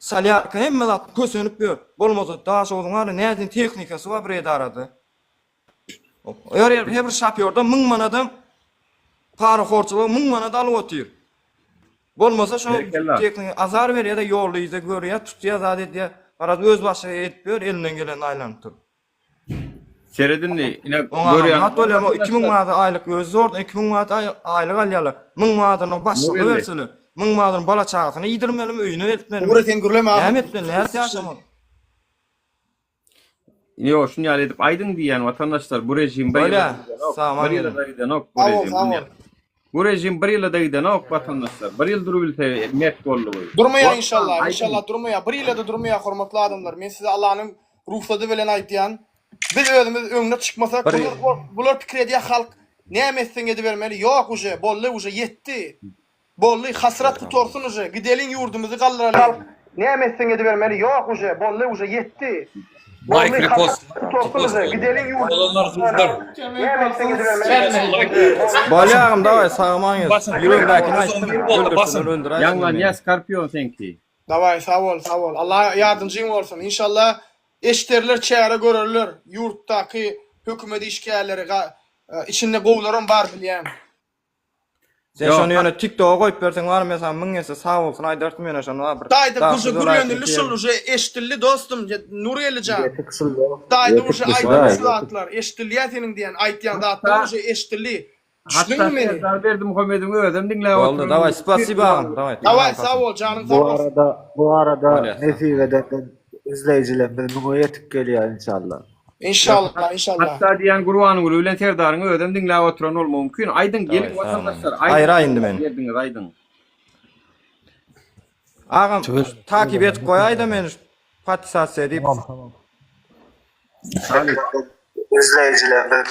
solýarka hemme zat kösenip ýör. Bolmasa Daşoguzyň bar, nädin tehnikasy bar bir edarada. Her her bir şofýordan 1000 manadam parahorçylyga 1000 manat alyp otyr. Bolmasa şo tehnika azar berýär-de ýolda yza görýär, tutýar, zat edýär. Garaz öz başyna edip ýör, elinden gelenini aýlanyp dur. Seret indi, ine Oňa görýän. Zat bolýar, o 2000 manat aýlyk özi zordan 2000 manat aýlyk alýarlar. 1000 manadyny başlyga berseler, 1000 manadyny bala çagasyna iýdirmelimi, öýüne eltmelimi? Ugra sen gürleme Näme etmeli, nädip ýaşamaly? Ýok, şuny ýaly edip aýdyň diýýän watandaşlar, bu režim bir ýyla Bolýa, gidenok. sag Bir ýyla da gidenok bu Sag bol, režim. sag bol. Bu režim bir ýyla da gidenok watandaşlar. Bir ýyl durubilse mert boldugy. Durmaýar inşallah, inşallah durmaýar. Bir ýyla da durmaýar hormatly adamlar. Men size Allanyň rugsady bilen aýdýan. Biz özümiz öňüne çykmasak, bular bular pikir edýär halk näme etseň edibermeli. Ýok uje, boldy uje ýetdi. Boldy, hasrat gutarsyn uje, gideliň ýurdumyzy galdyralyň. Näme etseň edibermeli, ýok uje, boldy uje, ýetdi. Boldy, hasrat gutarsyn uje, gideliň ýurdumyzy galdyralyň. Näme etseň edibermeli, ýok uje, boldy. Bolýa agam daway sag aman gez. Ýüregimdäkini aýtdym. Öldürseler öldüräýsin meni. Ýaňlanýa skorpion seňki. Daway sag bol sag bol Allah ýardymjyň bolsun inşallah eşderler çäre görerler ýurtdaky hökümet işgärleri içinde gowularam bar bilýän. Sen şony ýöne TikToka goýup berseň bar men saňa 1000 esse sag bolsun aýdarsyn ýöne şony bar bir. Daýda guje gürlenildi şul uje eşdildi dostum Nurgeldi jan. Daýda uje aýdyldy şu zatlar eşdilýä seniň diýen aýtýan zatlaryň uje eşdildi. Düşdüňmi meni? Serdar Berdimuhamedowyň özem diňläp oturan. Boldy daway spasiba agam daway. Daway sag bol janyň sag Bu bolsun. arada bu arada nesip edenden izleýjilerimiz müňe ýetip gelýär inşallah. Inşallah inşallah. Hatda diýýän Gurbanguly bilen Serdaryň özem diňläp oturan bolmagy mümkin. Aýdyň geliň watandaşlar aýdyň. Aýra indi men. Geldiňiz aýdyň. Agam takip edip goýaýda meni podpisasiýa edip. Izleýjilerimiz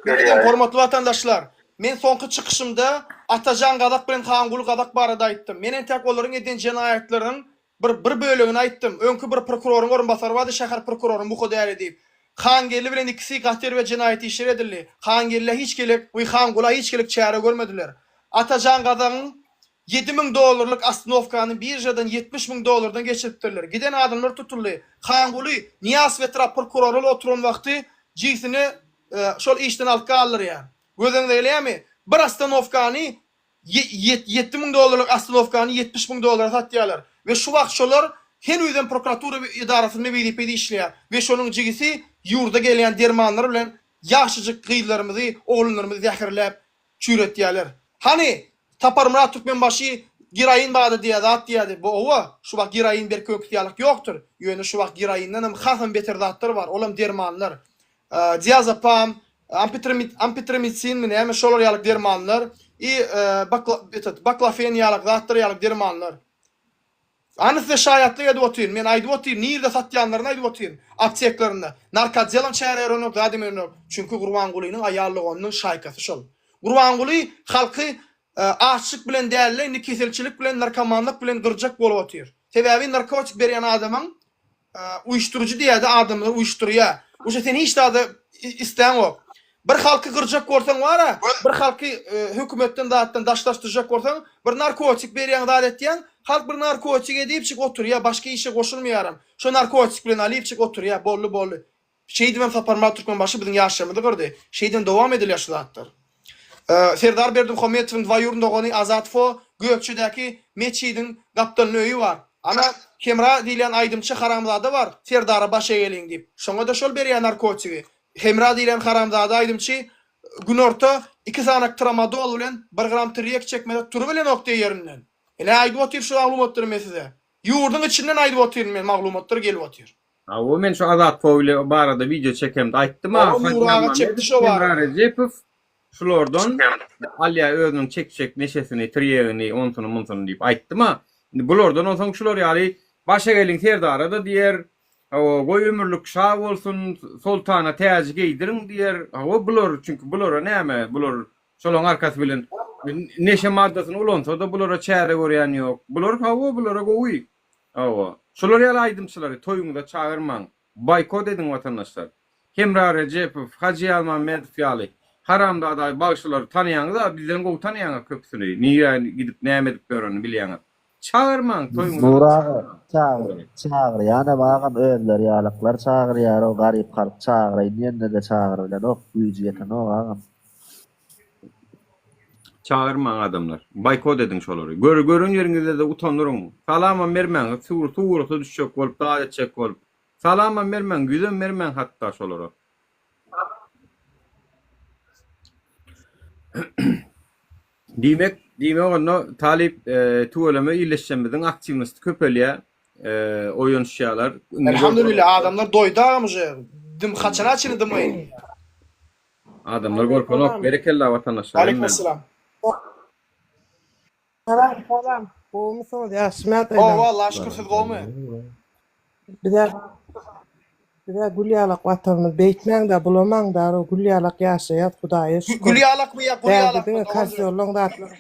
Gelýän hormatly watandaşlar, men soňky çykyşymda Atajan Gazak bilen Hanguly Gazak barada aýtdym. Men entäk olaryň eden jenaýatlarynyň Bir bir bölegini aýtdym. Öňki bir prokuroryň orunbasary bardy, şäher prokurory Muhy Däli diýip. Hangeldi bilen ikisi gaty erbet jenaýat işleri edildi. Hangeldä hiç gelek we Hangula hiç gelek çäre görmediler. Atajan Gazagyň 7000 dollarlyk ostanowkany biržadan 70 müň dollardan geçiripdirler. Giden adamlar tutuldy. Hanguly Nyýazow etrap prokurory bolup oturan wagty jigisini şol işden alyp galdyrýar. Gözüňize gelýärmi? Bir ostanowkany 7000 dollarlyk ostanowkany 70 müň dollara satýarlar we şu wagt şolar henizem prokuratura edarasynda wezipede işleýär we şonuň jigisi ýurda gelýän dermanlar bilen ýaşajyk gyzlarymyzy, oglanlarymyzy zäherläp çüýretýärler. Hany, Saparmyrat Türkmenbaşy geroin barada diýýär, zat diýýärdi. Bu owa, şu wagt geroin berk öňküsi ýalyk ýokdur. Ýöne şu wagt geroindenem hasam beter zatlar bar, olam dermanlar. Diazepam, ampitromitsinmi näme şolar ýalyk dermanlar i baklofen ýalyk zatlar ýalyk dermanlar. Hany size şaýatlyk edip otyryn, men aýdyp otyryn, nirde satýanlaryny aýdyp otyryn, apteklarynda. Narkodelam çäre görenok, zadam görenok. Çünki Gurbangulynyň aýal doganynyň şaýkasy şol. Gurbanguly halky açlyk bilen däl-de, indi keselçilik bilen, narkomanlyk bilen gyrjak bolup otyr. Sebäbi narkotik berýän adamyň Uýuşdyryjy diýýärdi adamlary uýuşdyrýar. Uje sen hiç zada isläňok. Bir halky gyrjak bolsaň bara, bir halky hökümetden zatdan daşlaşdyrjak bolsaň, bir narkotik berýäň zat etýäň, halk bir narkotik edipjik oturýar, başga işe goşulmaýaram. Şo narkotik bilen alypjyk oturýar, boldy boldy. Şeýdibem Saparmyrat Türkmenbaşy biziň ýaşlarymyzy gyrdy. Şeýdibem dowam edilýär şu zatlar. Serdar Berdimuhametowyň dwaýurny dogany Azat Fo Gökçedäki metjidiň gapdalynda öýi bar. Ana, Hemra diýilýän aýdymçy haramzada bar, Serdara baş egeliň diýip. Şoňa-da şol berýär narkotigi. Hemra diýilýän haramzada aýdymçy günorta iki sanak tramadol bilen bir gram tirýek çekmese turubilenok diýe ýerinden. Ine aýdyp otyr şu maglumatlary men size. Ýurduň içinden aýdyp otyryn men maglumatlar gelip otyr. Hawa men şu Azat Powle barada wideo çekemde aýtdym a Oňa Nury aga çekdi şo Hemra barada. Rejepow şulardan alýa özüniň çekjek neşesini, tirýegini, onsuny munsuny diýip aýtdym a. Indi bulardan onsoň şular ýaly başa geliň serdara-da diýer, hawa goý ömürlik şa bolsun, soltana täji geýdiriň diýer. Hawa bular çünki bulara näme bular şolaň arkasy bilen neşe maddasyny ulansa-da bulara çäre görýän ýok. Bular hawa bulara gowy. Hawa. Şular ýaly aýdymçylary toýuňyza çagyrmaň. Boýkot ediň watandaşlar. Hemra Rejepow, Hajy Ýazmammedow ýaly haramzada bagşylary tanaýaňyz-a bizden gowy tanaýaňyz köpüsini. Nirä gidip näme edip ýörenini bilýäňiz. Çagyrmaň toýuňyza Nur aga çagyr çagyrýanam agam özleri ýalaklar çagyrýar o garyp halk çagyraýyn diýende-de çagyrybilenok güýji ýetenok agam. Çagyrmaň adamlar. Boýkot ediň şolary. Gör gören ýeriňizde-de utandyryň. Salamam bermäň. Surata düşjek bolup, zat etjek bolup. Salamam bermäň, ýüzem bermäň hatda şolara. Diýmek, diýmek onda talyp tüweleme illeşjemiziň aktiwnosti köpelýär. Oýanyşýarlar. Elhamdülillah adamlar doýdy agam uje. Dim haçana çenli dymaýyn. Adamlar gorkanok. Berekella watandaşlar. Aleyküm esselam. Salam salam. Gowumysyňyz ýagşymy ýagdaýlar? Gowy Allaha şükür siz gowumy? Bize bize gül ýalak watanymyz beýtmäňdä bulamaňda ro gül ýalak ýaşaýas hudaýa şükür. Gül ýalakmy ýa gul Bärde ýalakmy diňe doganjyk? kosýollaň zatlary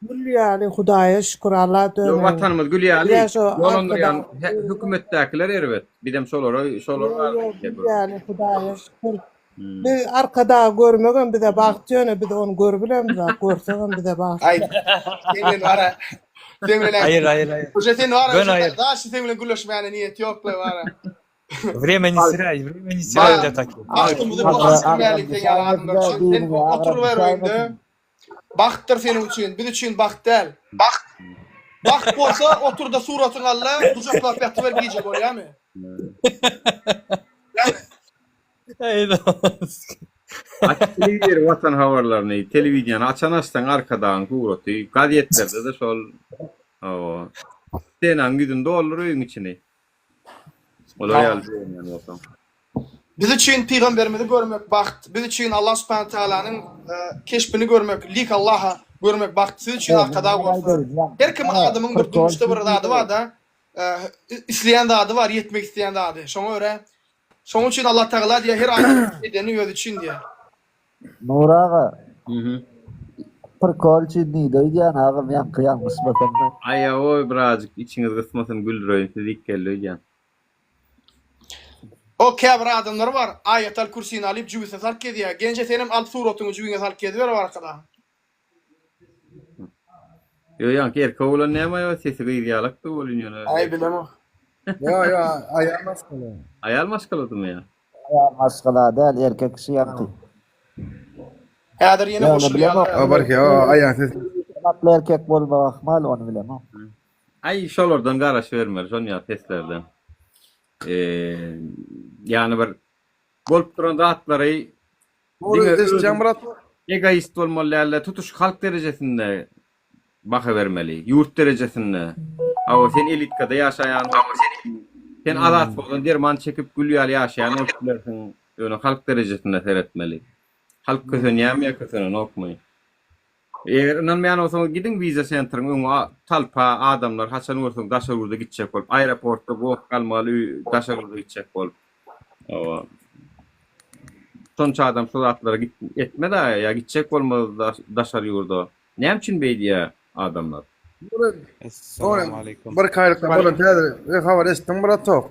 gül ýaly hudaýa şükür Alla Ýok döneýin. watanymyz gül ýaly Bize şo dolandyrýan arkadag hökümetdäkiler erbet. Bizem şolara şolar Ýok barada ýok gidýär gül gürrüň. ýaly hudaýa şükür. Biz Arkadagy görmegem bize bagt ýöne biz ony görübilemzok görsegem bize bagt. Aý sen bilen bara sen bilen Aýyr aýyr aýyr. Uje sen bara Gön aýyr. daşy sen bilen gürleşmäne niýet ýok le bara. Vremya ne теряй, vremya ne теряй для таких. Bagtymyzy bozasyň sen ýaly adamlar üçin. Sen oturyber öýüňde. Bagtdyr seniň üçin, biz üçin bagt däl. Bagt. Bagt bolsa oturda suratyňy al-da, gujaklap ýatyber gije bolýamy? Aç telewizor watan habarlaryny, telewideniýany açan açsaň Arkadagyň suraty, gazetlerde-de şol. Hawa. Stenaň ýüzüni doldur öýüň içini. Olar ýaly begenýän bolsaň. Biz üçin pygamberimizi görmek bagt, biz üçin Allah subhana tagalanyň keşbini görmek, lik Allaha görmek bagt, siz üçin arkadag bolsa. Her kim adamyň bir durmuşda bir zady barda, isleýän zady bar, ýetmek isleýän zady. Şoňa görä, şonuň üçin Allah tagala diýýär, her adam edeni özi üçin diýýär. Nury aga. Prikol üçin nide öýdýän agam ýaňky ýalňyşmasam-da. Aýaoý birazjyk içiňiz gysmasyn güldüreýin sizi ilk geldi öýdýän. O käbir adamlar bar Aýatal kürsini alyp jübüsine salyp gezýär. Genje senem alyp suratyňy jübiňe salyp geziber arkadan. Ýo ýaňky erkek oglan näme aýo sesi gyz ýalakdy welin ýöne. Aý bilemok. Ýo ýo aýal maşgala. Aýal maşgaladymy ýa? Aýal maşgala däl erkek kişi ýaňky. Häzir ýene Ýöne goşulýarlar. bilemok. O barki o aýal sesi. Atly erkek bolmagy ahmal ony bilemok. Aý şolardan garaşybermeli şon ýaly seslerden. Eee ýany bir bolup duran zatlary Dogry diňe eşitýäň özüň brat. egoist bolmaly dälde tutuş halk derejesinde baha bermeli. Ýurt derejesinde. Hawa sen elitkada ýaşaýan sen azatlygydan derman çekip gül ýaly ýaşaýan bolup bilersiň. Ýöne halk derejesinde seretmeli. Halk kösenýärmi ýa kösenenokmy? Eger ynanmaýan bolsaňyz gidiň wiza sentriň öňi talpa adamlar haçan görseň daşary ýurda gitjek bolup aeroportda goh galmaly daşary ýurda gitjek bolup. Hawa. Şonça adam şu zatlara git etmez a ýa gitjek bolmaz daşary ýurda. Näme üçin beýdýä adamlar? Essalamu Bir aýlykda bolan täze habar eşitdiňmi bratok?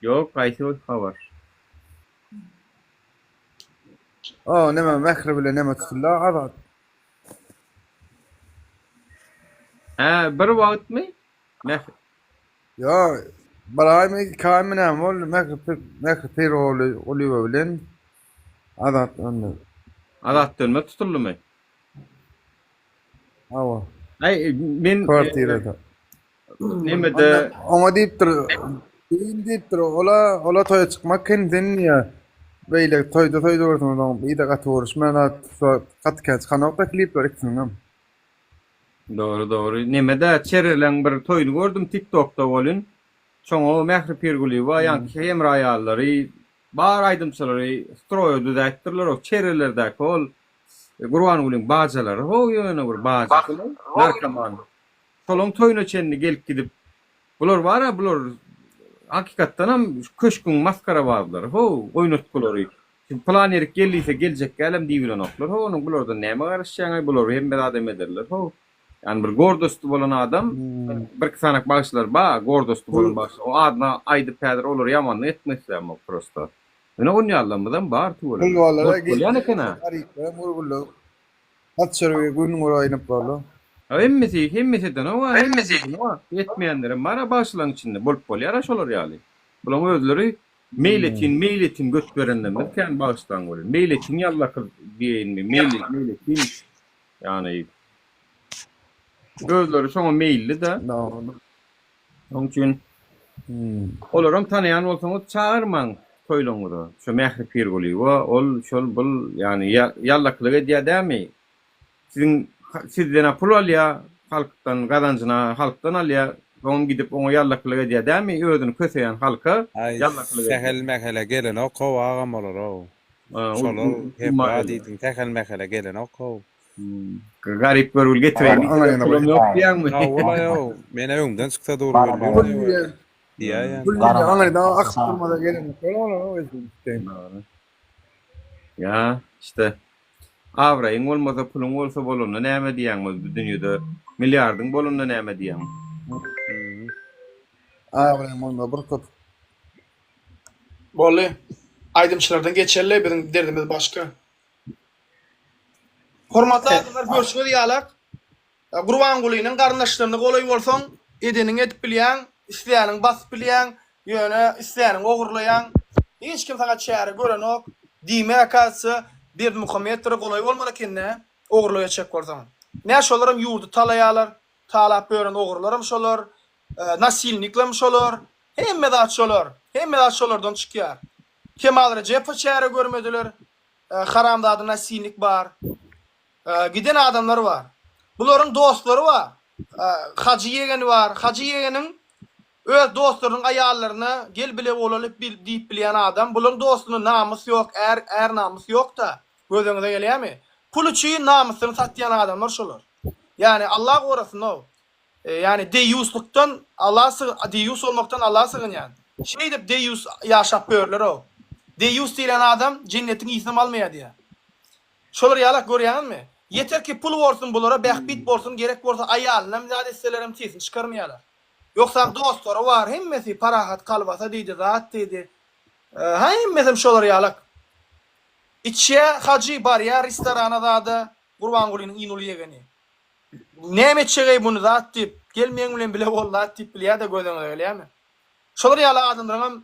Ýok haýsy habar? O neme Mähri bilen neme tutuldy Azat. Hä bir wagtmy? Mähri. Ýok bir aýmy iki aýmy näme boldy Mähri Mähri Pirogly Gulyýewa bilen Azat dönmez. Azat Dönmez tutuldymy? Hawa. Aý men Kwartirada. Nemede Oňa diýipdir, Diýin diýipdir, ola, ola toýa çykmak kyn, sen niýe beýle toýda toýda görseň oň bir-de gaty görüşmän zat gaty kän çykanok-da klipler ikisiniňem. Dogry dogry. Nemede Çereleň bir toýuny gördüm TikTokda welin. Şoňa Mähri Pirgulyýewa ýaňky Hemra ýalylary bar aýdymçylary stroýa düzäýipdirler o Çerelerdäki ol Gurbangulyň bajalary ho ýöne bir bajasy narkoman. Şolaň toýuna çenli gelip gidip, bular bar-a, bular hakykatdanam köşgüň masgarabazlary how, oýnatgylary. Pylan ýerik gel diýse geljekgälem diýibilenoklar how, onuň bulardan näme garaşýaňaý, bular hemme zadam ederler how. Ýani bir gordosty bolan adam, birki sanak bagşylar bar, gordosty bolan bagşylar. O adyny aýdyp häzir olary ýamanlyk etmek islämok prosta. Ýöne onýanlarymyzam bar tüweleme. Pulwalara Bolup bolýan eken-ä. Garyplara gurgullar. At çöregi gün guraýynyp boldy. Hemmesi, hemmesi edenok-a, hemmesi edenok-a. Etmeýänlerem bar-a bagşylaryň içinde. Bolup bolýar-a şolar ýaly. Bularyň özleri meýletin, meýletin göt berenlerimiz kän bagyşlaň welin. Meýletin ýallakyz diýeýinmi, meýletin ýagny özleri şoňa meýilli-de. Şonuň üçin olaram tanaýan bolsaňyz çagyrmaň toýlaryňyza. Şo Mähri Pirgulyýewa, ol, şol, bul, ýagny ýallakylyk edýär dämi? Siziň sizden-ä pul alýar, halkdan gazanjyny halkdan alýar, soňam gidip oňa ýallakylyk edýär dämi? Özüni köseýän halka Aý, ýallakylyk edýär. sähel-mähele gelenok-ow agam olar-ow. Şolar hemra diýdiň, sähel-mähele gelenok-ow. Garyp görgül getireýin diýseler pulum ýok diýýäňmi? Hawa-ow, men-ä öňden çyksa dur görýän diýýän. Pul diýýän aňrydan akyp durmasa gelenok olar-ow özüni. Ýa, işte. Abraýyň bolmasa, puluň bolsa bolanda näme diýýäň bu dünýede? Milliardyň bolanda näme diýýäň? Abraýyň bolmasa bir köpük. Boldy. Aýdymçylardan geçeli, biziň derdimiz başga. Hormatly adamlar görşüňiz ýalak Gurbangulynyň garyndaşlaryna golaý bolsaň edeniňi edip bilýäň, isläniňi basyp bilýäň, ýöne isläniňi ogurlaýaň. Hiç kim saňa çäre görenok. Diýmek akazsa Berdimuhamedlere golaý bolmaly ekendä ogurlyk etjek bolsaň. Nä şolaram ýurdy talaýalar, talap ýören ogurlaram şolar, nasilniklem şolar, hemme zat şolar, hemme zat şolardan çykýar. Kemal Rejepowa çäre görmediler. Haramzada nasilnik bar. Giden adamlar bar. Bularyň dostlary bar. Hajy ýegeni bar. Hajy ýegeniň öz dostlarynyň aýallaryna gel bile bolaly diýip bilýän adam. Bularyň dostunda namys ýok, är är namys ýok-da. Göz öňüňize gelýärmi? Pul üçin namysyny satýan adamlar şolar. Ýagny Allah gorasyn-ow. Ýagny deýýuslykdan Alla syg deýýus bolmakdan Alla sygynýan. Şeýdip deýýus ýaşap ýörler-ow. Deýýus diýlen adam jennetiň ysynam almaýar diýýär. Şolar ýalak görýäňizmi? Ýeter ki pul bolsun bulara bähbit bolsun gerek bolsa aýalynam zat etselerem sesini çykarmaýarlar. Ýogsam dostlary bar hemmesi parahat kalbasa diýdi zat diýdi. Hemmesem şolar ýalak. Içýä hajy barýa restorana zada Gurbangulynyň iň uly ýegeni. Näme etjegeý muny zat diýip, gel meň bilen bile bol zat diýip bilýä-de göz öňüne gelýärmi? Şolar ýaly adamlaryňam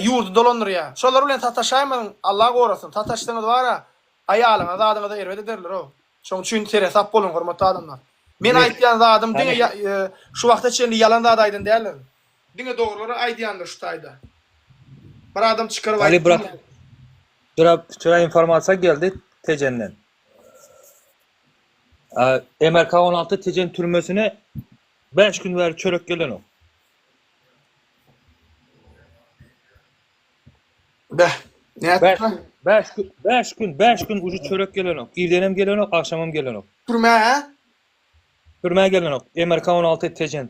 ýurdy dolandyrýar. Şolar bilen sataşaýmaň Allah gorasyn. Sataşsaňyz bara aýalyňa zadyňyza erbet ederler-ow. Şoň üçin seresap boluň hormatly adamlar. Men aýtýan zadym diňe şu wagta çenli ýalan zat aýdan däldirin. Diňe dogrulary aýdýandyr şu taýda. Bir adam çykaryp Ali aýtdy. brat, şura informasiýa geldi Tejenden. MRK 16 Tejen türmesine 5 gün bäri çörek gelenok. Beh. Nätdi? 5 gün, 5 gün, 5 gün ucu çörek gelenok. Irdenem gelenok, agşamam gelenok. Türmä hä? Türmä gelenok. MRK 16 Tejen.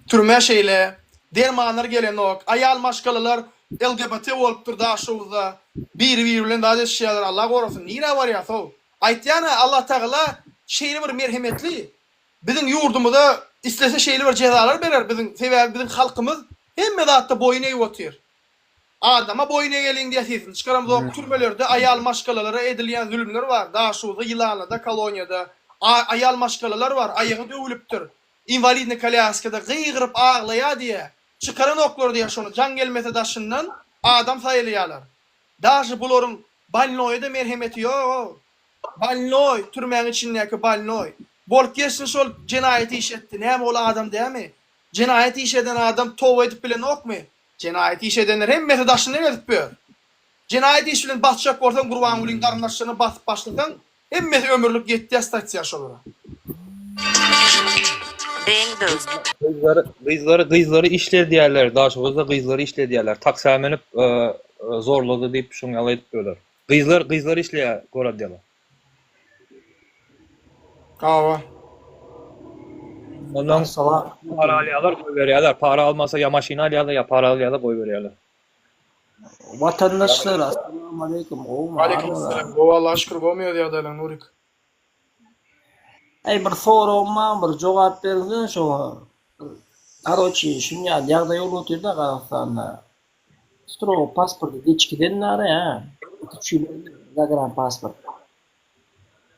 Türmä şeýle. Dermanlar gelenok. Aýal maşgalalar LGBT bolupdyr Daşoguzda. Biri-biri bilen zat edişýärler. Allah gorasyn. Nirä barýas-ow? Aýtýan-a Allatagala şeýle bir merhemetli. Biziň ýurdumyza islese şeýle bir jezalar berer biziň sebäbi biziň halkymyz hemme zatda boýun egip otyr. Adama boýun egeliň diýä sesini çykaramzok. Türmelerde aýal maşgalalara edilýän zülümler bar. Daşoguzda Ýylanlyda koloniýada aýal maşgalalar bar aýagy döwülipdir. Inwalidnyý kolýaskada gygyryp aglaýar diýä. Çykaranoklar diýä şony jaň gelmese daşyndan adam saýylýalar. Daže bularyň bolnoýa-da merhemeti ýog-ow. Bolnoý, türmäň içindäki bolnoý. Bolup geçsin şol jenaýat iş etdi. Näme ol adam dämi? Jenaýat iş eden adam toba edip bilenokmy? Jenaýat iş edenler hemmesi daşynda gezip ýör. Jenaýat iş bilen basjak bolsaň Gurbangulyň garyndaşlaryny basyp başlasaň Hemmesi ömürlik ýetýär statýa şolara. Gyzlary gyzlary gyzlary işledýärler Daşoguzda gyzlary işledýärler taksä münüp zorlady diýip şoň ýaly edip ýörler gyzlar gyzlar işleýär gorodýalar. Hawa. Ondan para alýarlar goýberýärler para almasa ýa maşyn alýarlar ýa para alýarlar goýberýärler. Watandaşlar Assalamu aleýkum gowmy Aleýkum salam gowy Allaha şükür gowmy öz ýagdaýlaň Nurik. Aý bir soragym bar bir jogap berseň şoňa. Karoçi şuny ýaly ýagdaý bolup otyrda Gazagystanda. Strogo pasporty geçgiden nara hä. Üç ýyl zagran pasport.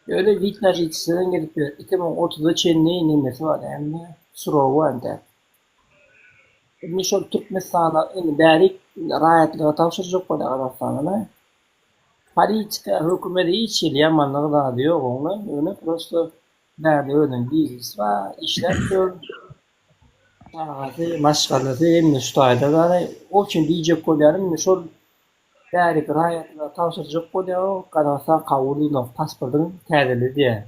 Ýöne wid na žitelstwodan gelip ýör. 2030-a çenli nemesi bar näme srogy bar entäk. Indi şol Türkmenistana indi bärik raýatlyga tabşyrjak bolýar Gazagystana. Politika hökümede hiç hili ýamanlygy zady ýok oňla ýöne prosto bärde özüniň biznesi bar işläp ýör çagasy maşgalasy hemme şu taýda zady o üçin diýjek bolýanym indi şol bärik raýatlyga tabşyrjak bolýar o Gazagystan kabul edenok pasportyň täzele diýýär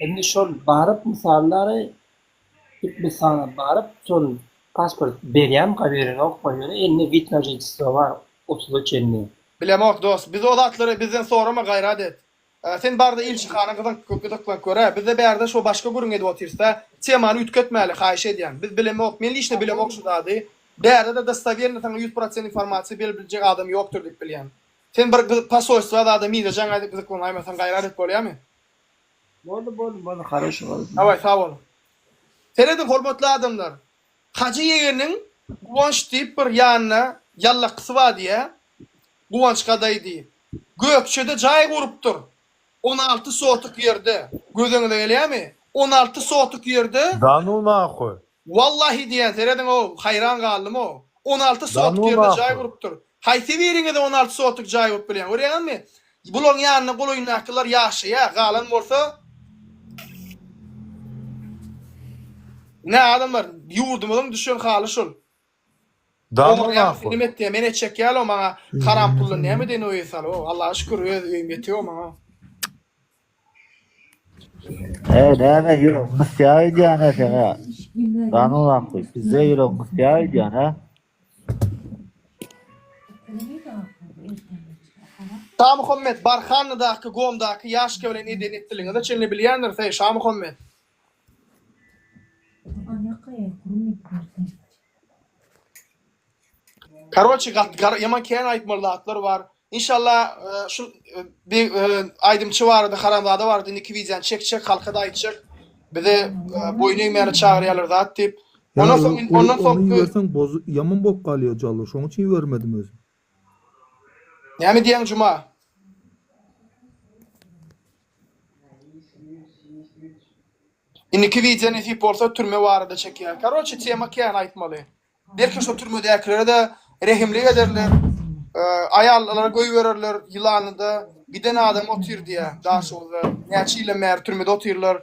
indi şol baryp mysallary Türkmenistana baryp şol pasport berýärmika berenokmy ýöne elinde wid na žitelstwo bar otuza çenli. Bilemok dos, biz o zatlary bizden sorama gaýrat et. Sen barda ilçihana gyzyklanyp görä, bizde bärde şo başga gürrüň edip otyrysda, temany üýtgetmäli haýyş edýän. Biz bilemok, men liçno bilemok şu zady. Bärde-de dostowerno saňa 100% informasiýa berip biljek adam ýokdur diýip bilýän. Sen bir posolstwa zada mize jaň edip gyzyklanaýmasaň gaýrat et bolýamy? Boldy boldy boldy haroşo boldy. Daway sag bol. Serediň hormatly adamlar. Hajy ýegeniň Guwanç diýip bir ýanynda ýallakysy bar diýä. Guwanç gadaý diýip. Gökjede jaý gurupdyr. 16 sotuk ýerde. Gözüňize gelýämi? 16 sotuk ýerde. Da nu nahuý. Wallahi diýýän serediň-ow, haýran galdym-ow. 16 Da sotuk nu ýerde jaý nahuý. gurupdyr. Haýsy biriňiz 16 sotuk jaý gurup bilýän? Görýäňizmi? Bularyň ýanynda golaýyndakylar ýaşaýar, galan bolsa Ine adamlar, ýurdumyzyň düşen haly şul. Da nu Oňarýarmysyň nahuý. neme etýä, men etjek ýaly-ow maňa haram puldan näme edeýin öýe salyp-ow. Allaha şükür öz öýüm ýetiýow maňa. Eý näme ýüregiň gysýar öýdýän-ä sen-ä. Da nu nahuý, pizde ýüregiň gysýar öýdýän-ä. Şamuhammet Barhanydaky gomdaky ýaşka bilen eden etdiliňize çenli bilýändiris eý Şamuhammet. Karoçi gaty gar ýaman kän aýtmaly zatlar bar. Inşallah şu bir aýdymçy barada haramzada barada indiki wideony çekjek halka-da aýtjak. Bize boýun egmäne çagyrýarlar zat diýip. Ondan soň ondan Ony soňky iberseň boz ýaman bolup galýar Jallo şoň üçin ibermedim özüm. Näme diýýäň Juma? Indiki wideo nesip bolsa türme barada çekýär. Karoçi tema kän aýtmaly. Belki şo türmedäkilere-de rehimlik ederler. Aýallary goýbererler ýylanyda giden adam otyr diýýär Daşoguzda. Näçe ýyldan bäri türmede otyrlar.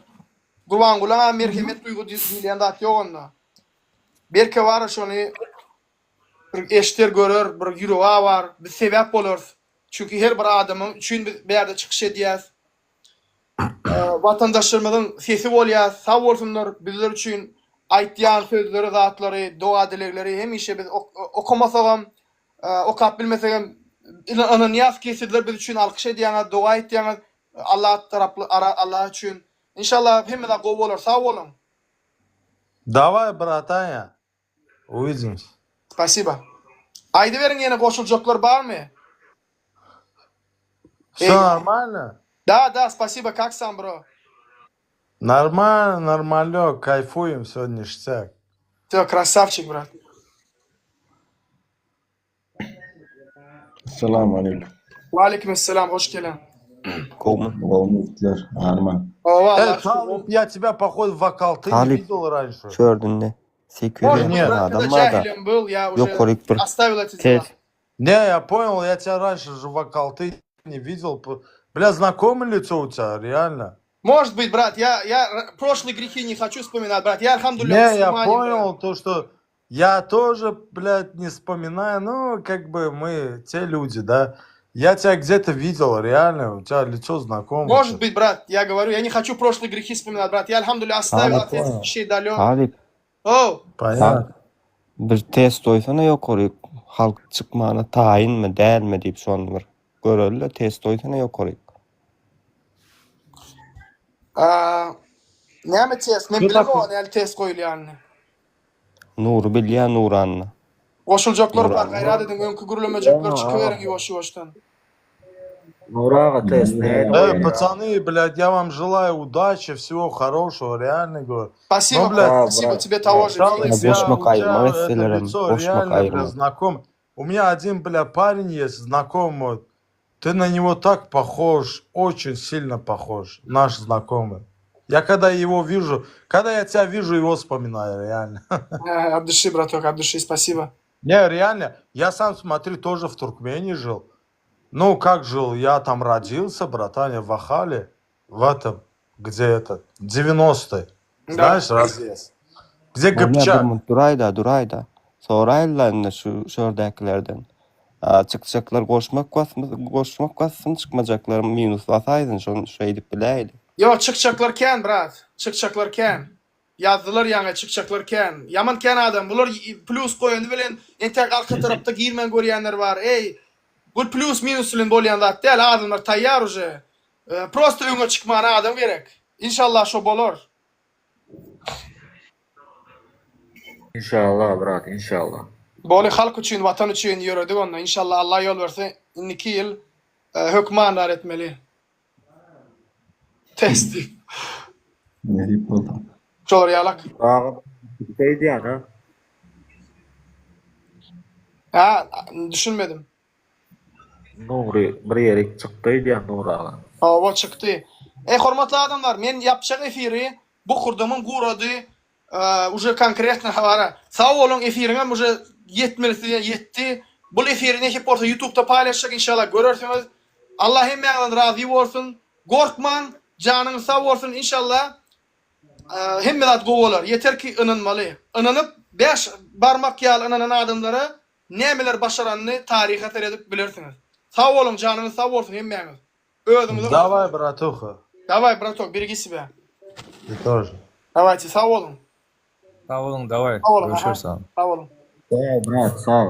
Gurbangulyňam merhemet duýgy diýilýän zat ýok onda. Belki bara şony bir eşder görer, bir ýüregi awar. Biz sebäp bolarys. Çünki her bir adamyň üçin biz bärde çykyş edýäs. Watandaşlarymyzyň sesi bolýas. Sag bolsunlar bizler üçin aýtýan sözleri zatlary doga dilegleri hemişe biz okamasagam okap bilmesegem ynanýas ki sizler biz üçin alkyş edýäňiz doga etýäňiz Allah taraply Allah üçin Inşallah hemme zat gowy bolar sag boluň. Daway bratanya uwidimsya. Spasiba. Aýdyberiň ýene goşuljaklar barmy? Wsё normalno? Da da spasiba kak sam bro. Normalno normalek kayfuýem wsё niştýak. Wsё krasawçik brat. Assalamu aleýkum. Waleýkim essalam hoş gelen. Gowmy? Gowmy ýigitler? Arman. Hawa Ey Allaha şükür. Talyp я тебя походу вокал ты не Talyp видел раньше. çördünde 800 Может Нет. быть, брат, adam когда bar-da джахилем был, я уже ýokaryk bir оставил эти дела. test Не, я понял, я тебя раньше же вокал ты не видел. П- Бля, знакомое лицо у тебя, реально. Может быть, брат, я, я р- прошлые грехи не хочу вспоминать, брат. Я, альхамдулillah, Не, я мусульманин, брат. понял то, что я тоже, блядь, не вспоминаю, ну, как бы мы те люди, да. Я тебя где-то видел, реально, у тебя лицо знакомое. Может быть, брат, я говорю, я не хочу прошлые грехи вспоминать, брат. Я, альхамдулillah, оставил Talyp от этих вещей далек. Talyp Оу, Понятно. bir test goýsana ýokaryk halk çykmana taýynmy dälmi diýip şony bir göreli-le test goýsana ýokaryk. А, näme test? Men Şu bilemok taktik. näli test goýulýanyny. Nury bilýär Nuranny. Goşuljaklar bar, Nuranny. gaýrat ediň, öňki gürlemejekler çykyberiň ýuwaş-ýuwaşdan. Nury aga test nähili Эй, goýulýar? пацаны, блядь, я вам желаю удачи, всего хорошего, реально говорю. Спасибо, Ну, блядь, брат, спасибо тебе того же. Жалый, Ya я, goşmak у тебя aýyrmak это etselerem, лицо goşmak реально, бля, aýyrmak. знаком. У меня один, бля, парень есть, знакомый. Ты на него так похож, очень сильно похож, наш знакомый. Я когда его вижу, когда я тебя вижу, его вспоминаю, реально. Э, От души, браток, от души, спасибо. Не, реально, я сам, смотри, тоже в Туркмении жил. Ну, как жил, я там родился, братан, я в Ахале, в этом, где этот, 90-е. Да. Знаешь, разъезд. Где Bolýar bir Гыпчак? minut duraýda, duraýda. Soraýyl-la indi şu şördäkilerden. A, çykjaklar goşmak basmy, goşmak bassyn, çykmajaklar minus basaýsyn, şony şeýdip biläýeli. Ýok, çykjaklar kän, brat. Çykjaklar kän. Ýazdylar ýaňy çykjaklar kän. Ýaman kän adam. Bular plus goýany bilen entäk arka tarapda girmän görýänler bar. Eý, bu plus minus bilen bolýan zat däl. Adamlar taýýar uje. Prosta öňe çykmana adam gerek. Inşallah şo bolar. Inşallah brat inşallah. Boly halk üçin watan üçin ýöredik onda inşallah Allah ýol berse indiki ýyl hökman bar etmeli. Test diýip. Nesip bolsa. Şolar ýalak. Agam şeýdýän ha. Hä, düşünmedim. Nury bir ýerik çykdy öýdýän Nury aga. Hawa çykdy. Eý hormatly adamlar men ýapjak efiri bokurdagymam gurady uje konkretno habara. Sag boluň efiriňem uje ýetmelisi ýetdi. Bul efiri nesip bolsa ýutubda paýlaşjak inşallah görersiňiz. Allah hemmäňizden razy bolsun. Gorkmaň janyňyz sag bolsun inşallah hemme zat gowy bolar. Ýeter ki ynanmaly. Ynanyp bäş barmak ýaly ynanan adamlara Nämeler başaranyny taryha seredip bilersiňiz. Sag boluň janyňyz sag bolsun hemmäňiz. Özüňize Daway bratuha. Daway bratok beregi себя. Ты тоже. Dawayte sag boluň. Sag boluň daway Sag boluň aha. görüşeris. Sag boluň. Sag brat sag.